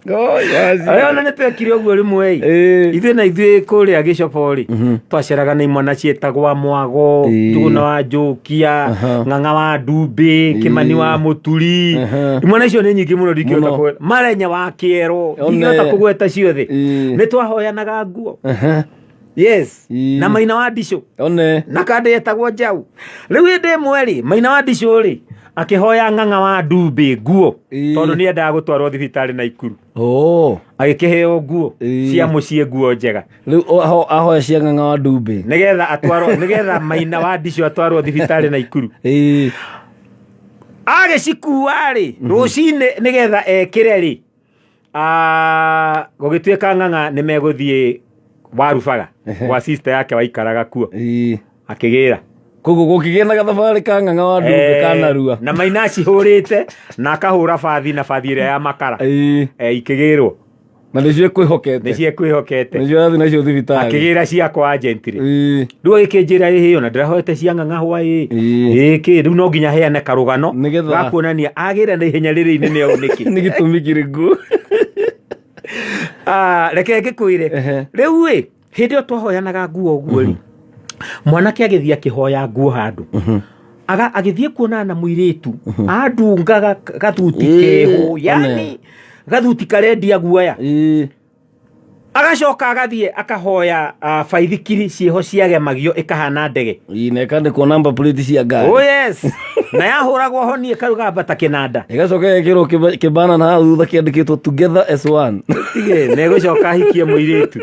[SPEAKER 1] Oi, Wacira.
[SPEAKER 3] Aya ona nĩ twekire ũguo rĩmwe ĩ.
[SPEAKER 1] Ĩĩ.
[SPEAKER 3] Ithuĩ na ithuĩ kũrĩa gĩcobo rĩ twaceraga na imwana ciĩtagwa Mwago,
[SPEAKER 1] Ĩĩ.
[SPEAKER 3] Njũgũna wa Njũkia,
[SPEAKER 1] Aha.
[SPEAKER 3] Ng'ang'a wa Ndumbĩ, Kĩmani wa Mũturi.
[SPEAKER 1] Aha.
[SPEAKER 3] Imwana icio nĩ nyingĩ mũno ndingĩhota
[SPEAKER 1] Mũno.
[SPEAKER 3] kũgweta. Marenya wa Kĩero,
[SPEAKER 1] One.
[SPEAKER 3] ndingĩhota kũgweta ciothe.
[SPEAKER 1] Ĩĩ.
[SPEAKER 3] Nĩ twahoyanaga nguo.
[SPEAKER 1] Aha.
[SPEAKER 3] Yes.
[SPEAKER 1] Ĩĩ.
[SPEAKER 3] Na Maina wa Ndicũ.
[SPEAKER 1] One.
[SPEAKER 3] Na kandĩ yetagwo Njaũ. Rĩu hĩndĩ ĩmwe rĩ, Maina wa Ndicũ rĩ, akĩhoya Ng'ang'a wa Ndumbĩ nguo
[SPEAKER 1] Ĩĩ.
[SPEAKER 3] tondũ nĩ endaga gũtwarwo thibitarĩ Naikuru.
[SPEAKER 1] Oh.
[SPEAKER 3] Agĩkĩheo nguo
[SPEAKER 1] Ĩĩ.
[SPEAKER 3] cia mũciĩ, nguo njega.
[SPEAKER 1] Rĩu ahoya cia Ng'ang'a wa Ndumbĩ.
[SPEAKER 3] Nĩgetha atwarwo, nĩgetha Maina wa Ndicũ atwarwo thibitarĩ Naikuru.
[SPEAKER 1] Ĩĩ.
[SPEAKER 3] Agĩcikua rĩ, rũcinĩ nĩgetha ekĩre rĩ, gũgĩtuĩka Ng'ang'a nĩ megũthiĩ Warubaga gwa sister yake waikaraga kuo.
[SPEAKER 1] Ĩĩ.
[SPEAKER 3] Akĩgĩra.
[SPEAKER 1] Koguo gũkĩgĩa na gathabarĩ ka Ng'ang'a wa Ndumbĩ kanarua.
[SPEAKER 3] Na Maina acihũrĩte na akahũra bathi na bathi ĩrĩa ya makara.
[SPEAKER 1] Ĩĩ.
[SPEAKER 3] Ikĩgĩrwo.
[SPEAKER 1] Na nĩcio ekwĩhokete.
[SPEAKER 3] Nĩcio ekwĩhokete.
[SPEAKER 1] Nĩcio athiĩ nacio thibitarĩ.
[SPEAKER 3] Akĩgĩra ciakwa agentry.
[SPEAKER 1] Ĩĩ.
[SPEAKER 3] Rĩu agĩkĩnjĩra ĩhĩ ona ndĩrahoete cia Ng'ang'a hwaĩ.
[SPEAKER 1] Ĩĩ.
[SPEAKER 3] Ĩĩ kĩ rĩu no nginya heane karũgano
[SPEAKER 1] Nĩgetha-
[SPEAKER 3] ga kuonania agĩra na ihenya rĩrĩ inene ũũ nĩkĩ.
[SPEAKER 1] Nĩ gĩtũmi kĩrĩkũ?
[SPEAKER 3] Reke ngĩkwĩre.
[SPEAKER 1] Ehe.
[SPEAKER 3] Rĩu ĩ hĩndĩ ĩyo twahoyanaga nguo ũguo rĩ, mwanake agĩthiĩ akĩhoya nguo handũ. Agĩthiĩ kuonana na mũirĩtu andungaga gathuti
[SPEAKER 1] Ĩĩ,
[SPEAKER 3] keho,
[SPEAKER 1] one.
[SPEAKER 3] yani gathuti karendia guoya.
[SPEAKER 1] Ĩĩ.
[SPEAKER 3] Agacoka agathiĩ akahoya baithikiri ciĩho ciagemagio ĩkahana ndege.
[SPEAKER 1] Ĩĩ, na ĩkandĩkwo number plate cia ngari.
[SPEAKER 3] Oh yes. Na yahũragwo honi ĩkarugamba ta kĩnanda.
[SPEAKER 1] Ĩgacoka ĩgekĩrwo kĩbana na hau thutha kĩandĩkĩtwo together as one.
[SPEAKER 3] Tige, na ĩgũcoka ahikie mũirĩtu.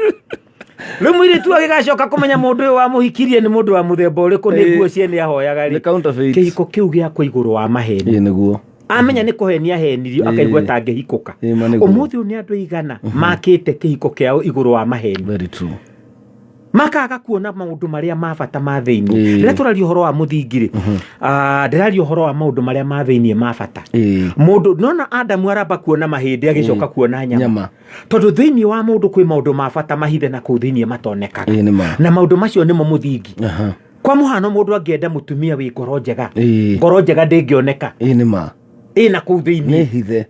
[SPEAKER 3] Rĩu mũirĩtu agĩgacoka kũmenya mũndũ ũyũ wamũhikirie nĩ mũndũ wa mũthemba ũrĩkũ, nĩ
[SPEAKER 1] Ĩĩ.
[SPEAKER 3] nguo ciene ahoyaga rĩ.
[SPEAKER 1] Nĩ counterfeit.
[SPEAKER 3] Kĩhiko kĩu gĩakwo igũrũ wa maheni.
[SPEAKER 1] Ĩĩ, nĩguo.
[SPEAKER 3] Amenya nĩ kũhenia ahenirio,
[SPEAKER 1] Ĩĩ.
[SPEAKER 3] akaigua ta angĩhikũka.
[SPEAKER 1] Ĩĩ, ma nĩguo.
[SPEAKER 3] Ũmũthĩ ũyũ nĩ andũ aigana makĩte kĩhiko kĩao igũrũ wa maheni.
[SPEAKER 1] Very true.
[SPEAKER 3] Makaga kuona maũndũ marĩa ma bata ma thĩinĩ.
[SPEAKER 1] Ĩĩ.
[SPEAKER 3] Rĩrĩa tũraria ũhoro wa mũthingi rĩ, ndĩraria ũhoro wa maũndũ marĩa ma thĩinĩ ma bata.
[SPEAKER 1] Ĩĩ.
[SPEAKER 3] Mũndũ nona Adamu aramba kuona mahĩndĩ agĩcoka kuona nyama.
[SPEAKER 1] Nyama.
[SPEAKER 3] Tondũ thĩinĩ wa mũndũ kwĩ maũndũ ma bata mahithe na kũu thĩinĩ matonekaga.
[SPEAKER 1] Ĩĩ, nĩ ma.
[SPEAKER 3] Na maũndũ macio nĩmo mũthingi.
[SPEAKER 1] Aha.
[SPEAKER 3] Kwa mũhano mũndũ angĩenda mũtumia wĩ ngoro njega,
[SPEAKER 1] Ĩĩ.
[SPEAKER 3] ngoro njega ndĩngĩoneka.
[SPEAKER 1] Ĩĩ, nĩ ma.
[SPEAKER 3] Ĩ na kũu thĩinĩ.
[SPEAKER 1] Nĩ hithe.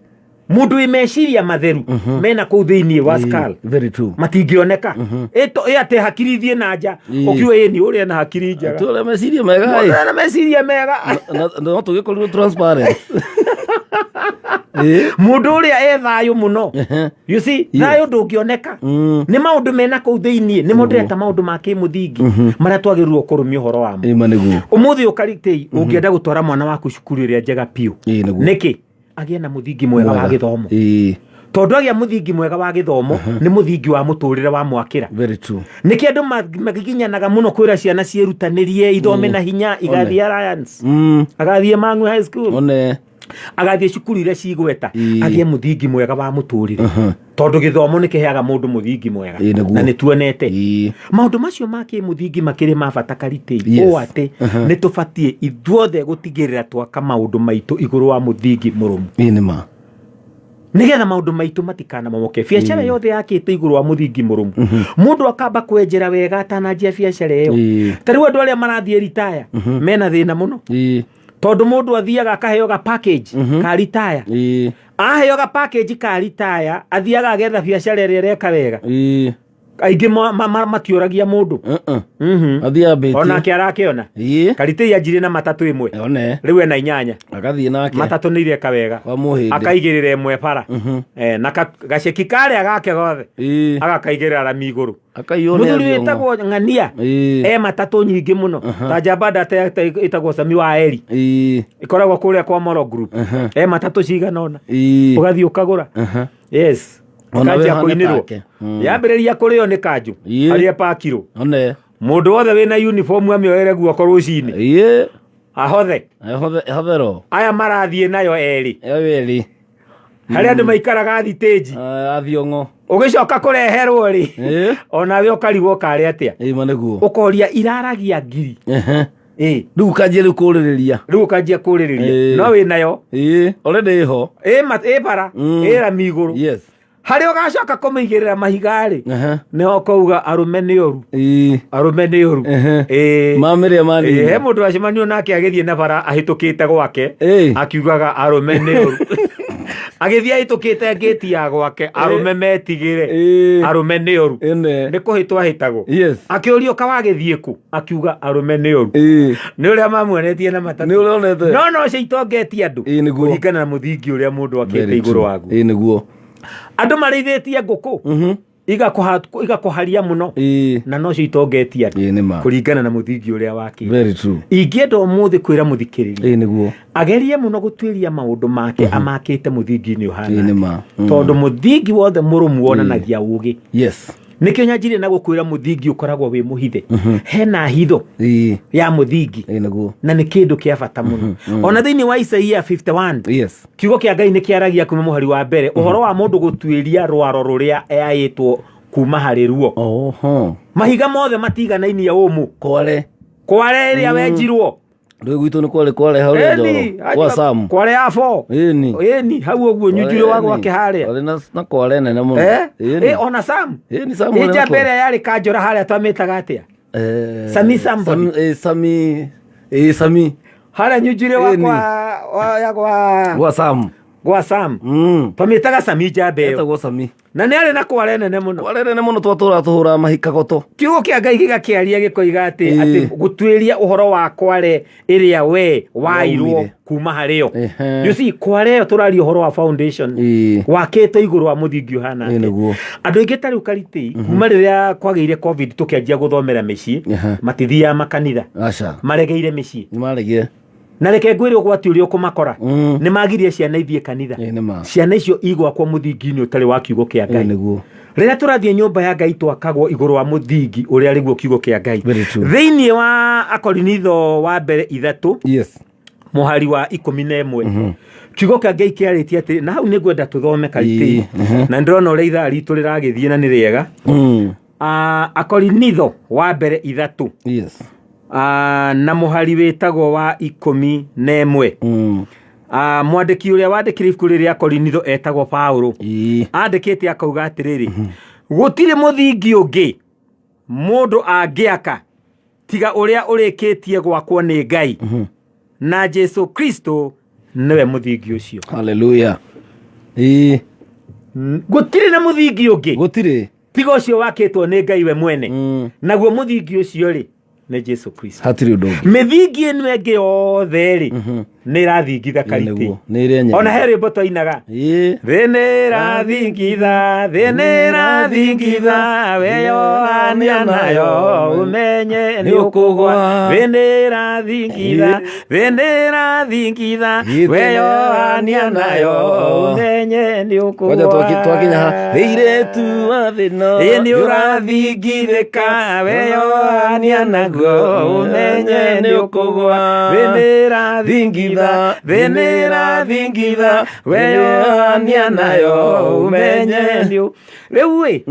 [SPEAKER 3] Mũndũ wĩ meciria matheru mena kũu thĩinĩ wa skull.
[SPEAKER 1] Very true.
[SPEAKER 3] Matingĩoneka. Ĩ atĩ hakiri ithiĩ na nja.
[SPEAKER 1] Ĩĩ.
[SPEAKER 3] Ũkiuga ĩ nĩ ũrĩa na hakiri njega.
[SPEAKER 1] Tũrĩa meciria mega
[SPEAKER 3] Mũndũ
[SPEAKER 1] ĩ.
[SPEAKER 3] ũrĩa na meciria mega.
[SPEAKER 1] Na no tũgĩkorirwo transparent. Ĩĩ.
[SPEAKER 3] Mũndũ ũrĩa e thayũ mũno.
[SPEAKER 1] Ehe.
[SPEAKER 3] You see,
[SPEAKER 1] Yes.
[SPEAKER 3] thayũ ndũngĩoneka. Nĩ maũndũ mena kũu thĩinĩ, nĩmo ndĩreta maũndũ ma kĩmũthingi marĩa twagĩrĩirwo kũrũmia ũhoro wamo.
[SPEAKER 1] Ĩĩ, ma nĩguo.
[SPEAKER 3] Ũmũthĩ ũkaritĩ ũngĩenda gũtwara mwana waku cukuru ĩrĩa njega biũ.
[SPEAKER 1] Ĩĩ, nĩguo.
[SPEAKER 3] Nĩkĩ? Agĩe na mũthingi mwega wa gĩthomo.
[SPEAKER 1] Ĩĩ.
[SPEAKER 3] Tondũ agĩa mũthingi mwega wa gĩthomo, nĩ mũthingi wa mũtũrĩre wa mwakĩra.
[SPEAKER 1] Very true.
[SPEAKER 3] Nĩkĩ andũ magiginyanaga mũno kwĩra ciana ciĩrutanĩrie, ithome na hinya, igathiĩ Alliance, agathiĩ Mang'u High School,
[SPEAKER 1] One.
[SPEAKER 3] Agathiĩ cukuru iria cigweta, agĩe mũthingi mwega wa mũtũrĩre, tondũ gĩthomo nĩ kĩheaga mũndũ mũthingi mwega.
[SPEAKER 1] Nĩguo.
[SPEAKER 3] Na nĩ tuonete maũndũ macio ma kĩmũthingi makĩrĩ ma bata karitĩ ũũ atĩ nĩ tũbatiĩ ithuothe gũtigĩrĩra twaka maũndũ maitũ igũrũ wa mũthingi mũrũmu,
[SPEAKER 1] Ĩĩ, nĩ ma.
[SPEAKER 3] Nĩgetha maũndũ maitũ matikanamomoke. Biacara yothe yakĩte igũrũ wa mũthingi mũrũmu, mũndũ akamba kwenjera wega atananjia biacara ĩyo. Ta rĩu andũ arĩa marathiĩ ritaya mena thĩna mũno, tondũ mũndũ athiaga akaheo ga package ka ritaya. Aheo ga package ka ritaya, athiaga agetha biacara ĩrĩa ĩreka wega. Aingĩ matiũragia mũndũ.
[SPEAKER 1] Athiĩ ambĩtie.
[SPEAKER 3] Onake arakĩona karitĩ anjire na matatũ ĩmwe,
[SPEAKER 1] One.
[SPEAKER 3] Rĩu ena inyanya.
[SPEAKER 1] Agathiĩ nake.
[SPEAKER 3] Matatũ nĩ ireka wega.
[SPEAKER 1] Kwa mũhĩndĩ.
[SPEAKER 3] Akaigĩrĩra ĩmwe bara. Na gaceki karĩa gake gothe agakaigĩrĩra rami igũrũ.
[SPEAKER 1] Akaiywo nĩ
[SPEAKER 3] Mũthuri
[SPEAKER 1] athiong'o.
[SPEAKER 3] wĩtagwo Ng'ania e matatũ nyingĩ mũno, ta njamba ndata ĩtagwo Sami wa Eri, ĩkoragwo kũrĩa kwa Moro Group, e matatũ cigana ũna. Ũgathiĩ ũkagũra. Yes.
[SPEAKER 1] Ona we
[SPEAKER 3] Ũkanjia
[SPEAKER 1] ũhane
[SPEAKER 3] kũinĩrwo.
[SPEAKER 1] take.
[SPEAKER 3] Yambĩrĩria kũrĩo nĩ kanjũ harĩa pakirwo.
[SPEAKER 1] One.
[SPEAKER 3] Mũndũ wothe wĩna uniform amĩoere guoko rũcinĩ, ahothe.
[SPEAKER 1] Ehotherwo.
[SPEAKER 3] Aya marathiĩ nayo erĩ.
[SPEAKER 1] Ĩyo ĩrĩ.
[SPEAKER 3] Harĩa andũ maikaraga thitĩnji,
[SPEAKER 1] Athiong'o.
[SPEAKER 3] Ũgĩcoka kũreherwo rĩ, onawe ũkarigwo karĩ atĩa.
[SPEAKER 1] Ĩĩ, ma nĩguo.
[SPEAKER 3] Ũkoria iraragia ngiri.
[SPEAKER 1] Rĩu ũkanjia rĩu kũrĩrĩria.
[SPEAKER 3] Rĩu ũkanjia kũrĩrĩria. No wĩ nayo.
[SPEAKER 1] Already ĩho.
[SPEAKER 3] Ĩ bara, ĩ rami igũrũ. Harĩa ũgacoka kũmĩigĩrĩra mahiga rĩ, nĩho ũkauga arũme nĩ oru. Arũme nĩ oru.
[SPEAKER 1] Mamĩrĩa
[SPEAKER 3] He
[SPEAKER 1] manini.
[SPEAKER 3] Mũndũ acemanio nake agĩthiĩ na bara ahĩtũkĩte gwake, akiugaga arũme nĩ oru, agĩthiĩ ahĩtũkĩte ngĩti ya gwake, arũme metigĩre, arũme nĩ oru.
[SPEAKER 1] Ĩne.
[SPEAKER 3] Nĩ kũhĩtwo ahĩtagwo. Akĩũrio kawagĩthiĩ kũ, akiuga arũme nĩ oru, nĩ ũrĩa mamuonetie na matatũ.
[SPEAKER 1] Nĩ ũrĩa onete.
[SPEAKER 3] No cio itongetie andũ,
[SPEAKER 1] Ĩĩ, nĩguo.
[SPEAKER 3] kũringana na mũthingi ũrĩa mũndũ akĩte
[SPEAKER 1] Very
[SPEAKER 3] igũrũ
[SPEAKER 1] true.
[SPEAKER 3] waguo.
[SPEAKER 1] Ĩĩ, nĩguo.
[SPEAKER 3] Andũ marĩithĩtie ngũkũ, igakũharia mũno, na nocio itongetie andũ,
[SPEAKER 1] Ĩĩ, nĩ ma.
[SPEAKER 3] Kũringana na mũthingi ũrĩa wakĩte.
[SPEAKER 1] Very true.
[SPEAKER 3] Ingĩenda ũmũthĩ kwĩra mũthikĩrĩria
[SPEAKER 1] Ĩĩ, nĩguo.
[SPEAKER 3] Agerie mũno gũtuĩria maũndũ make amakĩte mũthingi-inĩ ũhana
[SPEAKER 1] Ĩĩ, nĩ
[SPEAKER 3] atĩa.
[SPEAKER 1] ma.
[SPEAKER 3] Tondũ mũthingi wothe mũrũmu wonanagia ũgĩ. Nĩkĩo nyanjirie na gũkwĩra mũthingi ũkoragwo wĩ mũhithe, hena hitho ya mũthingi.
[SPEAKER 1] Ĩĩ, nĩguo.
[SPEAKER 3] Na nĩ kĩndũ kĩa bata mũno. Ona thĩinĩ wa Isaia 51, kiugo kĩa Ngai nĩ kĩaragia kuma mũhari wa mbere ũhoro wa mũndũ gũtuĩria rwaro rũrĩa yaĩtwo kuma harĩ ruo.
[SPEAKER 1] Oho.
[SPEAKER 3] Mahiga mothe matiganainie ũmũ.
[SPEAKER 1] Kware.
[SPEAKER 3] Kware ĩrĩa wenjirwo.
[SPEAKER 1] Rĩu gwitũ nĩ kware, kware harĩa Njoro. Kwa Sam.
[SPEAKER 3] Kware ya bo.
[SPEAKER 1] Ĩni.
[SPEAKER 3] Ĩni, hau ũguo nyunjurĩ wa gwake harĩa.
[SPEAKER 1] Kware na kware nene mũno.
[SPEAKER 3] Eh?
[SPEAKER 1] Ĩni.
[SPEAKER 3] Ona Sam.
[SPEAKER 1] Ĩni, Sam
[SPEAKER 3] Ĩ
[SPEAKER 1] arĩ na
[SPEAKER 3] njamba
[SPEAKER 1] kware.
[SPEAKER 3] ĩrĩa yarĩ kanjũra harĩa twamĩtaga atĩa? Sami somebody.
[SPEAKER 1] Sami, Sami.
[SPEAKER 3] Harĩa nyunjurĩ wa
[SPEAKER 1] Ĩni.
[SPEAKER 3] kwa ya gwa
[SPEAKER 1] Gwa Sam.
[SPEAKER 3] Gwa Sam. Twamĩtaga Sami njamba ĩyo.
[SPEAKER 1] Etagwo Sami.
[SPEAKER 3] Na nĩ arĩ na kware nene mũno.
[SPEAKER 1] Kware nene mũno, twatũraga tũhũraga mahika goto.
[SPEAKER 3] Kiugo kĩa Ngai gĩgakĩaria gĩkoiga atĩ atĩ gũtuĩria ũhoro wa kware ĩrĩa we wairwo
[SPEAKER 1] Waumire.
[SPEAKER 3] Kuma harĩ yo. You see, kware ĩyo tũraria ũhoro wa foundation wakĩtwo igũrũ wa mũthingi ũhana
[SPEAKER 1] Ĩĩ,
[SPEAKER 3] atĩa.
[SPEAKER 1] nĩguo.
[SPEAKER 3] Andũ aingĩ ta rĩu karitĩ, kuma rĩrĩa kwagĩire COVID tũkĩanjia gũthomera mĩciĩ, matithiaga makanitha.
[SPEAKER 1] Aca.
[SPEAKER 3] Maregeire mĩciĩ.
[SPEAKER 1] Nĩ maregire.
[SPEAKER 3] Na reke ngwĩre ũgwati ũrĩa ũkũmakora, nĩ magirie ciana ithiĩ kanitha.
[SPEAKER 1] Ĩĩ, nĩ ma.
[SPEAKER 3] Ciana icio igwakwo mũthingi-inĩ ũtarĩ wa kiugo kĩa
[SPEAKER 1] Ĩĩ,
[SPEAKER 3] Ngai.
[SPEAKER 1] nĩguo.
[SPEAKER 3] Rĩrĩa tũrathiĩ nyũmba ya Ngai, twakagwo igũrũ wa mũthingi ũrĩa arĩguo kiugo kĩa Ngai.
[SPEAKER 1] Very true.
[SPEAKER 3] Thĩinĩ wa Akorinitho wa mbere 3, mũhari wa 11, kiugo kĩa Ngai kĩarĩtie atĩ, na hau nĩ ngwenda tũthome karitĩ, na ndĩrona ũrĩa ithaa ritũ rĩragĩthiĩ na nĩ rĩega. Akorinitho wa mbere 3, na mũhari wĩtagwo wa 11. Mwandĩki ũrĩa wandĩkire ibuku rĩrĩa Akorinitho etagwo Paulo. Andĩkĩte akauga atĩrĩrĩ, gũtirĩ mũthingi ũngĩ mũndũ angĩaka tiga ũrĩa ũrĩkĩtie gwakwo nĩ Ngai, na Jesu Kristo nĩwe mũthingi ũcio.
[SPEAKER 1] Hallelujah. Ĩĩ.
[SPEAKER 3] Gũtirĩ na mũthingi ũngĩ
[SPEAKER 1] Gũtirĩ.
[SPEAKER 3] Tiga ũcio wakĩtwo nĩ Ngai we mwene. Naguo mũthingi ũcio rĩ, nĩ Jesu Kristo.
[SPEAKER 1] Hatirĩ ũndũ ũngĩ.
[SPEAKER 3] Mĩthingi ĩno ĩngĩ yothe rĩ, Nĩ ĩrathingitha
[SPEAKER 1] Ĩĩ
[SPEAKER 3] karitĩ.
[SPEAKER 1] nĩguo nĩ ĩrĩa
[SPEAKER 3] Ona he rwĩmbo twainaga.
[SPEAKER 1] Ĩĩ.
[SPEAKER 3] Thĩ nĩ ĩrathingitha, thĩ nĩ ĩrathingitha, weyohania nayo ũmenye nĩ ũkũgwa. Thĩ nĩ ĩrathingitha, thĩ nĩ ĩrathingitha, weyohania nayo ũmenye nĩ ũkũgwa.
[SPEAKER 1] Kwanja twakinya ha thĩirĩtu wa thĩna
[SPEAKER 3] Ĩ nĩ ũrathingithĩka, weyohania naguo ũmenye nĩ ũkũgwa. Thĩ nĩ ĩrathingitha, thĩ nĩ ĩrathingitha, weyohania nayo ũmenye nĩ ũ- Rĩu ĩ,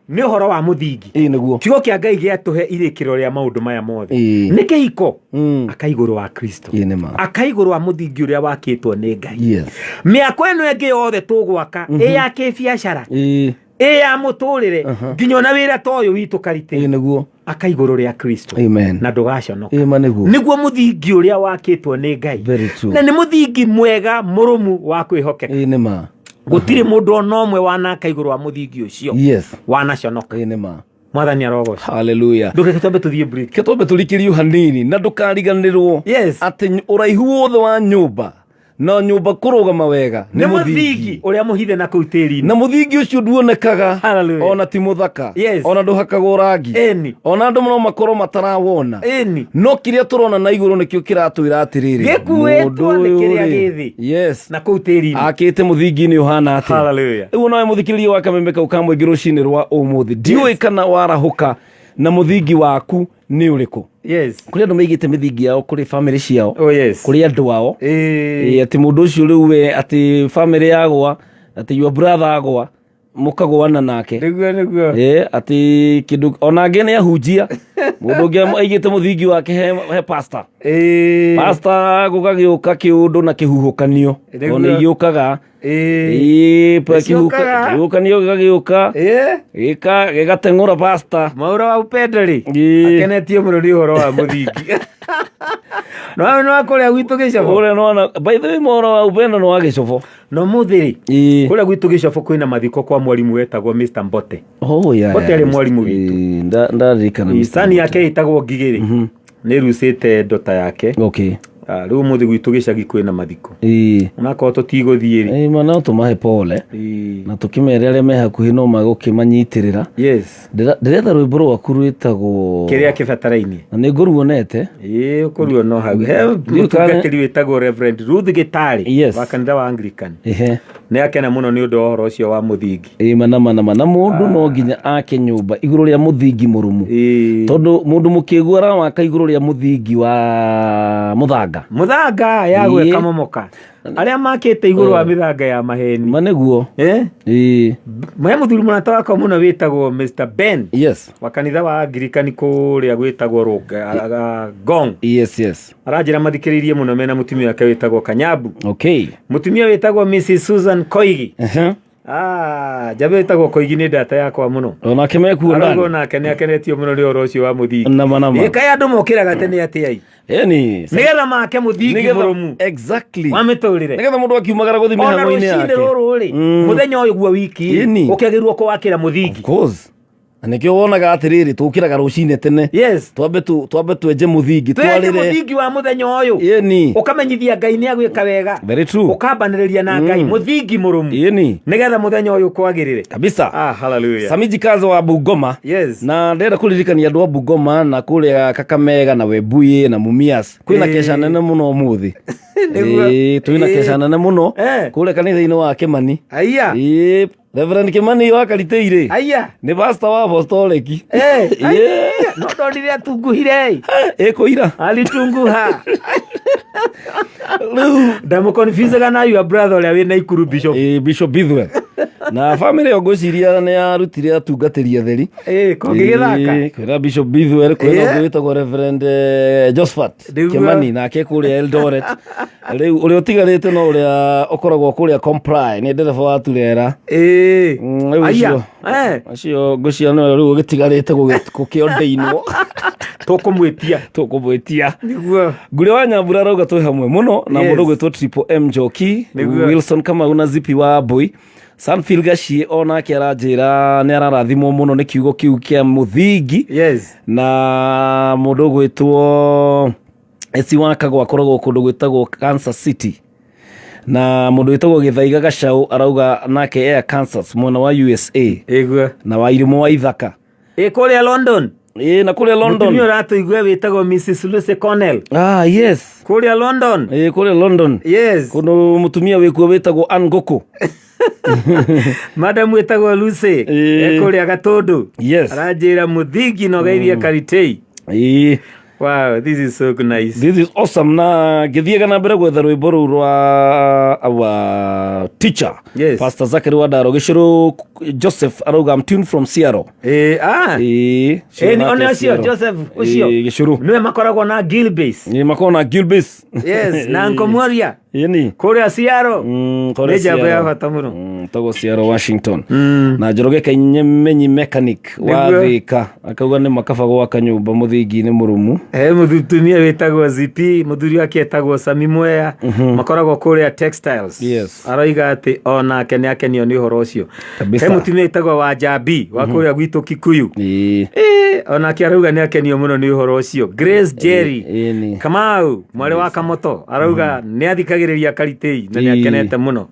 [SPEAKER 3] nĩ ũhoro wa mũthingi.
[SPEAKER 1] Ĩĩ nĩguo.
[SPEAKER 3] Kiugo kĩa Ngai gĩatũhe irĩkĩro rĩa maũndũ maya mothe.
[SPEAKER 1] Ĩĩ.
[SPEAKER 3] Nĩ kĩhiko.
[SPEAKER 1] Mm.
[SPEAKER 3] Aka igũrũ wa Kristo.
[SPEAKER 1] Ĩĩ nĩ ma.
[SPEAKER 3] Aka igũrũ wa mũthingi ũrĩa wakĩtwo nĩ Ngai.
[SPEAKER 1] Yes.
[SPEAKER 3] Mĩako ĩno ĩngĩ yothe tũgwaka ĩ ya kĩbiacara,
[SPEAKER 1] Ĩĩ.
[SPEAKER 3] ĩ ya mũtũrĩre, nginya ona wĩra ta ũyũ witũ karitĩ,
[SPEAKER 1] Ĩĩ nĩguo.
[SPEAKER 3] aka igũrũ rĩa Kristo.
[SPEAKER 1] Amen.
[SPEAKER 3] Na ndũgaconoka.
[SPEAKER 1] Ĩĩ ma nĩguo.
[SPEAKER 3] Nĩguo mũthingi ũrĩa wakĩtwo nĩ Ngai.
[SPEAKER 1] Very true.
[SPEAKER 3] Na nĩ mũthingi mwega mũrũmu wa kwĩhokeka.
[SPEAKER 1] Ĩĩ nĩ ma.
[SPEAKER 3] Gũtirĩ mũndũ ona ũmwe wanaka igũrũ wa mũthingi ũcio
[SPEAKER 1] Yes.
[SPEAKER 3] wanaconoka.
[SPEAKER 1] Ĩĩ nĩ ma.
[SPEAKER 3] Mwathani arogoca.
[SPEAKER 1] Hallelujah.
[SPEAKER 3] Ndũreke twambe tũthiĩ break.
[SPEAKER 1] Ke twambe tũrikĩrio hanini na ndũkariganĩrwo
[SPEAKER 3] Yes.
[SPEAKER 1] atĩ ũraihu wothe wa nyũmba na nyũmba kũrũgama wega
[SPEAKER 3] Nĩ mũthingi ũrĩa mũhithe na kũu tĩri-inĩ.
[SPEAKER 1] Na mũthingi ũcio nduonekaga.
[SPEAKER 3] Hallelujah.
[SPEAKER 1] Ona ti mũthaka.
[SPEAKER 3] Yes.
[SPEAKER 1] Ona ndũhakagwo rangi.
[SPEAKER 3] Ĩni.
[SPEAKER 1] Ona andũ no makorwo matarawona.
[SPEAKER 3] Ĩni.
[SPEAKER 1] No kĩrĩa tũrona na igũrũ nĩkĩo kĩratwĩra atĩrĩrĩ,
[SPEAKER 3] Gĩkuĩtwo
[SPEAKER 1] mũndũ
[SPEAKER 3] nĩ
[SPEAKER 1] ũyũ
[SPEAKER 3] kĩrĩa
[SPEAKER 1] rĩ,
[SPEAKER 3] gĩ thĩ.
[SPEAKER 1] Yes.
[SPEAKER 3] Na kũu tĩri-inĩ.
[SPEAKER 1] Akĩte mũthingi-inĩ ũhana atĩa.
[SPEAKER 3] Hallelujah.
[SPEAKER 1] Rĩu nawe mũthikĩrĩria wa kameme kau ka mũingĩ rũcinĩ rwa ũmũthĩ, ndiũĩ kana warahũka na mũthingi waku nĩ ũrĩkũ.
[SPEAKER 3] Yes.
[SPEAKER 1] Kũrĩ andũ maigĩte mĩthingi yao kũrĩ bamĩrĩ ciao.
[SPEAKER 3] Oh yes.
[SPEAKER 1] Kũrĩ andũ ao.
[SPEAKER 3] Ĩĩ.
[SPEAKER 1] Ĩĩ, atĩ mũndũ ũcio rĩu we atĩ bamĩrĩ yagwa, atĩ your brother agwa, mũkagũana nake.
[SPEAKER 3] Nĩguo nĩguo.
[SPEAKER 1] Ĩĩ, atĩ kĩndũ ona angĩ nĩ ahunjia. Mũndũ ũngĩ aigĩte mũthingi wake he pastor.
[SPEAKER 3] Ĩĩ.
[SPEAKER 1] Pastor gũgagĩũka kĩũndũ na kĩhuhũkanio.
[SPEAKER 3] Nĩguo.
[SPEAKER 1] Ona igĩũkaga.
[SPEAKER 3] Ĩĩ.
[SPEAKER 1] Ĩĩ, pa
[SPEAKER 3] Nĩciũkaga.
[SPEAKER 1] kĩhuhũkanio gĩgagĩũka.
[SPEAKER 3] Ĩĩ.
[SPEAKER 1] Gĩka gĩgateng'ũra pastor.
[SPEAKER 3] Mwaura wa upendo rĩ.
[SPEAKER 1] Ĩĩ.
[SPEAKER 3] Akenetio mũno nĩ ũhoro wa mũthingi. No no kũrĩa gwitũ gĩcobo.
[SPEAKER 1] Ũrĩa nĩwona, by the way, Mwaura wa upendo nĩ wa gĩcobo.
[SPEAKER 3] No mũthĩ rĩ.
[SPEAKER 1] Ĩĩ.
[SPEAKER 3] Kũrĩa gwitũ gĩcobo kwĩna mathiko kwa mwarimu wetagwo Mr. Mbote.
[SPEAKER 1] Oh, yeah,
[SPEAKER 3] Mbote
[SPEAKER 1] yeah.
[SPEAKER 3] arĩ mwarimũ witũ.
[SPEAKER 1] Ĩĩ, ndaririkana Mr.
[SPEAKER 3] Sani yake ĩtagwo Ngigĩ rĩ. Nĩ rucĩte ndota yake.
[SPEAKER 1] Okay.
[SPEAKER 3] Rĩu ũmũthĩ gwitũ gĩcagi kwĩna mathiko.
[SPEAKER 1] Ĩĩ.
[SPEAKER 3] Onakorwo tũtigũthiĩ rĩ.
[SPEAKER 1] Ĩĩ, ma no tũmahe pole.
[SPEAKER 3] Ĩĩ.
[SPEAKER 1] Na tũkĩmere arĩa me hakuhĩ no magũkĩmanyitĩrĩra.
[SPEAKER 3] Yes.
[SPEAKER 1] Ndĩretha rwĩmbo rwaku rwĩtagwo
[SPEAKER 3] Kĩrĩa kĩbatarainie.
[SPEAKER 1] Na nĩ ngũruonete.
[SPEAKER 3] Ĩĩ ũkũruo no hau. He
[SPEAKER 1] Ndiũĩ kana-
[SPEAKER 3] mũtungatĩri wĩtagwo Reverend Ruth Gĩtarĩ
[SPEAKER 1] Yes.
[SPEAKER 3] wa kanitha wa Anglican.
[SPEAKER 1] Ehe.
[SPEAKER 3] Nĩ akena mũno nĩ ũndũ wa ũhoro ũcio wa mũthingi.
[SPEAKER 1] Ĩĩ mana mana mana mũndũ no nginya ake nyũmba igũrũ rĩa mũthingi mũrũmu.
[SPEAKER 3] Ĩĩ.
[SPEAKER 1] Tondũ mũndũ mũkĩgu arawaka igũrũ rĩa mũthingi wa mũthanga.
[SPEAKER 3] Mũthanga yagwe
[SPEAKER 1] Ĩĩ.
[SPEAKER 3] ĩkamomoka. Arĩa makĩte igũrũ wa mĩthanga ya maheni.
[SPEAKER 1] Ma nĩguo.
[SPEAKER 3] Eh?
[SPEAKER 1] Ĩĩ.
[SPEAKER 3] He mũthuri mũrata wakwa mũno wĩtagwo Mr. Ben.
[SPEAKER 1] Yes.
[SPEAKER 3] Wa kanitha wa Anglican kũrĩa gwĩtagwo Ngong.
[SPEAKER 1] Yes, yes.
[SPEAKER 3] Aranjĩra mathikĩrĩirie mũno mena mũtumia wake wĩtagwo Kanyabu.
[SPEAKER 1] Okay.
[SPEAKER 3] Mũtumia wĩtagwo Mrs. Susan Koigi.
[SPEAKER 1] Uh-huh.
[SPEAKER 3] Njamba ĩtagwo Koigi nĩ ndata yakwa mũno.
[SPEAKER 1] Onake mekuo
[SPEAKER 3] Arauga
[SPEAKER 1] ndani.
[SPEAKER 3] onake nĩ akenetio mũno nĩ ũhoro ũcio wa mũthingi.
[SPEAKER 1] Nama nama.
[SPEAKER 3] Ĩ kaĩ andũ mokĩraga tene atĩa ĩ?
[SPEAKER 1] Ĩni.
[SPEAKER 3] Nĩgetha make mũthingi
[SPEAKER 1] Nĩgetha-
[SPEAKER 3] mũrũmu.
[SPEAKER 1] Exactly.
[SPEAKER 3] Wa mĩtũrĩre.
[SPEAKER 1] Nĩgetha mũndũ akiumagara gũthiĩ
[SPEAKER 3] Ona
[SPEAKER 1] mĩhang'o-inĩ
[SPEAKER 3] rũcinĩ
[SPEAKER 1] yake.
[SPEAKER 3] rũrũ rĩ, mũthenya ũyũ guo wiki
[SPEAKER 1] Ĩni.
[SPEAKER 3] ũkĩagĩrĩirwo kũwakĩra mũthingi.
[SPEAKER 1] Of course. Na nĩkĩo wonaga atĩrĩrĩ tũkĩraga rũcinĩ tene.
[SPEAKER 3] Yes.
[SPEAKER 1] Twambe twenje mũthingi
[SPEAKER 3] Twenje
[SPEAKER 1] twarĩre.
[SPEAKER 3] mũthingi wa mũthenya ũyũ.
[SPEAKER 1] Ĩni.
[SPEAKER 3] Ũkamenyithia Ngai nĩ agwĩka wega.
[SPEAKER 1] Very true.
[SPEAKER 3] Ũkambanĩrĩria na Ngai mũthingi mũrũmu.
[SPEAKER 1] Ĩni.
[SPEAKER 3] Nĩgetha mũthenya ũyũ kwagĩrĩre.
[SPEAKER 1] Kabisa.
[SPEAKER 3] Hallelujah.
[SPEAKER 1] Samiji Kazo wa Bungoma.
[SPEAKER 3] Yes.
[SPEAKER 1] Na ndĩrenda kũririkania andũ a Bungoma na kũrĩa Kakamega na Webuye na Mumias. Kwĩna
[SPEAKER 3] Ĩĩ.
[SPEAKER 1] kesha nene mũno ũmũthĩ.
[SPEAKER 3] Nĩguo.
[SPEAKER 1] Ĩĩ, twĩna
[SPEAKER 3] Ĩĩ.
[SPEAKER 1] kesha nene mũno
[SPEAKER 3] Eh.
[SPEAKER 1] kũrĩa kanitha-inĩ wa Kĩmani.
[SPEAKER 3] Aya.
[SPEAKER 1] Ĩĩ, Reverend Kĩmani wa Karitĩirĩ.
[SPEAKER 3] Aya.
[SPEAKER 1] Nĩ pastor wa apostolic.
[SPEAKER 3] Eh,
[SPEAKER 1] Ĩĩ.
[SPEAKER 3] aya. No ndonire atunguhire.
[SPEAKER 1] Ĩkũira.
[SPEAKER 3] Alitunguha.
[SPEAKER 1] Rĩu
[SPEAKER 3] Ndamũconfusaga na your brother ũrĩa wĩ Naikuru Bishop.
[SPEAKER 1] Ĩĩ, Bishop Bithwell. Na family ĩyo ngwĩciria nĩ yarutire atungatĩri atheri.
[SPEAKER 3] Ĩĩ, kũngĩgĩthaka.
[SPEAKER 1] Ĩĩ, kwĩna Bishop Bithwell, kwĩna
[SPEAKER 3] Ĩĩ.
[SPEAKER 1] ũngĩ wĩtagwo Reverend Josephat
[SPEAKER 3] Nĩguo.
[SPEAKER 1] Kĩmani nake kũrĩa Eldoret. Rĩu ũrĩa ũtigarĩte no ũrĩa ũkoragwo kũrĩa Comply nĩ ndereba wa Turera.
[SPEAKER 3] Ĩĩ.
[SPEAKER 1] Rĩu
[SPEAKER 3] Aya.
[SPEAKER 1] ũcio
[SPEAKER 3] Eh.
[SPEAKER 1] acio ngwĩciria nĩwe rĩu ũgĩtigarĩte gũkĩordainwo.
[SPEAKER 3] Tũkũmwĩtia.
[SPEAKER 1] Tũkũmwĩtia.
[SPEAKER 3] Nĩguo.
[SPEAKER 1] Ngurio wa Nyambura arauga twĩ hamwe mũno na
[SPEAKER 3] Yes.
[SPEAKER 1] mũndũ ũgwĩtwo Triple M Njoki,
[SPEAKER 3] Nĩguo.
[SPEAKER 1] Wilson Kamau na Zipi wa Mbui. Sanfield Gachie onake aranjĩra nĩ ararathimwo mũno nĩ kiugo kĩu kĩa mũthingi.
[SPEAKER 3] Yes.
[SPEAKER 1] Na mũndũ ũgwĩtwo Esi wa Kagwa akoragwo kũndũ gwĩtagwo Kansas City, na mũndũ wĩtagwo Gĩthaiga Gacau arauga nake Air Kansas mwena wa USA.
[SPEAKER 3] Ĩguo.
[SPEAKER 1] Na wa Irimũ wa Ithaka.
[SPEAKER 3] Ĩ kũrĩa London.
[SPEAKER 1] Ĩ na kũrĩa London.
[SPEAKER 3] Mũtumia ũratũigua wĩtagwo Mrs Lucy Connell.
[SPEAKER 1] Ah, yes.
[SPEAKER 3] Kũrĩa London.
[SPEAKER 1] Ĩ kũrĩa London.
[SPEAKER 3] Yes.
[SPEAKER 1] Kũndũ mũtumia wĩkuo wĩtagwo Ann Ngũkũ.
[SPEAKER 3] Madam wĩtagwo Lucy.
[SPEAKER 1] Ĩ.
[SPEAKER 3] E kũrĩa Gatũndũ.
[SPEAKER 1] Yes.
[SPEAKER 3] Aranjĩra mũthingi na ũgeithie Karitei.
[SPEAKER 1] Ĩ.
[SPEAKER 3] Wow, this is so nice.
[SPEAKER 1] This is awesome. Na ngĩthiaga na mbere gwetha rwĩmbo rũu rwa our teacher.
[SPEAKER 3] Yes.
[SPEAKER 1] Pastor Zachary Wandaro Gĩcũrũ Joseph arauga, I'm tuned from Seattle.
[SPEAKER 3] Eh, ah.
[SPEAKER 1] Ĩĩ.
[SPEAKER 3] Eh, one ũcio Joseph ũcio.
[SPEAKER 1] Ĩĩ, Gĩcũrũ.
[SPEAKER 3] Nĩwe makoragwo na Gilbase.
[SPEAKER 1] Ĩĩ, makoragwo na Gilbase.
[SPEAKER 3] Yes, na Uncle Mwaria.
[SPEAKER 1] Ĩni.
[SPEAKER 3] Kũrĩa Seattle.
[SPEAKER 1] Kũrĩa
[SPEAKER 3] Nĩ njamba ya
[SPEAKER 1] Seattle.
[SPEAKER 3] bata mũno.
[SPEAKER 1] Tagwo Seattle, Washington. Na Njoroge Kaimenyi mechanic wa
[SPEAKER 3] Nĩguo.
[SPEAKER 1] Thika akauga nĩ makaba gwaka nyũmba mũthingi-inĩ mũrũmu.
[SPEAKER 3] He mũtumia wĩtagwo ZP, mũthuri wake etagwo Sami Mwea, makoragwo kũrĩa Textiles.
[SPEAKER 1] Yes.
[SPEAKER 3] Aroiga atĩ onake nĩ akenio nĩ ũhoro ũcio.
[SPEAKER 1] Kabisa.
[SPEAKER 3] He mũtumia wĩtagwo Wanjambi wa kũrĩa gwitũ Kikuyu.
[SPEAKER 1] Ĩĩ.
[SPEAKER 3] Ĩĩ, onake arauga nĩ akenio mũno nĩ ũhoro ũcio. Grace Jerry
[SPEAKER 1] Ĩĩ, nĩ.
[SPEAKER 3] Kamau mwarĩ wa Kamoto arauga nĩ athikagĩrĩria Karitei na nĩ
[SPEAKER 1] Ĩĩ.
[SPEAKER 3] akenete mũno.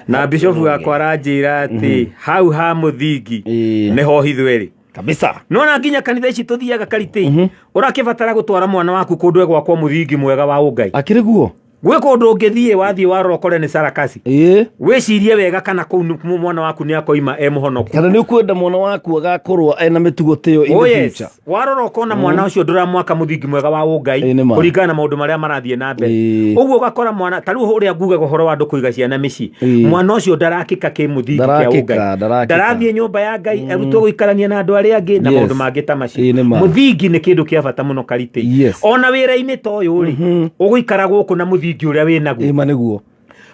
[SPEAKER 3] Na bishofu wakwa aranjĩra atĩ hau ha mũthingi
[SPEAKER 1] Ĩĩ.
[SPEAKER 3] nĩho hitho ĩrĩ.
[SPEAKER 1] Kabisa.
[SPEAKER 3] Nona nginya kanitha ici tuthiaga Karitei, ũrakĩbatara gũtwara mwana waku kũndũ egwakwo mũthingi mwega wa ũngai.
[SPEAKER 1] Akĩrĩ guo?
[SPEAKER 3] Gwĩ kũndũ ũngĩthiĩ wathiĩ warora ũkore nĩ sarakasi.
[SPEAKER 1] Ĩĩ.
[SPEAKER 3] Wĩcirie wega kana kũu mwana waku nĩ akoima e mũhonoku.
[SPEAKER 1] Kana nĩ ũkwenda mwana waku agakorwo ena mĩtugo ta ĩyo in
[SPEAKER 3] Oh
[SPEAKER 1] the
[SPEAKER 3] yes.
[SPEAKER 1] future?
[SPEAKER 3] Warora ũkona mwana ũcio ndũramwaka mũthingi mwega wa ũngai
[SPEAKER 1] Ĩĩ, nĩ ma.
[SPEAKER 3] kũringana na maũndũ marĩa marathiĩ na mbere.
[SPEAKER 1] Ĩĩ.
[SPEAKER 3] Ũguo ũgakora mwana ta rĩu ũrĩa ngugaga ũhoro wa andũ kũiga ciana mĩciĩ,
[SPEAKER 1] Ĩĩ.
[SPEAKER 3] mwana ũcio ndarakĩka kĩmũthingi kĩa
[SPEAKER 1] Ndarakĩka,
[SPEAKER 3] ũngai,
[SPEAKER 1] ndarakĩka.
[SPEAKER 3] ndarathiĩ nyũmba ya Ngai arutwo gũikarania na andũ arĩa angĩ na
[SPEAKER 1] Yes.
[SPEAKER 3] maũndũ mangĩ ta macio.
[SPEAKER 1] Ĩĩ, nĩ ma.
[SPEAKER 3] Mũthingi nĩ kĩndũ kĩa bata mũno Karitei.
[SPEAKER 1] Yes.
[SPEAKER 3] Ona wĩra-inĩ ta ũyũ rĩ, ũgũikara gũkũ na mũthingi ũrĩa wĩ naguo.
[SPEAKER 1] Ĩĩ, ma nĩguo.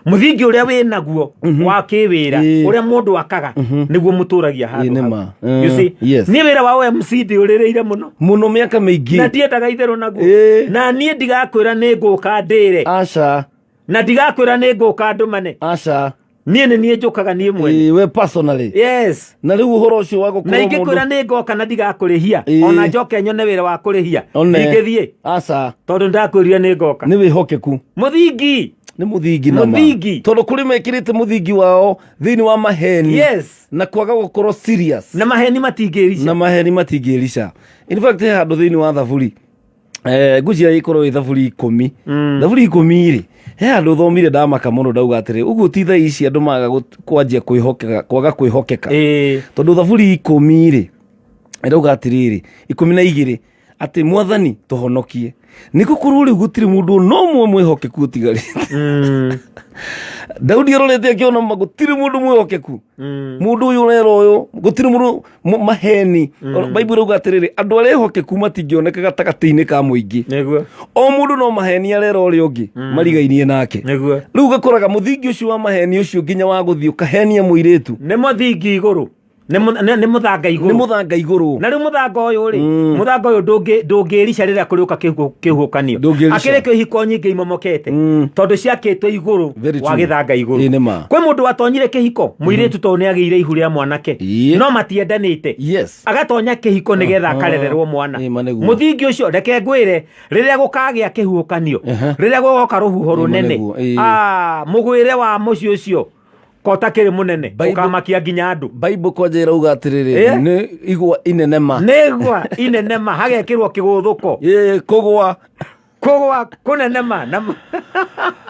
[SPEAKER 3] Mũthingi ũrĩa wĩ naguo wa kĩwĩra,
[SPEAKER 1] Ĩĩ.
[SPEAKER 3] ũrĩa mũndũ akaga nĩguo mũtũragia
[SPEAKER 1] Ĩĩ,
[SPEAKER 3] handũ
[SPEAKER 1] nĩ
[SPEAKER 3] hau.
[SPEAKER 1] ma.
[SPEAKER 3] You see?
[SPEAKER 1] Yes.
[SPEAKER 3] Niĩ wĩra wa OMC ndĩũrĩrĩire mũno
[SPEAKER 1] Mũno mĩaka mĩingĩ.
[SPEAKER 3] Na ndiendaga itherũ naguo.
[SPEAKER 1] Ĩĩ.
[SPEAKER 3] Na niĩ ndigakwĩra nĩ ngũka ndĩre.
[SPEAKER 1] Aca.
[SPEAKER 3] Na ndigakwĩra nĩ ngũka ndũmane.
[SPEAKER 1] Aca.
[SPEAKER 3] Niĩ nĩ niĩ njũkaga niĩ mwene.
[SPEAKER 1] Ĩĩ, we personally.
[SPEAKER 3] Yes.
[SPEAKER 1] Na rĩu ũhoro ũcio wa gũkorwo
[SPEAKER 3] Na ingĩkwĩra
[SPEAKER 1] mũndũ
[SPEAKER 3] nĩ ngoka na ndigakũrĩhia,
[SPEAKER 1] Ĩĩ.
[SPEAKER 3] ona njoke nyone wĩra wa kũrĩhia,
[SPEAKER 1] One.
[SPEAKER 3] ndingĩthiĩ.
[SPEAKER 1] Aca.
[SPEAKER 3] Tondũ ndakwĩrire nĩ ngoka.
[SPEAKER 1] Nĩ wĩhokeku.
[SPEAKER 3] Mũthingi.
[SPEAKER 1] Nĩ mũthingi na ma.
[SPEAKER 3] Mũthingi.
[SPEAKER 1] Tondũ kũrĩ mekĩrĩte mũthingi wao thĩinĩ wa maheni.
[SPEAKER 3] Yes.
[SPEAKER 1] Na kwaga gũkorwo serious.
[SPEAKER 3] Na maheni matingĩrica.
[SPEAKER 1] Na maheni matingĩrica. In fact, he handũ thĩinĩ wa thaburi, ngwĩciria ĩkorwo ĩ thaburi 10. Thaburi 10 rĩ, he handũ thomire ndamaka mũno, ndauga atĩrĩ, ũguo ti thaa ici andũ maga kwanjia kwĩhokeka, kwaga kwĩhokeka.
[SPEAKER 3] Ĩĩ.
[SPEAKER 1] Tondũ thaburi 10 rĩ, ĩrauga atĩrĩrĩ, 12, atĩ Mwathani tũhonokie, nĩ gũkorwo rĩu gũtirĩ mũndũ no ũmwe mwĩhokeku ũtigarĩte. Daudi arorete akĩona ma gũtirĩ mũndũ mwĩhokeku. Mũndũ ũyũ ũrera ũyũ, gũtirĩ mũndũ maheni. Bible ĩrauga atĩrĩrĩ, andũ arĩa ehokeku matingĩoneka gatagatĩ-inĩ ka mũingĩ.
[SPEAKER 3] Nĩguo.
[SPEAKER 1] O mũndũ no maheni arera ũrĩa ũngĩ marigainie nake.
[SPEAKER 3] Nĩguo.
[SPEAKER 1] Rĩu ũgakoraga mũthingi ũcio wa maheni ũcio nginya wa gũthiĩ ũkahenia mũirĩtu.
[SPEAKER 3] Nĩ mũthingi igũrũ. Nĩ mũthanga igũrũ.
[SPEAKER 1] Nĩ mũthanga igũrũ.
[SPEAKER 3] Na rĩu mũthanga ũyũ rĩ, mũthanga ũyũ ndũngĩrica rĩrĩa kũrĩũka kĩhuhũkanio.
[SPEAKER 1] Ndũngĩrica.
[SPEAKER 3] Akĩrĩ kĩo ihiko nyingĩ imomokete. Tondũ ciakĩtwo igũrũ
[SPEAKER 1] Very
[SPEAKER 3] wa
[SPEAKER 1] true.
[SPEAKER 3] gĩthanga igũrũ.
[SPEAKER 1] Ĩĩ, nĩ ma.
[SPEAKER 3] Kwĩ mũndũ watonyire kĩhiko, mũirĩtu tondũ nĩ agĩire ihu rĩa mwanake.
[SPEAKER 1] Ĩĩ.
[SPEAKER 3] No matiendanĩte.
[SPEAKER 1] Yes.
[SPEAKER 3] Agatonya kĩhiko nĩgetha akarererwo mwana.
[SPEAKER 1] Ĩĩ, ma nĩguo.
[SPEAKER 3] Mũthingi ũcio reke ngwĩre, rĩrĩa gũkagĩa kĩhuhũkanio, rĩrĩa gũgoka rũhuho
[SPEAKER 1] Ĩĩ, ma
[SPEAKER 3] rũnene,
[SPEAKER 1] nĩguo. Ĩĩ.
[SPEAKER 3] Mũgwĩre wa mũciĩ ũcio kota kĩrĩ mũnene,
[SPEAKER 1] Bible-
[SPEAKER 3] ũkamakia nginya andũ.
[SPEAKER 1] Bible kwanja ĩrauga atĩrĩrĩ,
[SPEAKER 3] Ĩĩ.
[SPEAKER 1] nĩ igwa inene ma.
[SPEAKER 3] Nĩ igwa inene ma, hagekĩrwo kĩgũthũko.
[SPEAKER 1] Ĩĩ, kũgwa.
[SPEAKER 3] Kũgwa kũnene ma. Na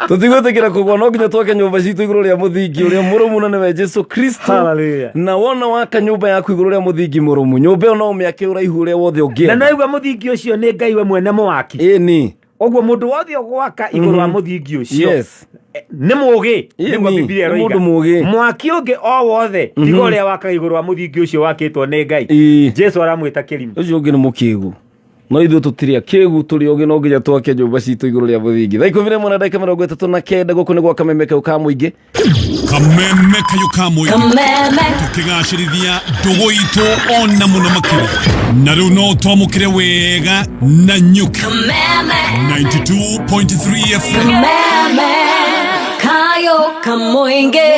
[SPEAKER 1] Tũtigwĩtĩkĩra kũgwa, no nginya twake nyũmba citũ igũrũ rĩa mũthingi ũrĩa mũrũmu na nĩwe Jesu Kristo.
[SPEAKER 3] Hallelujah.
[SPEAKER 1] Na wona waka nyũmba yaku igũrũ rĩa mũthingi mũrũmu, nyũmba ĩyo no ũmĩake ũraihu ũrĩa wothe
[SPEAKER 3] Na
[SPEAKER 1] ũngĩenda.
[SPEAKER 3] no igua mũthingi ũcio nĩ Ngai we mwene mũwaki.
[SPEAKER 1] Ĩĩ, nĩ.
[SPEAKER 3] Ũguo mũndũ wothe ũgwaka igũrũ wa mũthingi ũcio
[SPEAKER 1] Yes.
[SPEAKER 3] nĩ mũũgĩ.
[SPEAKER 1] Ĩĩ,
[SPEAKER 3] Nĩguo
[SPEAKER 1] nĩ.
[SPEAKER 3] Bibilia
[SPEAKER 1] Nĩ
[SPEAKER 3] ĩroiga.
[SPEAKER 1] mũndũ mũũgĩ.
[SPEAKER 3] Mwaki ũngĩ o wothe tiga ũrĩa wakaga igũrũ wa mũthingi ũcio wakĩtwo nĩ Ngai,
[SPEAKER 1] Ĩĩ.
[SPEAKER 3] Jesu aramwĩta kĩrimũ.
[SPEAKER 1] Ũcio ũngĩ nĩ mũkĩgu. No ithuĩ tũtirĩ akĩgu, tũrĩ ogĩ, no nginya twake nyũmba citũ igũrũ rĩa mũthingi. Thaa 11 na ndagĩka 39, gũkũ nĩ gwa Kameme kau ka mũingĩ.
[SPEAKER 5] Kameme kayo ka mũingĩ.
[SPEAKER 2] Kameme.
[SPEAKER 5] Tũkĩgacĩrithia ndũgũ itũ ona mũno makĩria. Na rĩu no twamũkĩre wega na nyuki.
[SPEAKER 2] Kameme.
[SPEAKER 5] 92.3 FM.
[SPEAKER 2] Kameme. Kayo kamoinge.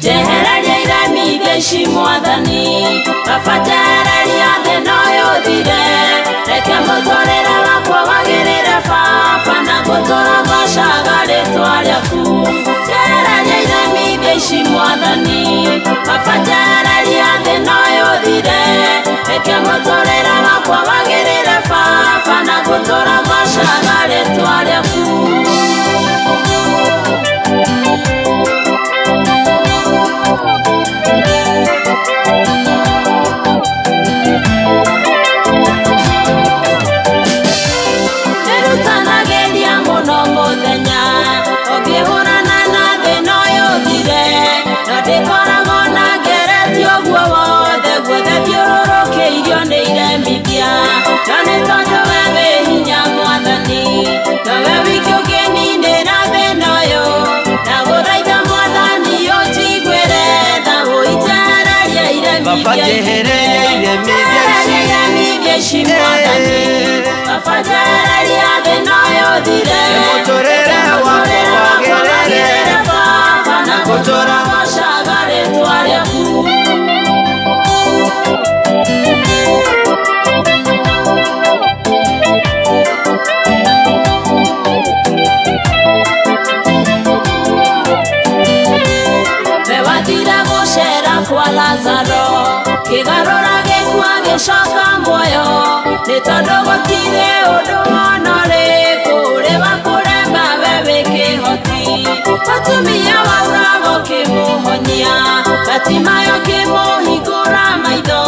[SPEAKER 2] Njehereria iremithia ici mwathani, baba njehereria thĩna ũyũ ũthire. Reke mũtũrĩre wakwa wagĩrĩre baba, na ngũtũra ngocaga rĩtwa rĩaku. Njehereria iremithia ici mwathani, baba njehereria thĩna ũyũ ũthire. Reke mũtũrĩre wakwa wagĩrĩre baba, na ngũtũra ngocaga rĩtwa rĩaku. Nĩrutanagĩria mũno mũthenya, ũngĩhũrana na thĩna ũyũ ũthire. No ndĩkoragwo na ngeretio ũguo wothe, guothe thiũrũrũkĩirio nĩ iremithia. No nĩ tondũ we wĩ hinya mwathani, nowe wiki ũngĩninĩra thĩna ũyũ. Ndagũthaitha mwathani ũnjiguĩre tha, ũinjehererie
[SPEAKER 6] Baba
[SPEAKER 2] iremithia
[SPEAKER 6] njehereria iremithia ici.
[SPEAKER 2] iremithia ici mwathani, baba njehereria thĩna ũyũ ũthire.
[SPEAKER 6] Mũtũrĩre wakwa wagĩrĩre,
[SPEAKER 2] baba, na
[SPEAKER 6] ngũtũra
[SPEAKER 2] ngocaga rĩtwa rĩaku. We wathire gũcera kwa Lazaro, kĩgarũra gĩkua gĩcoka muoyo. Nĩ tondũ gũtirĩ ũndũ ona ũrĩkũ ũrĩ wa kũrema we wĩ kĩhoti. Mũtumia wauraga ũkĩmũhonia, Batimayo ũkĩmũhingũra maitho.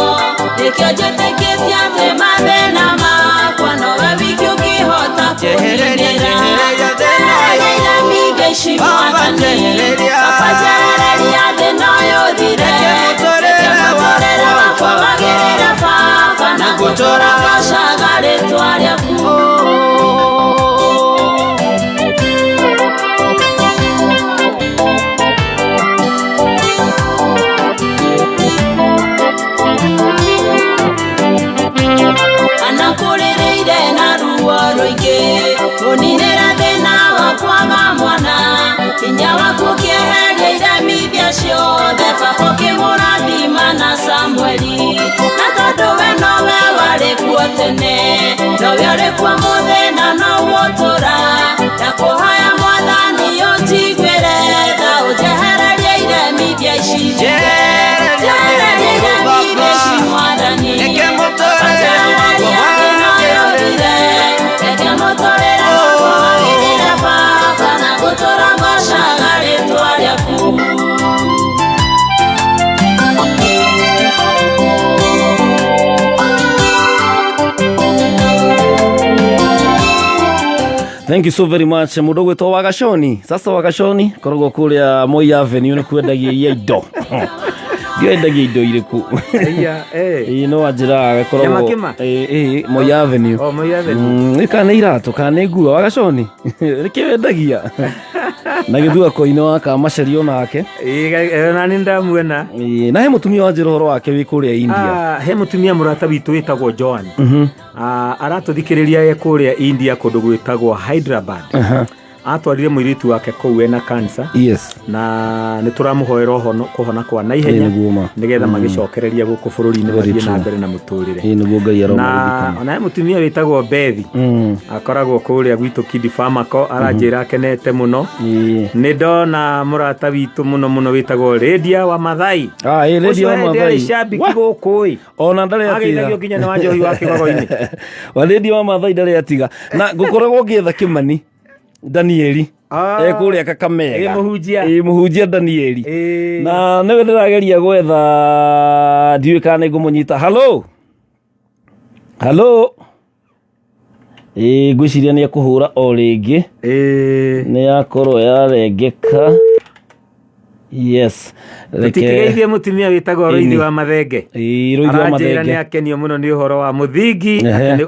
[SPEAKER 2] Nĩkĩo njĩtĩkĩtie atĩ mathĩna makwa nowe wiki ũngĩhota
[SPEAKER 6] Njehereria,
[SPEAKER 2] kũninĩra.
[SPEAKER 6] njehereria thĩna ũyũ.
[SPEAKER 2] Iremithia ici
[SPEAKER 6] Baba
[SPEAKER 2] mwathani,
[SPEAKER 6] njehereria.
[SPEAKER 2] baba njehereria thĩna ũyũ ũthire.
[SPEAKER 6] Reke mũtũrĩre
[SPEAKER 2] Mũtũrĩre
[SPEAKER 6] wakwa
[SPEAKER 2] wakwa wagĩrĩre baba, na ngũtũra ngocaga rĩtwa rĩaku. Anakũrĩrĩire na ruo rũingĩ, ũninĩre thĩna wa kwaga mwana. Hinya waku ũkĩeheria iremithia ciothe, baba ũkĩmũrathima na Samueli. Na tondũ we nowe warĩ kuo tene, nowe ũrĩ kuo mũthĩ na nowe ũtũũra. Ndakũhoya mwathani ũnjiguĩre tha, ũnjehererie iremithia ici
[SPEAKER 6] Njehereria
[SPEAKER 2] Njehereria iremithia ici mwathani,
[SPEAKER 6] Reke mũtũrĩre wakwa wagĩrĩre.
[SPEAKER 2] Reke mũtũrĩre wakwa wagĩrĩre baba, na ngũtũra ngocaga rĩtwa rĩaku.
[SPEAKER 1] Thank you so very much mundu gwitwo Wagaconi. Sasa Wagaconi koragwo kuria Moi Avenue nĩ kwendagia iria indo. Ndiendagia indo irĩkũ.
[SPEAKER 3] Iya, eh.
[SPEAKER 1] Ĩĩ no anjĩraga gakoragwo
[SPEAKER 3] Nyamakĩma?
[SPEAKER 1] Ĩĩ ĩĩ Moi Avenue.
[SPEAKER 3] Oh, Moi Avenue.
[SPEAKER 1] Nĩ kana nĩ iratũ kana nĩ nguo Wagaconi. Nĩkĩ wendagia? Na gĩthua koine wa Kamacerio nake.
[SPEAKER 3] Ĩĩ, na nĩ ndamuona.
[SPEAKER 1] Ĩĩ, na he mũtumia wanjĩra ũhoro wake wĩ kũrĩa India.
[SPEAKER 3] Ah, he mũtumia mũrata witũ wĩtagwo Joan. Ah, aratũthikĩrĩria e kũrĩa India kũndũ gwĩtagwo Hyderabad. Atwarire mũirĩtu wake kũu ena cancer.
[SPEAKER 1] Yes.
[SPEAKER 3] Na nĩ tũramũhoera kũhona kwa naihenya
[SPEAKER 1] Ĩĩ, nĩguo ma.
[SPEAKER 3] nĩgetha magĩcokereria gũkũ bũrũri-inĩ
[SPEAKER 1] Very
[SPEAKER 3] mathiĩ na
[SPEAKER 1] true.
[SPEAKER 3] mbere na mũtũrĩre.
[SPEAKER 1] Ĩĩ nĩguo Ngai
[SPEAKER 3] Na
[SPEAKER 1] aromaririkana.
[SPEAKER 3] ona he mũtumia wĩtagwo Bethi akoragwo kũrĩa gwitũ Kidi Pharmaco aranjĩra akenete mũno.
[SPEAKER 1] Ĩĩ.
[SPEAKER 3] Nĩ ndona mũrata witũ mũno mũno wĩtagwo Lydia wa Mathai.
[SPEAKER 1] Ah, ĩĩ Lydia wa
[SPEAKER 3] Ũcio
[SPEAKER 1] Mathai.
[SPEAKER 3] arĩ shabiki
[SPEAKER 1] Wah!
[SPEAKER 3] gũkũ ĩ.
[SPEAKER 1] Ona ndarĩ atiga.
[SPEAKER 3] Ageithagio nginya nĩ wa njohi wa kĩgogo-inĩ.
[SPEAKER 1] Wa Lydia wa Mathai ndarĩ atiga. Na ngũkoragwo ngĩetha Kĩmani Danieli.
[SPEAKER 3] Ah.
[SPEAKER 1] E kũrĩa Kakamega.
[SPEAKER 3] Ĩ mũhunjia.
[SPEAKER 1] Ĩ mũhunjia Danieli.
[SPEAKER 3] Ĩ.
[SPEAKER 1] Na nĩwe ndĩrageria gwetha ndiũĩ kana nĩ ngũmũnyita. Hello. Hello. Ĩ ngwĩciria nĩ ekũhũra o rĩngĩ.
[SPEAKER 3] Ĩ.
[SPEAKER 1] Nĩ yakorwo yarengeka. Yes.
[SPEAKER 3] Tũtikĩgeithie mũtumia wĩtagwo Rũithi
[SPEAKER 1] Ĩni.
[SPEAKER 3] wa Mathenge.
[SPEAKER 1] Ĩ Rũithi wa
[SPEAKER 3] Aranjĩra
[SPEAKER 1] Mathenge.
[SPEAKER 3] nĩ akenio mũno nĩ ũhoro wa mũthingi.
[SPEAKER 1] Ehe.
[SPEAKER 3] Atĩ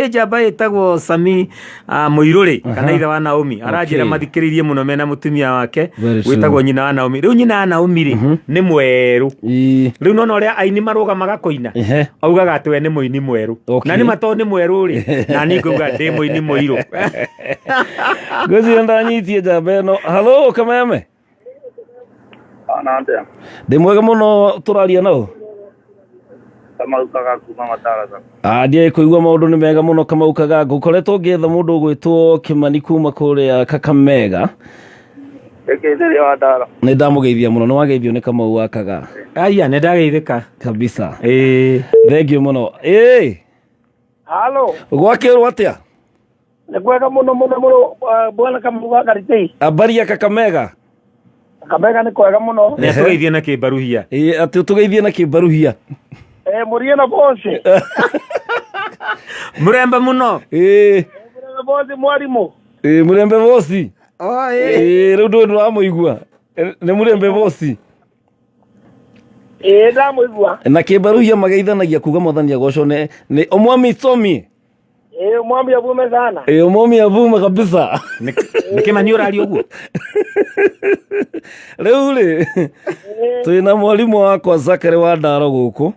[SPEAKER 3] ĩ njamba ĩtagwo Sami Mũirũrĩ kana ithe wa Naomi. Aranjĩra
[SPEAKER 1] Okay.
[SPEAKER 3] mathikĩrĩirie mũno mena mũtumia wake
[SPEAKER 1] Very true.
[SPEAKER 3] wĩtagwo nyina wa Naomi. Rĩu nyina wa Naomi rĩ nĩ mwerũ.
[SPEAKER 1] Ĩ.
[SPEAKER 3] Rĩu nona ũrĩa aini marũgamaga kũina.
[SPEAKER 1] Ehe.
[SPEAKER 3] Augaga atĩ we nĩ mũini mwerũ.
[SPEAKER 1] Okay.
[SPEAKER 3] Na nĩ ma tondũ nĩ mwerũ rĩ, na niĩ ngauga ndĩ mũini mũirũ.
[SPEAKER 1] Ngwĩciria ndanyitie njamba ĩno. Hello Kameme.
[SPEAKER 7] Ona atia?
[SPEAKER 1] Ndĩ mwega mũno tũraria nao.
[SPEAKER 7] Kamau kaga kuma mataraca.
[SPEAKER 1] Ah, ndiĩ kũigua maũndũ nĩ mega mũno Kamau Kagango. Ngoretwo ngĩetha mũndũ ũgwĩtwo Kĩmani kuma kũrĩa Kakamega.
[SPEAKER 7] Ĩkĩithĩria wa ndara.
[SPEAKER 1] Nĩ ndamũgeithia mũno, nĩ wageithio nĩ Kamau wa Kaga.
[SPEAKER 3] Aya, nĩ ndageithĩka.
[SPEAKER 1] Kabisa.
[SPEAKER 3] Ĩĩ.
[SPEAKER 1] Thank you mũno. Ĩĩ,
[SPEAKER 8] Halo,
[SPEAKER 1] gwakĩrwo atĩa?
[SPEAKER 8] nĩ kwega mũno mũno mũno eh, bwana Kamau wa Karitei.
[SPEAKER 1] Habari ya Kakamega.
[SPEAKER 8] Kakamega nĩ kwega mũno.
[SPEAKER 3] Nĩ atũgeithie na kĩmbaruhia.
[SPEAKER 1] Ĩĩ, atĩ ũtũgeithie na kĩmbaruhia.
[SPEAKER 8] Eh, mũrie na bosi.
[SPEAKER 3] Mũrembe mũno.
[SPEAKER 1] Ĩĩ,
[SPEAKER 8] Mũrie na bosi mwarimũ.
[SPEAKER 1] ĩĩ, mũrembe bosi. Ĩĩ, rĩu ndũĩ ndũramũigua. Nĩ mũrembe bosi.
[SPEAKER 8] Ĩĩ ndamũigua.
[SPEAKER 1] Na kĩmbaruhia mageithanagia kuga mwathani agocwo nĩ nĩ omwami tomi.
[SPEAKER 8] Ĩĩ mwami avume sana.
[SPEAKER 1] Ĩĩ, omwami avume kabisa.
[SPEAKER 3] Nĩ Kĩmani ũraria ũguo?
[SPEAKER 1] Rĩu rĩ, twĩna mwarimũ wakwa Zakary wa Ndaro gũkũ.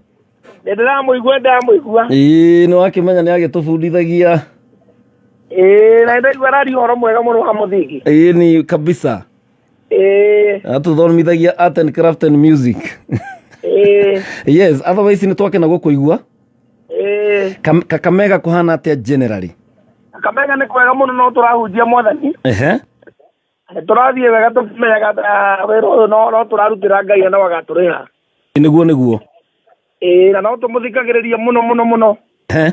[SPEAKER 8] Nĩ ndĩramũigua ndamũigua.
[SPEAKER 1] Ĩĩ, nĩ wakĩmenya nĩ agĩtũbundithagia.
[SPEAKER 8] Ĩĩ na ndaigua araria ũhoro mwega mũno wa mũthingi.
[SPEAKER 1] Ĩĩ, ni kabisa.
[SPEAKER 8] Ĩĩ
[SPEAKER 1] Atũthomithagia art and craft and music.
[SPEAKER 8] ĩĩ
[SPEAKER 1] Yes, otherwise nĩ twakena gũkũigua.
[SPEAKER 8] ĩĩ
[SPEAKER 1] Kakamega kũhana atĩa generally?
[SPEAKER 8] Kakamega nĩ kwega mũno no tũrahunjia mwathani.
[SPEAKER 1] Ehe.
[SPEAKER 8] Nĩ tũrathiĩ wega tũkĩmenyaga ah, wĩra ũyũ no no tũrarutĩra Ngai na no agatũrĩha.
[SPEAKER 1] Nĩguo nĩguo.
[SPEAKER 8] Ĩĩ na no tũmũthikagĩrĩria mũno mũno mũno.
[SPEAKER 1] Ehe.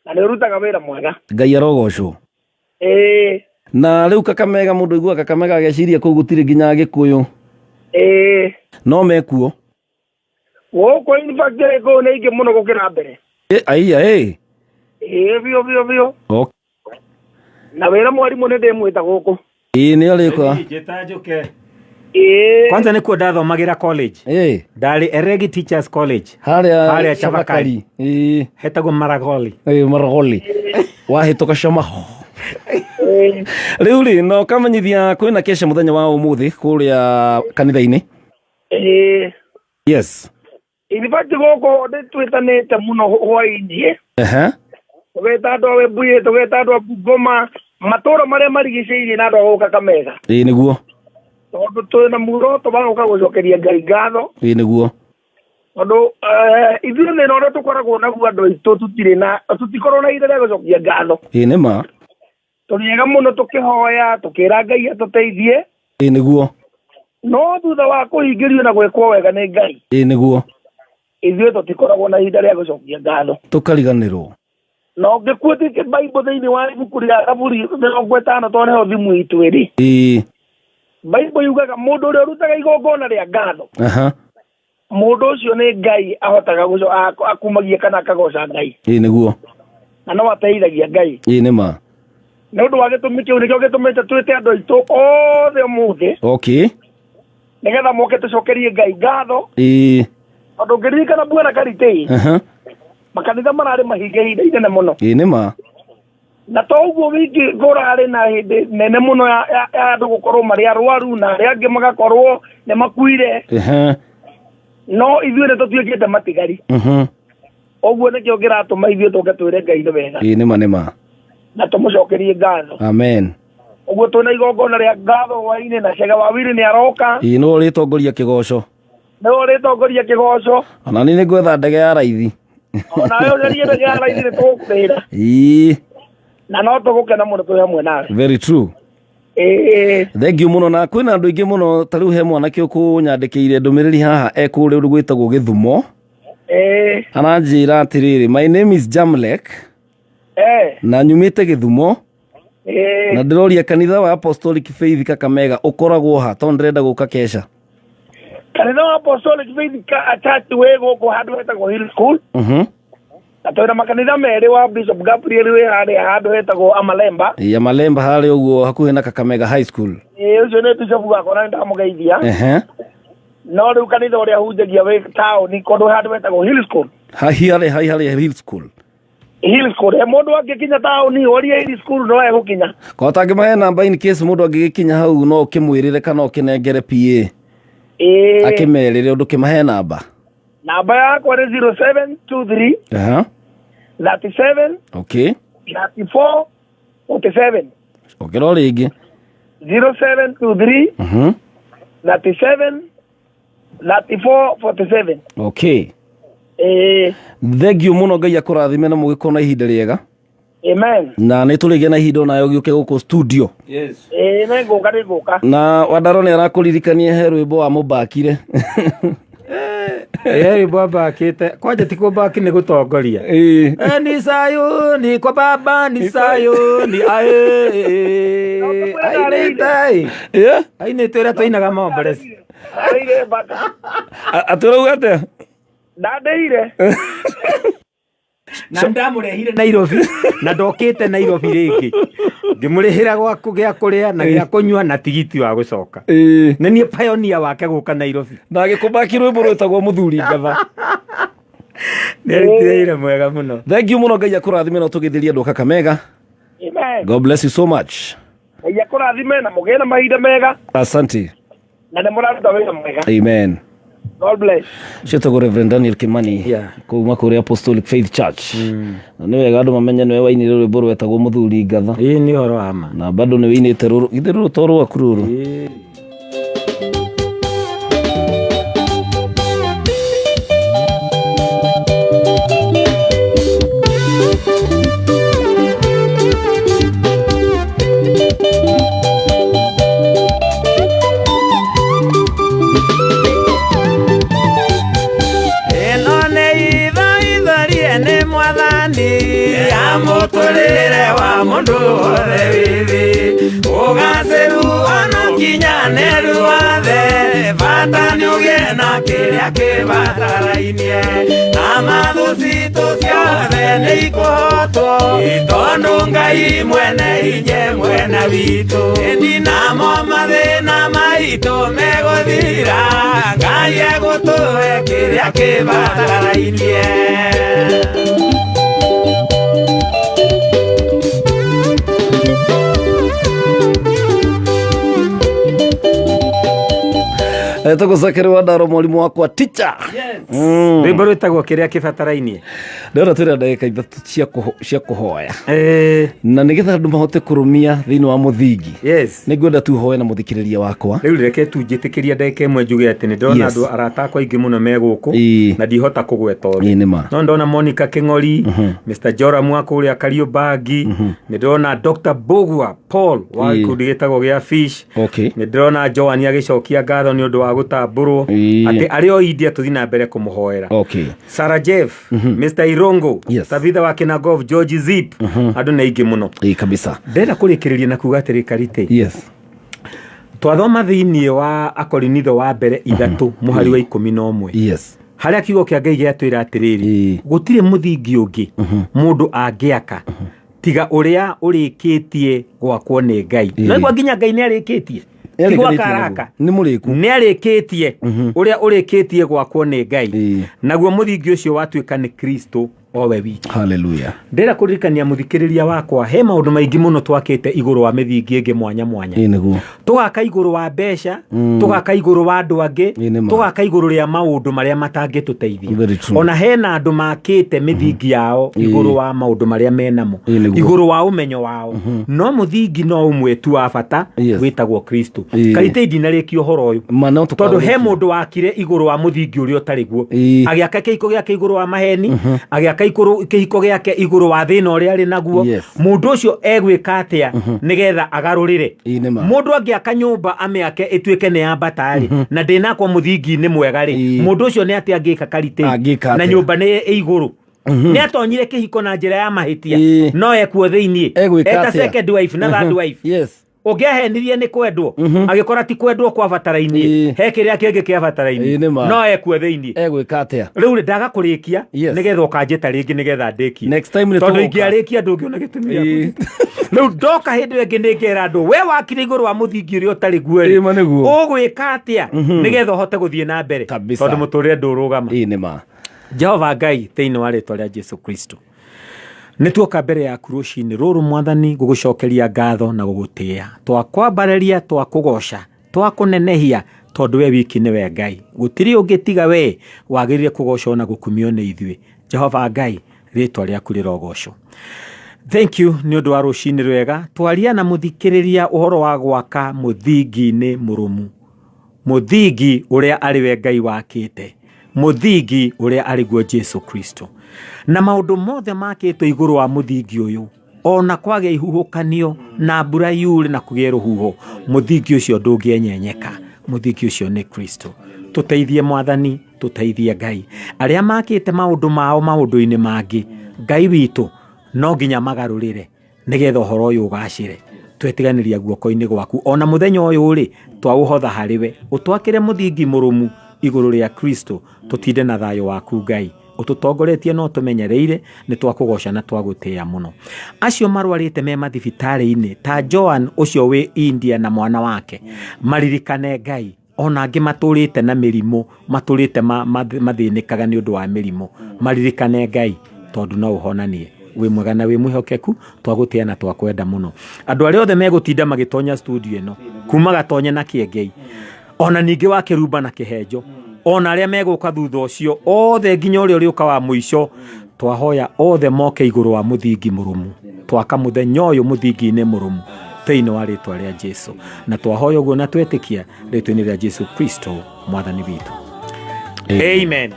[SPEAKER 8] Na nĩ ũrutaga wĩra mwega.
[SPEAKER 1] Ngai arogocwo.
[SPEAKER 8] Ĩĩ
[SPEAKER 1] Na rĩu Kakamega mũndũ aiguaga Kakamega ageciria kũu gũtirĩ nginya Agĩkũyũ.
[SPEAKER 8] ĩĩ
[SPEAKER 1] No mekuo.
[SPEAKER 8] gũkũ in fact Gĩkũyũ nĩ aingĩ mũno gũkĩra mbere.
[SPEAKER 1] Ĩ, aiya ĩ.
[SPEAKER 8] Ĩĩ biũ biũ biũ.
[SPEAKER 1] Okay.
[SPEAKER 8] Na wĩra mwarimũ nĩ ndĩmwĩta gũkũ.
[SPEAKER 1] Ĩĩ nĩ arĩka.
[SPEAKER 3] Njĩta njũke.
[SPEAKER 8] Ĩĩ
[SPEAKER 3] Kwanza nĩkuo ndathomagĩra college.
[SPEAKER 1] Ĩĩ.
[SPEAKER 3] Ndarĩ Eregi Teachers College.
[SPEAKER 1] Harĩa
[SPEAKER 3] Harĩa Chavakali.
[SPEAKER 1] Ĩĩ.
[SPEAKER 3] Hetagwo Maragoli.
[SPEAKER 1] Ĩĩ Maragoli. Wahĩtũka Shamaho. Rĩu rĩ no kamenyithia kwĩna kesha mũthenya wa ũmũthĩ kũrĩa kanitha-inĩ.
[SPEAKER 8] ĩĩ
[SPEAKER 1] Yes.
[SPEAKER 8] in fact gũkũ nĩ twĩtanĩte mũno hwaĩ-inĩ.
[SPEAKER 1] Ehe.
[SPEAKER 8] Tũgeta andũ a Webuye, tũgeta andũ a Bungoma, matũũra marĩa marigicĩirie na andũ a gũkũ Kakamega.
[SPEAKER 1] Ĩĩ nĩguo.
[SPEAKER 8] Tondũ twĩna muoroto wa gũka gũcokeria Ngai ngatho.
[SPEAKER 1] Ĩĩ nĩguo.
[SPEAKER 8] Tondũ eh, ithuĩ thĩna ũrĩa tũkoragwo naguo andũ aitũ tũtirĩ na tũtikoragwo na ihinda rĩa gũcokia ngatho.
[SPEAKER 1] Ĩĩ nĩ ma.
[SPEAKER 8] Tũrĩ ega mũno tũkĩhoya tũkĩra Ngai atũteithie.
[SPEAKER 1] Ĩĩ nĩguo.
[SPEAKER 8] No thutha wa kũhingĩrio na gwĩkwo wega nĩ Ngai,
[SPEAKER 1] Ĩĩ nĩguo.
[SPEAKER 8] ithuĩ tũtikoragwo na ihinda rĩa gũcokia ngatho.
[SPEAKER 1] Tũkariganĩrwo.
[SPEAKER 8] Na ũngĩkuĩtĩtie Bible thĩinĩ wa ibuku rĩa Thaburi 50 tondũ nĩho thimũ itũ ĩrĩ.
[SPEAKER 1] Ĩĩ.
[SPEAKER 8] Bible yugaga mũndũ ũrĩa ũrutaga igongona rĩa ngatho,
[SPEAKER 1] Aha.
[SPEAKER 8] mũndũ ũcio nĩ Ngai ahotaga akumagia kana akagoca Ngai
[SPEAKER 1] Ĩĩ nĩguo.
[SPEAKER 8] na no ateithagia Ngai.
[SPEAKER 1] Ĩĩ nĩ ma.
[SPEAKER 8] Nĩ ũndũ wa gĩtũmi kĩu nĩkĩo gĩtũmĩte twĩte andũ aitũ othe ũmũthĩ
[SPEAKER 1] Okay.
[SPEAKER 8] nĩgetha moke tũcokerie Ngai ngatho
[SPEAKER 1] Ĩĩ.
[SPEAKER 8] tondũ ũngĩririkana Bwana Karitei
[SPEAKER 1] Aha.
[SPEAKER 8] makanitha mararĩ mahinge ihinda inene mũno
[SPEAKER 1] Ĩĩ nĩ ma.
[SPEAKER 8] na to ũguo wiki kũrarĩ na hĩndĩ nene mũno ya ya- ya andũ gũkorwo marĩ arwaru na arĩa angĩ magakorwo nĩ makuire
[SPEAKER 1] Ehe.
[SPEAKER 8] no ithuĩ nĩ tũtuĩkĩte matigari Ũguo nĩkĩo kĩratũma ithuĩ tũke twĩre Ngai nĩ wega
[SPEAKER 1] Ĩĩ nĩ ma nĩ ma.
[SPEAKER 8] na tũmũcokerie ngatho.
[SPEAKER 1] Amen.
[SPEAKER 8] Ũguo twĩna igongona rĩa ngatho hwaĩ-inĩ na Cege wa Wili nĩ aroka
[SPEAKER 1] Ĩĩ nĩwe ũrĩtongoria kĩgoco.
[SPEAKER 8] nĩwe ũrĩtongoria kĩgoco
[SPEAKER 1] Ona niĩ nĩngwetha ndege ya raithi.
[SPEAKER 8] onawe ũcarie ndege ya raithi nĩ tũgũkũrĩra
[SPEAKER 1] Ĩĩ.
[SPEAKER 8] na no tũgũkena mũno twĩ hamwe nawe.
[SPEAKER 1] Very true.
[SPEAKER 8] Ĩĩ
[SPEAKER 1] Thank you mũno na kwĩna andũ aingĩ mũno ta rĩu he mwanake ũkũnyandĩkĩire ndũmĩrĩri haha e kũrĩa gwĩtagwo Gĩthumo.
[SPEAKER 8] ĩĩ
[SPEAKER 1] Aranjĩra atĩrĩrĩ, my name is Jamlek na nyumĩte Gĩthumo
[SPEAKER 8] ĩĩ
[SPEAKER 1] na ndĩroria kanitha wa Apostolic Faith Kakamega ũkoragwo ha tondũ ndĩrenda gũka kesha.
[SPEAKER 8] Kanitha wa Apostolic Faith Church wĩ gũkũ handũ hetagwo Hill School na twĩna makanitha merĩ wa Bishop Gabriel wĩ harĩa handũ hetagwo Amalemba.
[SPEAKER 1] Ya Malemba harĩa ũguo hakuhĩ na Kakamega High School.
[SPEAKER 8] Ĩĩ ũcio nĩ bishop wakwa na nĩndamũgeithia.
[SPEAKER 1] Ehe.
[SPEAKER 8] No rĩu kanitha ũrĩa hunjagia wĩ taũni kũndũ handũ hetagwo Hill School.
[SPEAKER 1] Hahi harĩa hahi harĩa Hill School.
[SPEAKER 8] Hill School he mũndũ angĩkinya taũni orie Hill School no egũkinya.
[SPEAKER 1] Kwa tangĩmahe namba in case mũndũ angĩgĩkinya hau no ũkĩmwĩrĩre kana ũkĩnengere PA.
[SPEAKER 8] Ĩĩ
[SPEAKER 1] Akĩmerĩre ũndũ kĩmahe namba.
[SPEAKER 8] Namba yakwa nĩ 0723
[SPEAKER 1] Aha.
[SPEAKER 8] 37
[SPEAKER 1] Okay.
[SPEAKER 8] 34 47.
[SPEAKER 1] Ongera o rĩngĩ.
[SPEAKER 8] 0723 37 34 47.
[SPEAKER 1] Okay.
[SPEAKER 8] Ĩĩ.
[SPEAKER 1] Thank you mũno, Ngai akũrathime na mũgĩkorwo na ihinda rĩega.
[SPEAKER 8] Amen.
[SPEAKER 1] Na nĩ tũrĩgĩa na ihinda onayo gĩũke gũkũ studio.
[SPEAKER 8] Ĩĩ, nĩ ngũka, nĩ ngũka.
[SPEAKER 1] Na Wandaro nĩ arakũririkania he rwĩmbo wa mũmbakire.
[SPEAKER 3] Rwĩmbo ambakĩte kwanja ti kũmbaki, nĩ gũtongoria.
[SPEAKER 1] Ĩĩ.
[SPEAKER 3] Eh, ni Sayuni kwa baba, ni Sayuni ae ainĩte.
[SPEAKER 1] Yeah?
[SPEAKER 3] Ainĩte ũrĩa tũinaga mombresi.
[SPEAKER 8] Ndarĩire bata.
[SPEAKER 1] Atĩ ũrauga atĩa?
[SPEAKER 8] Ndandeire.
[SPEAKER 3] Na ndamũrehire Nairobi na ndokĩte Nairobi rĩngĩ, ngĩmũrĩhĩra gwaku gĩa kũrĩa na gĩa kũnyua na tigiti wa gũcoka.
[SPEAKER 1] Ĩĩ.
[SPEAKER 3] Nĩ niĩ pioneer wake gũka Nairobi.
[SPEAKER 1] Na agĩkũmbaki rwĩmbo rwĩtagwo mũthuri ngatha.
[SPEAKER 3] Nĩ arutire wĩra mwega mũno.
[SPEAKER 1] Thank you mũno, Ngai akũrathime na ũtũgĩthĩrie andũ a Kakamega.
[SPEAKER 8] Amen.
[SPEAKER 1] God bless you so much.
[SPEAKER 8] Ngai akũrathime na mũgĩe na mahinda mega.
[SPEAKER 1] Asante.
[SPEAKER 8] Na nĩ mũraruta wĩra mwega.
[SPEAKER 1] Amen.
[SPEAKER 8] God bless.
[SPEAKER 1] Ciĩtagwo Reverend Daniel Kimani kuma kũrĩa Apostolic Faith Church. Na nĩ wega andũ mamenye nĩwe wainire rwĩmbo rwetagwo mũthuri ngatha.
[SPEAKER 3] Ĩĩ, nĩ ũhoro wa ma.
[SPEAKER 1] Na bado nĩ wĩinĩte rũrũ, githĩ rũrũ to rwaku rũrũ?
[SPEAKER 6] Ĩno nĩ itho ithorie nĩ mwathani ya mũtũrĩre wa mũndũ wothe wĩthĩ, ũgacĩru ona ũkinyanĩru wathe, bata nĩ ũgĩe na kĩrĩa kĩbatarainie, na mathũ citũ ciothe nĩ ikũhotwo, tondũ Ngai mwene inye mwena witũ, ĩndi namo mathĩna maitũ megũthira, Ngai egũtũhe kĩrĩa kĩbatarainie.
[SPEAKER 1] Etagwo Zakari Wandaro, mwarimũ wakwa, teacher.
[SPEAKER 3] Rwĩmbo rwĩtagwo kĩrĩa kĩbatarainie.
[SPEAKER 1] Ndĩrona twĩna ndagĩka 3 cia kũhoya.
[SPEAKER 3] Eh,
[SPEAKER 1] Na nĩgetha andũ mahote kũrũmia thĩinĩ wa mũthingi,
[SPEAKER 3] yes.
[SPEAKER 1] nĩ ngwenda tu hoe na mũthikĩrĩria wakwa.
[SPEAKER 3] Rĩu reke tu njĩtĩkĩria ndagĩka ĩmwe njuge atĩ nĩ ndĩrona
[SPEAKER 1] Yes.
[SPEAKER 3] andũ arata akwa aingĩ mũno me gũkũ na ndihota kũgweta othe.
[SPEAKER 1] Ĩĩ, nĩ ma.
[SPEAKER 3] No ndona Monica Kĩng'ori, Mr Joram wa kũrĩa Kariobangi, nĩ ndĩrona Dr Bogwa Paul wa gĩkundi gĩtagwo gĩa Fish. Nĩ ndĩrona Joan agĩcokia ngatho nĩ ũndũ wa gũtambũrwo, atĩ arĩ o India, tũthiĩ na mbere kũmũhoera. Sarah Jeff, Mr Irongo,
[SPEAKER 1] Yes.
[SPEAKER 3] Tabitha wa Kinagov, George Zip, andũ nĩ aingĩ mũno.
[SPEAKER 1] Ĩĩ, kabisa.
[SPEAKER 3] Ndĩrenda kũrĩkĩrĩria na kuga atĩrĩ, Karite, twathoma thĩinĩ wa Akorinitho wa mbere 3 mũhari wa 11, harĩa kiugo kĩa Ngai gĩatwĩra atĩrĩrĩ, gũtirĩ mũthingi ũngĩ mũndũ angĩaka tiga ũrĩa ũrĩkĩtie gwakwo nĩ Ngai. No nginya Ngai nĩ arĩkĩtie. Ti gwaka araka.
[SPEAKER 1] Nĩ mũrĩku.
[SPEAKER 3] Nĩ arĩkĩtie, ũrĩa ũrĩkĩtie gwakwo nĩ Ngai, naguo mũthingi ũcio watuĩka nĩ Kristo o we wiki.
[SPEAKER 1] Hallelujah.
[SPEAKER 3] Ndĩrenda kũririkania mũthikĩrĩria wakwa he maũndũ maingĩ mũno twakĩte igũrũ wa mĩthingi ĩngĩ mwanya mwanya.
[SPEAKER 1] Ĩĩ, nĩguo.
[SPEAKER 3] Tũgaka igũrũ wa mbeca, tũgaka igũrũ wa andũ angĩ,
[SPEAKER 1] Ĩĩ, nĩ ma.
[SPEAKER 3] tũgaka igũrũ rĩa maũndũ marĩa matangĩtũteithia.
[SPEAKER 1] Very true.
[SPEAKER 3] Ona hena andũ makĩte mĩthingi yao igũrũ wa maũndũ marĩa menamo,
[SPEAKER 1] Ĩĩ, nĩguo.
[SPEAKER 3] igũrũ wa ũmenyo wao, no mũthingi no ũmwe tu wa bata, wĩtagwo Kristo. Karite, ndinarĩkia ũhoro ũyũ,
[SPEAKER 1] Ma no
[SPEAKER 3] tondũ he
[SPEAKER 1] tũkaũrĩkia.
[SPEAKER 3] mũndũ wakire igũrũ wa mũthingi ũrĩa ũtarĩ guo, agĩaka kĩhiko gĩake igũrũ wa maheni, agĩaka kĩhiko gĩake igũrũ wa thĩna ũrĩa arĩ naguo. Mũndũ ũcio egwĩka atĩa nĩgetha agarũrĩre?
[SPEAKER 1] Ĩĩ, nĩ ma.
[SPEAKER 3] Mũndũ angĩaka nyũmba amĩake ĩtuĩke nĩ ya mbata-rĩ, na ndĩnakwo mũthingi-inĩ mwega rĩ, mũndũ ũcio nĩ atĩa angĩka, Karite?
[SPEAKER 1] Angĩka
[SPEAKER 3] Na
[SPEAKER 1] atĩa?
[SPEAKER 3] nyũmba nĩ ĩ igũrũ, nĩ atonyire kĩhiko na njĩra ya mahĩtia, no ekuo thĩiniĩ
[SPEAKER 1] Egwĩka
[SPEAKER 3] eta
[SPEAKER 1] atĩa?
[SPEAKER 3] second wife na third wife. Ũngĩahenirie nĩ kwendwo, agĩkora ti kwendwo kwa batarainie, he kĩrĩa kĩngĩ kĩa batarainie,
[SPEAKER 1] Ĩĩ, nĩ ma.
[SPEAKER 3] no ekuo thĩiniĩ.
[SPEAKER 1] Egwĩka atĩa?
[SPEAKER 3] Rĩu rĩ, ndaga kũrĩkia nĩgetha ũkanjĩta rĩngĩ nĩgetha ndĩkie.
[SPEAKER 1] Next time nĩ
[SPEAKER 3] Tondũ
[SPEAKER 1] tũgũka.
[SPEAKER 3] ingĩarĩkia ndũngĩona gĩtũmi gĩa kũnjĩta. Rĩu ndoka hĩndĩ ĩyo ĩngĩ nĩngera andũ, we wakire igũrũ wa mũthingi ũrĩa ũtarĩ guo rĩ,
[SPEAKER 1] Ĩĩ, ma nĩguo.
[SPEAKER 3] ũgwĩka atĩa nĩgetha ũhote gũthiĩ na mbere?
[SPEAKER 1] Kabisa.
[SPEAKER 3] Tondũ mũtũrĩre ndũrũgama.
[SPEAKER 1] Ĩĩ, nĩ ma.
[SPEAKER 3] Jehova Ngai, thĩinĩ wa rĩtwa rĩa Jesu Kristo, nĩ tuoka mbere yaku rũcinĩ rũrũ, mwathani, gũgũcokeria ngatho na gũgũtĩĩa, twakwambarĩria, twakũgoca, twakũnenehia, tondũ we wiki nĩwe Ngai, gũtirĩ ũngĩ tiga we wagĩrĩire kũgocwo na gũkumio nĩ ithuĩ. Jehova Ngai, rĩtwa rĩaku rĩrogocwo. Thank you nĩ ũndũ wa rũcinĩ rwega. Twaria na mũthikĩrĩria ũhoro wa gwaka mũthingi-inĩ mũrũmu. Mũthingi ũrĩa arĩ we Ngai wakĩte, mũthingi ũrĩa arĩ guo Jesu Kristo. Na maũndũ mothe makĩtwo igũrũ wa mũthingi ũyũ, ona kwagĩa ihuhũkanio na mbura yure na kũgĩe rũhuho, mũthingi ũcio ndũngĩenyenyeka. Mũthingi ũcio nĩ Kristo. Tũteithie Mwathani, tũteithie Ngai. Arĩa makĩte maũndũ mao maũndũ-inĩ mangĩ, Ngai witũ, no nginya magarũrĩre nĩgetha ũhoro ũyũ ũgacĩre. Twetiganĩria guoko-inĩ gwaku. Ona mũthenya ũyũ rĩ, twaũhotha harĩ we. Ũtwakĩre mũthingi mũrũmu igũrũ rĩa Kristo, tũtinde na thayũ waku Ngai. Ũtũtongoretie na ũtũmenyereire, nĩ twakũgoca na twagũtĩĩa mũno. Acio marwarĩte me mathibitarĩ-inĩ, ta Joan ũcio wĩ India na mwana wake, maririkane Ngai. Ona angĩ matũrĩte na mĩrimũ, matũrĩte mathĩnĩkaga nĩ ũndũ wa mĩrimũ, maririkane Ngai, tondũ no ũhonanie. Wĩ mwega na wĩ mwĩhokeku, twagũtĩĩa na twakwenda mũno. Andũ arĩa othe megũtinda magĩtonya studio ĩno, kuma Gatonye na Kĩengei, ona ningĩ wa Kĩrumba na Kĩhenjo, ona arĩa megũka thutha ũcio, othe nginya ũrĩa ũrĩũka wa mũico, twahoya othe moke igũrũ wa mũthingi mũrũmu. Twaka mũthenya ũyũ mũthingi-inĩ mũrũmu thĩinĩ wa rĩtwa rĩa Jesu. Na twahoya ũguo na twetĩkia rĩtwa-inĩ rĩa Jesu Kristo mwathani witũ. Amen.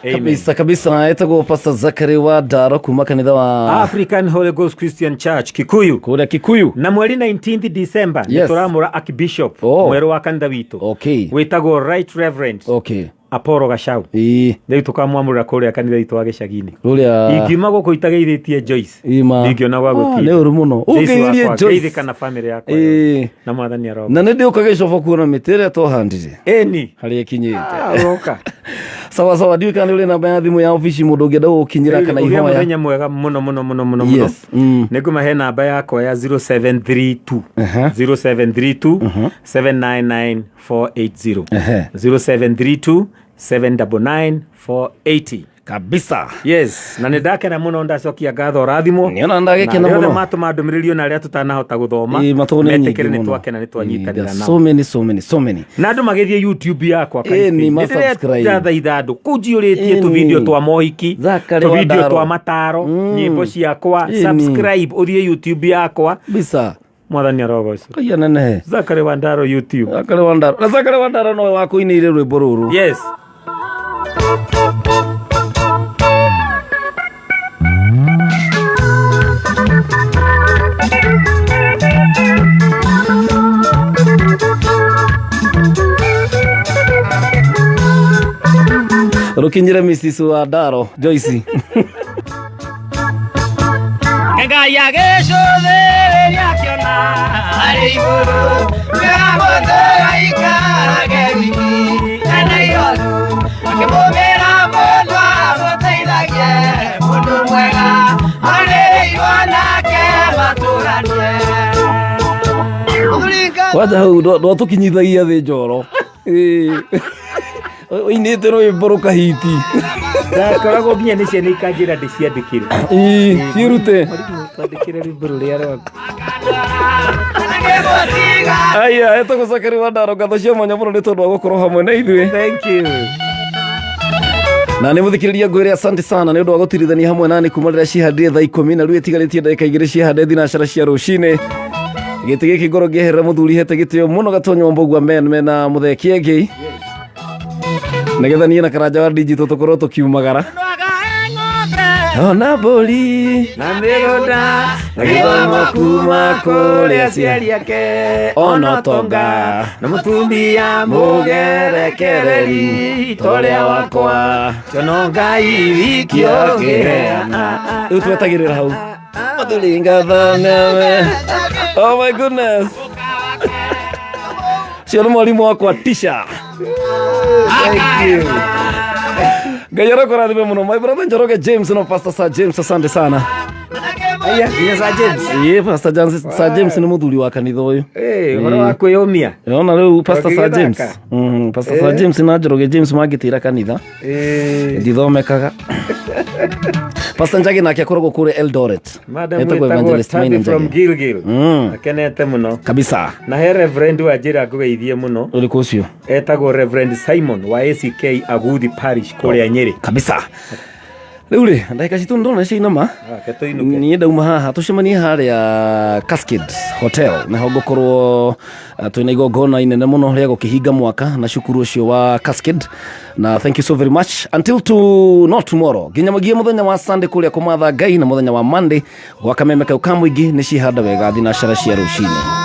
[SPEAKER 3] Amen.
[SPEAKER 1] Kabisa kabisa, etagwo Pastor Zachary wa Ndaro kuma kanitha wa
[SPEAKER 3] African Holy Ghost Christian Church Kikuyu
[SPEAKER 1] kũrĩa Kikuyu.
[SPEAKER 3] Na mweri 19th December
[SPEAKER 1] Yes.
[SPEAKER 3] nĩ tũramũra Archbishop
[SPEAKER 1] Oh.
[SPEAKER 3] mwerũ wa kanitha witũ
[SPEAKER 1] Okay.
[SPEAKER 3] wĩtagwo Right Reverend
[SPEAKER 1] Okay.
[SPEAKER 3] Apollo Gachau.
[SPEAKER 1] Ĩĩ.
[SPEAKER 3] Rĩu tũkamwamũrĩra kũrĩa kanitha witũ wa gĩcagi-inĩ.
[SPEAKER 1] Rũrĩa
[SPEAKER 3] Ingiuma gũkũ itageithĩtie Joyce.
[SPEAKER 1] Ima.
[SPEAKER 3] Ndingĩona gwa
[SPEAKER 1] Ah,
[SPEAKER 3] gũtinda.
[SPEAKER 1] nĩ ũru mũno.
[SPEAKER 3] Joyce
[SPEAKER 1] Ũngeithĩrie
[SPEAKER 3] wakwa,
[SPEAKER 1] Joyce.
[SPEAKER 3] ngeithĩka na famĩlĩ yakwa.
[SPEAKER 1] Ĩĩ.
[SPEAKER 3] Na mwathani arogo.
[SPEAKER 1] Na nĩ ndĩũka gĩcobo kuona mĩtĩ ĩrĩa twahandire
[SPEAKER 3] Ĩni.
[SPEAKER 1] harĩa ĩkinyĩte.
[SPEAKER 3] Ah, ũroka.
[SPEAKER 1] Sawa sawa, ndiũĩ kana nĩ ũrĩ namba ya thimũ ya obici mũndũ ũngĩenda gũgũkinyĩra kana
[SPEAKER 3] Ũgĩe
[SPEAKER 1] ihoya.
[SPEAKER 3] mũthenya mwega mũno mũno mũno mũno mũno.
[SPEAKER 1] Yes.
[SPEAKER 3] Nĩ ngũmahe namba yakwa ya 0732 0732 799 480. 0732 799 480.
[SPEAKER 1] Kabisa.
[SPEAKER 3] Yes, na nĩ ndakena mũno ndacokia ngatho ũrathimwo.
[SPEAKER 1] Nĩona ndagĩkena
[SPEAKER 3] Na arĩa othe
[SPEAKER 1] mũno.
[SPEAKER 3] matũma ndũmĩrĩri ona arĩa tũtanahota gũthoma.
[SPEAKER 1] Ĩĩ, matũ nĩ nyingĩ
[SPEAKER 3] Metĩkĩre nĩ
[SPEAKER 1] mũno.
[SPEAKER 3] twakena nĩ
[SPEAKER 1] Ĩĩ,
[SPEAKER 3] twanyitanĩra
[SPEAKER 1] there are
[SPEAKER 3] nao.
[SPEAKER 1] So many, so many, so many.
[SPEAKER 3] Na andũ magĩthiĩ YouTube yakwa
[SPEAKER 1] Ĩĩ,
[SPEAKER 3] kaingĩ.
[SPEAKER 1] nĩ ma subscribe.
[SPEAKER 3] Ndathaitha andũ kũu njiyũrĩtie
[SPEAKER 1] Ĩĩ,
[SPEAKER 3] tũvideo
[SPEAKER 1] nĩ.
[SPEAKER 3] twa mohiki,
[SPEAKER 1] Zachary
[SPEAKER 3] tũvideo
[SPEAKER 1] Wandaro.
[SPEAKER 3] twa mataro, nyĩmbo ciakwa,
[SPEAKER 1] Ĩĩ, nĩ.
[SPEAKER 3] subscribe ũthiĩ YouTube yakwa.
[SPEAKER 1] Bisa.
[SPEAKER 3] Mwathani arogocwo.
[SPEAKER 1] Kaiya nenehe.
[SPEAKER 3] Zachary Wandaro YouTube.
[SPEAKER 1] Zachary Wandaro. Na Zachary Wandaro nowe wakũinĩire rwĩmbo rũrũ.
[SPEAKER 3] Yes.
[SPEAKER 1] Rũkinyire Mrs. Wandaro, Joyce.
[SPEAKER 6] Ngai agĩcũthĩrĩria akĩona arĩ igũrũ wega mũndũ aikarage wiki ena ihoru akĩmũmĩra mũndũ amũteithagie mũndũ mwega arĩirwo nake matũranie.
[SPEAKER 1] Kwanja hau ndwatũkinyithagia thĩ njoro. Ĩĩ. Ũinĩte rwĩmbo rũkahiti.
[SPEAKER 3] Ndakoragwo nginya nĩ ciana ikanjĩra ndĩciandĩkĩre.
[SPEAKER 1] Ĩĩ, ciĩrute.
[SPEAKER 3] Mwarimũ, twandĩkĩre rwĩmbo rũrĩa rwaku.
[SPEAKER 1] Aya, etagwo Zachary Wandaro, ngatho cia mwanya mũno nĩ tondũ wa gũkorwo hamwe na ithuĩ.
[SPEAKER 3] Thank you.
[SPEAKER 1] Na nĩ mũthikĩrĩria ngwĩre asante sana nĩ ũndũ wa gũtirithania hamwe nani kuma rĩrĩa cihandire thaa ikũmi na rĩu ĩtigarĩtie ndagĩka igĩrĩ ciahande thinacara cia rũcinĩ. Gĩtĩ gĩkĩ ngoro ngĩeherera mũthuri hete gĩtĩo mũno Gatonyo wa Mbũgua men mena mũthee Kĩengei. Nĩgetha niĩ na Karanja wa digital tũkorwo tũkiumagara. Ona mbũri
[SPEAKER 3] na mĩgũnda
[SPEAKER 1] na gĩthomo kuma kũrĩ aciari
[SPEAKER 3] ake
[SPEAKER 1] ona ũtonga
[SPEAKER 3] na mũtumia
[SPEAKER 1] mũgerekereri torĩa wakwa
[SPEAKER 3] Kĩono Ngai wiki ũngĩheana.
[SPEAKER 1] Rĩu twetagĩrĩra hau. Mũthuri ngathanewe. Oh my goodness. Ũcio nĩ mwarimũ wakwa tisha. Thank you. Ngai arakũrathime mũno. My brother Njoroge James no Pastor Sir James, asante sana.
[SPEAKER 3] Aya, nginya Sir James.
[SPEAKER 1] Ĩĩ, Pastor James, Sir James nĩ mũthuri wa kanitha ũyũ.
[SPEAKER 3] Ĩĩ, ũhoro wa kwĩyũmia.
[SPEAKER 1] Ona rĩu Pastor Sir James.
[SPEAKER 3] Ũgĩgĩthaka.
[SPEAKER 1] Pastor Sir James na Njoroge James mangĩtĩra kanitha. Ndithomekaga. Pastor Njagi nake akoragwo kũrĩa Eldoret.
[SPEAKER 3] Madam
[SPEAKER 1] Etagwo
[SPEAKER 3] wĩtagwo
[SPEAKER 1] Evangelist
[SPEAKER 3] Tabi
[SPEAKER 1] Maina
[SPEAKER 3] from
[SPEAKER 1] Njagi.
[SPEAKER 3] Gilgil. Akenete mũno.
[SPEAKER 1] Kabisa.
[SPEAKER 3] Na he Reverend wa njĩra ngũgeithie mũno.
[SPEAKER 1] Ũrĩkũ ũcio?
[SPEAKER 3] Etagwo Reverend Simon wa ACK Aguthi Parish kũrĩa Nyĩrĩ.
[SPEAKER 1] Kabisa. Rĩu rĩ, ndagĩka citũ ndona ciainama.
[SPEAKER 3] Reke tũinũke.
[SPEAKER 1] Niĩ ndauma haha tũcemanie harĩa Cascade Hotel, nĩho ngũkorwo twĩna igongona inene mũno rĩa gũkĩhinga mwaka na cukuru ũcio wa Cascade. Na thank you so very much, until to not tomorrow, nginya magie mũthenya wa Sunday kũrĩa kũmatha Ngai, na mũthenya wa Monday gwa kameme kau ka mũingĩ. Nĩ cihanda wega thinacara cia rũcinĩ.